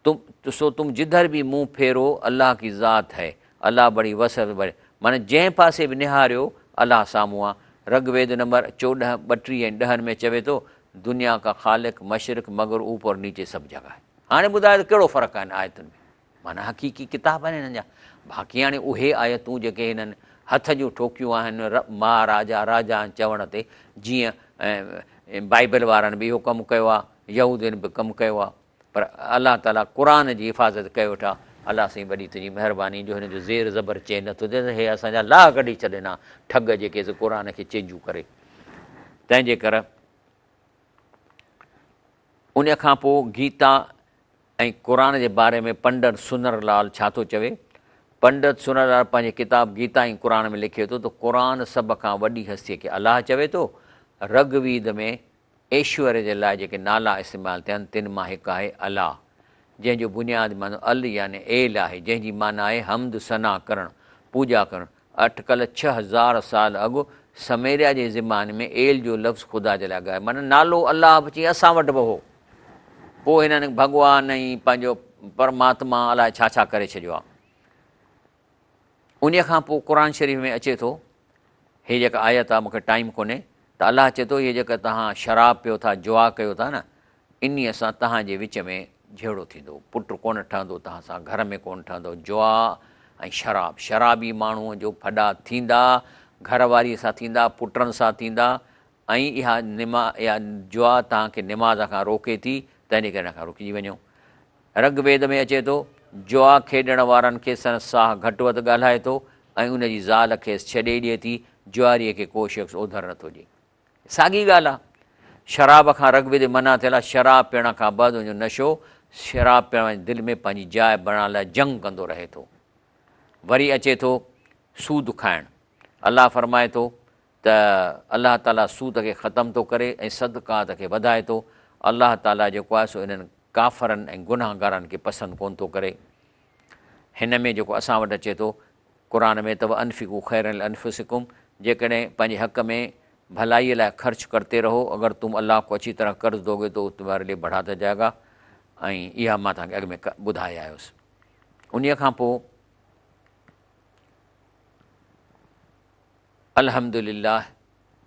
تم سو تم جڌر به منهن ڦيرو الله ڪي ذات هي الله بڙي وسعت بڙي معنيٰ جنهن پاسي به نهاريو الله سامهون آ. رگ ويد نمبر 14، 32 ۽ ڏهن ۾ چوي ٿو دنيا ڪا خالق مشرق مغرب اوپر نيچي سڀ جڳهه آهي. هاڻي ٻڌايو ته ڪهڙو فرق آهي هن آيتن ۾ معنيٰ حقيقي ڪتاب آهن هنن جا باقي هاڻي اهي آيتون جيڪي هنن هٿ جون ٺوڪيون آهن مها راجا راجا چوڻ تي جيئن بائبل وارن به اهو ڪم ڪيو آ يهودين به ڪم ڪيو آ. پر الله تعالي قرآن جي حفاظت ڪيو ويٺا. الله سائين وڏي تنهنجي مهرباني جو هن جو زير زبر چئي نٿو ڏي ته هي اسان جا لاهه ڪڍي ڇڏين ها ٺڳ جيڪي سي قرآن کي چينجون ڪري تنهن جي ڪر ان کان پوء گيتا ۽ قرآن جي باري ۾ پنڊت سنر لال ڇا ٿو چوي؟ پنڊت سنر لال پنهنجي ڪتاب گيتا ۽ قرآن ۾ لکي ٿو ته قرآن سڀ کان وڏي هستيء کي الله چوي ٿو. رگ ويد ۾ ايشور جي لاء جيڪي نالا استعمال ٿيا آهن تن مان هڪ آهي الا جنهن جو بنيادي معنيٰ ال يعني ايل آهي جنهن جي معنيٰ آهي حمد ثنا ڪرڻ، پوڄا ڪرڻ. اٽڪل 6000 سال اڳ سميريا جي زماني ۾ ايل جو لفظ خدا جي لاء ڳايو معنيٰ نالو الله به چي اسان وٽ به هو. پوء هنن ڀڳوان ۽ پنهنجو پرماتما الائي ڇا ڇا ڪري ڇڏيو آهي. انهيء کان پوء قرآن شريف ۾ اچي ٿو، هي جيڪا آيت آهي مون کي ٽائيم ڪونهي ته الله چئي ٿو هي جيڪا توهان شراب پيو ٿا جوا ڪيو ٿا نه انهيء سان توهان جي وچ ۾ جهيڙو ٿيندو، پٽ ڪونه ٺهندو توهان سان، گهر ۾ ڪونه ٺهندو، جوا ۽ شراب، شرابي ماڻهوء جو ڦڏا ٿيندا، گهر واريء سان ٿيندا، پٽن سان ٿيندا ۽ اها نما اها جوا توهان کي نماز کان روڪي ٿي، تنهنجي ڪري ان کان رڪجي وڃو. رگ ويد ۾ اچي ٿو، جوا کيڏڻ وارن کي سندس ساهه گهٽ وڌ ڳالهائي ٿو ۽ ان جي زال کيس ڇڏي ڏئي ٿي، جواريء کي ڪو شخص اوڌر نٿو ڏئي. ساڳي ڳالهه آ. شراب کان رگ ويد ۾ منع ٿيل آ، شراب پيئڻ کان بعد ان جو نشو شراب پيئڻ واري جي دل ۾ پنهنجي جاء بڻائڻ لاء جنگ ڪندو رهي ٿو. وري اچي ٿو سود کائڻ. الله فرمائي ٿو ته الله تعاليٰ سود کي ختم ٿو ڪري ۽ صدقات کي وڌائي ٿو. الله تعاليٰ جيڪو آهي سو انهن ڪافرن ۽ گنهگارن کي پسند ڪونه ٿو ڪري. هن ۾ جيڪو اسان وٽ اچي ٿو قرآن ۾ ته وانفقوا خيرا لانفسڪم جيڪڏهن پنهنجي حق ۾ ڀلائيء لاء خرچ ڪرتي رهو اگر تم الله کو اڇي طرح قرض دوگي تو تمهاري لئي بڙهاتا جائي گا ۽ اها مان توهان کي اڳ ۾ ٻڌائي آيس. انهيء کان پوء الحمد لله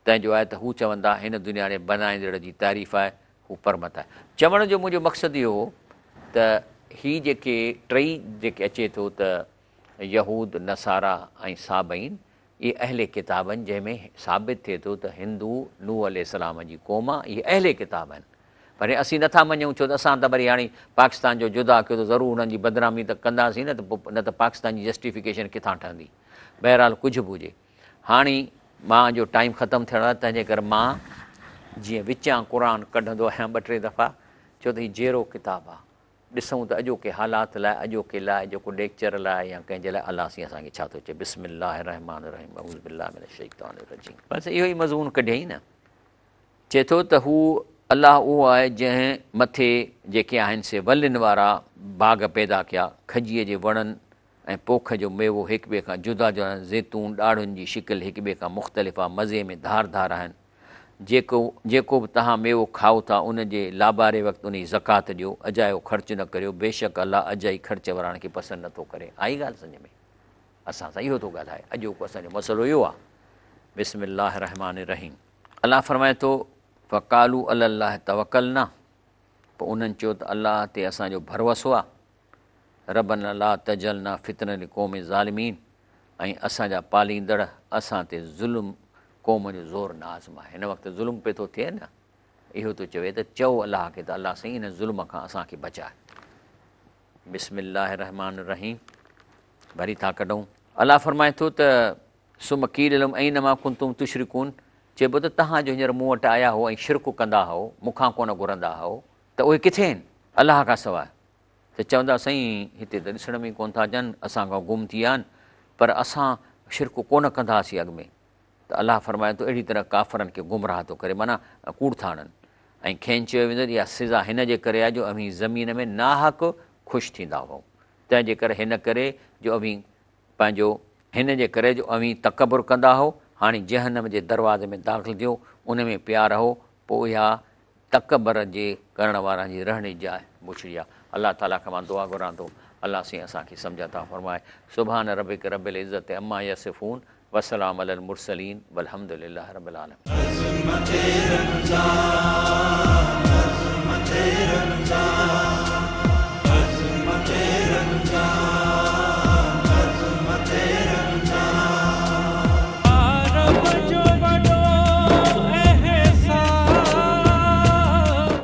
تنهن جو آهي ته هو چوندا هن دنيا جي بنائيندڙ جي تعريف آهي هو پرمت آهي. چوڻ جو منهنجو مقصد اهو هو ته هي جيڪي ٽئي جيڪي اچي ٿو ته يهود، نصارا ۽ صابئين اهي اهل ڪتاب آهن جنهن ۾ ثابت ٿئي ٿو ته هندو نوح عليه السلام جي قوم آهي اهي اهل ڪتاب آهن پر اسين نٿا مڃون ڇو ته اسان ته وري هاڻي پاڪستان جو جدا ڪيو ته ضرور انهن جي بدنامي ته ڪنداسين نه ته پوء نه ته پاڪستان جي جسٽيفڪيشن ڪٿان ٺهندي. بهرحال ڪجهه به هجي هاڻي مان جو ٽائيم ختم ٿيڻ وارو تنهن جي ڪري مان جيئن وچان قرآن ڪڍندو آهيان ٻه ٽي دفعا ڇو ته هي جيرو ڪتاب آ ڏسون ته اڄوڪي حالات لاء اڄوڪي لاء جيڪو ليڪچر لاء يا ڪنهن جي لاء الله سائين اسان کي ڇا ٿو چئي بسم الله الرحمٰن الرحيم اعوذ بالله من الشيطان الرجيم بس اهو ئي مضمون ڪڍيائين نه چئي ٿو ته هو الله اهو آهي جنهن مٿي جيڪي آهن سي ولين وارا باغ پيدا ڪيا کجيء جي وڻن ۽ پوک جو ميوو هڪٻئي کان جدا جدا آهن، زيتون، ڏاڙهن جي شڪل هڪٻئي کان مختلف آهي، مزي ۾ ڌار ڌار آهن. جيڪو جيڪو به توهان ميوو کائو ٿا ان جي لاباري وقت ان جي زڪوات ڏيو، اجايو خرچ نه ڪريو، بيشڪ الله اجائي خرچ وارن کي پسند نه ٿو ڪري. آئي ڳالهه سمجهه ۾؟ اسان سان اهو ٿو ڳالهائي، اڄوڪو اسان جو مسئلو اهو آهي. بسم الله الرحمٰن الرحيم. الله فرمائي ٿو، فقالوا علي الله توڪلنا پوء انهن چيو ته الله تي اسان جو ڀروسو آهي. ربنا لا تجعلنا فتنة للقوم الظالمين ۽ اسان جا پاليندڙ اسان تي ظلم قوم جو زور نه آزماء. هن وقت ظلم پئي ٿو ٿئي نه، اهو ٿو چوي ته چئو الله کي ته الله سائين ان ظلم کان اسان کي بچاء. بسم الله الرحمٰن الرحيم وري ٿا ڪڍون. الله فرمائي ٿو ته ثم قيل لهم اين ما ڪنتم تشرڪون چئبو ته توهان جو هينئر مون وٽ آيا هئو ۽ شرڪ ڪندا هئو مون کان ڪونه گهرندا هئو ته اهي ڪٿي آهن الله کان سواء ته چوندا سائين هتي ته ڏسڻ ۾ ئي ڪونه ٿا اچن، اسان کان گم ٿي ويا آهن، پر اسان شرڪ ڪونه ڪندا هئاسين اڳ ۾. ته الله فرمائي ٿو اهڙي طرح ڪافرن کي گمراهه ٿو ڪري معنيٰ ڪوڙ ٿا هڻن ۽ کين چيو ويندو ته اها سزا هن جي ڪري آهي جو اوهين زمين ۾ ناحق خوش ٿيندا هئو تنهن جي ڪري هن ڪري جو اوهين پنهنجو هن جي ڪري جو اوهين تڪبر ڪندا هئو هاڻي جهنم جي دروازي ۾ داخل ٿيو ان ۾ پيا رهو پوء اها تڪبر جي ڪرڻ وارن جي رهڻي جاء بڇڙي آ. الله تعالي کان مان دعا گهران ٿو الله سائين اسان کي سمجهه عطا فرمائي. سبحان ربک رب العزت عما يصفون وسلام علي المرسلين والحمد لله رب العالمين. عظمت رمضان.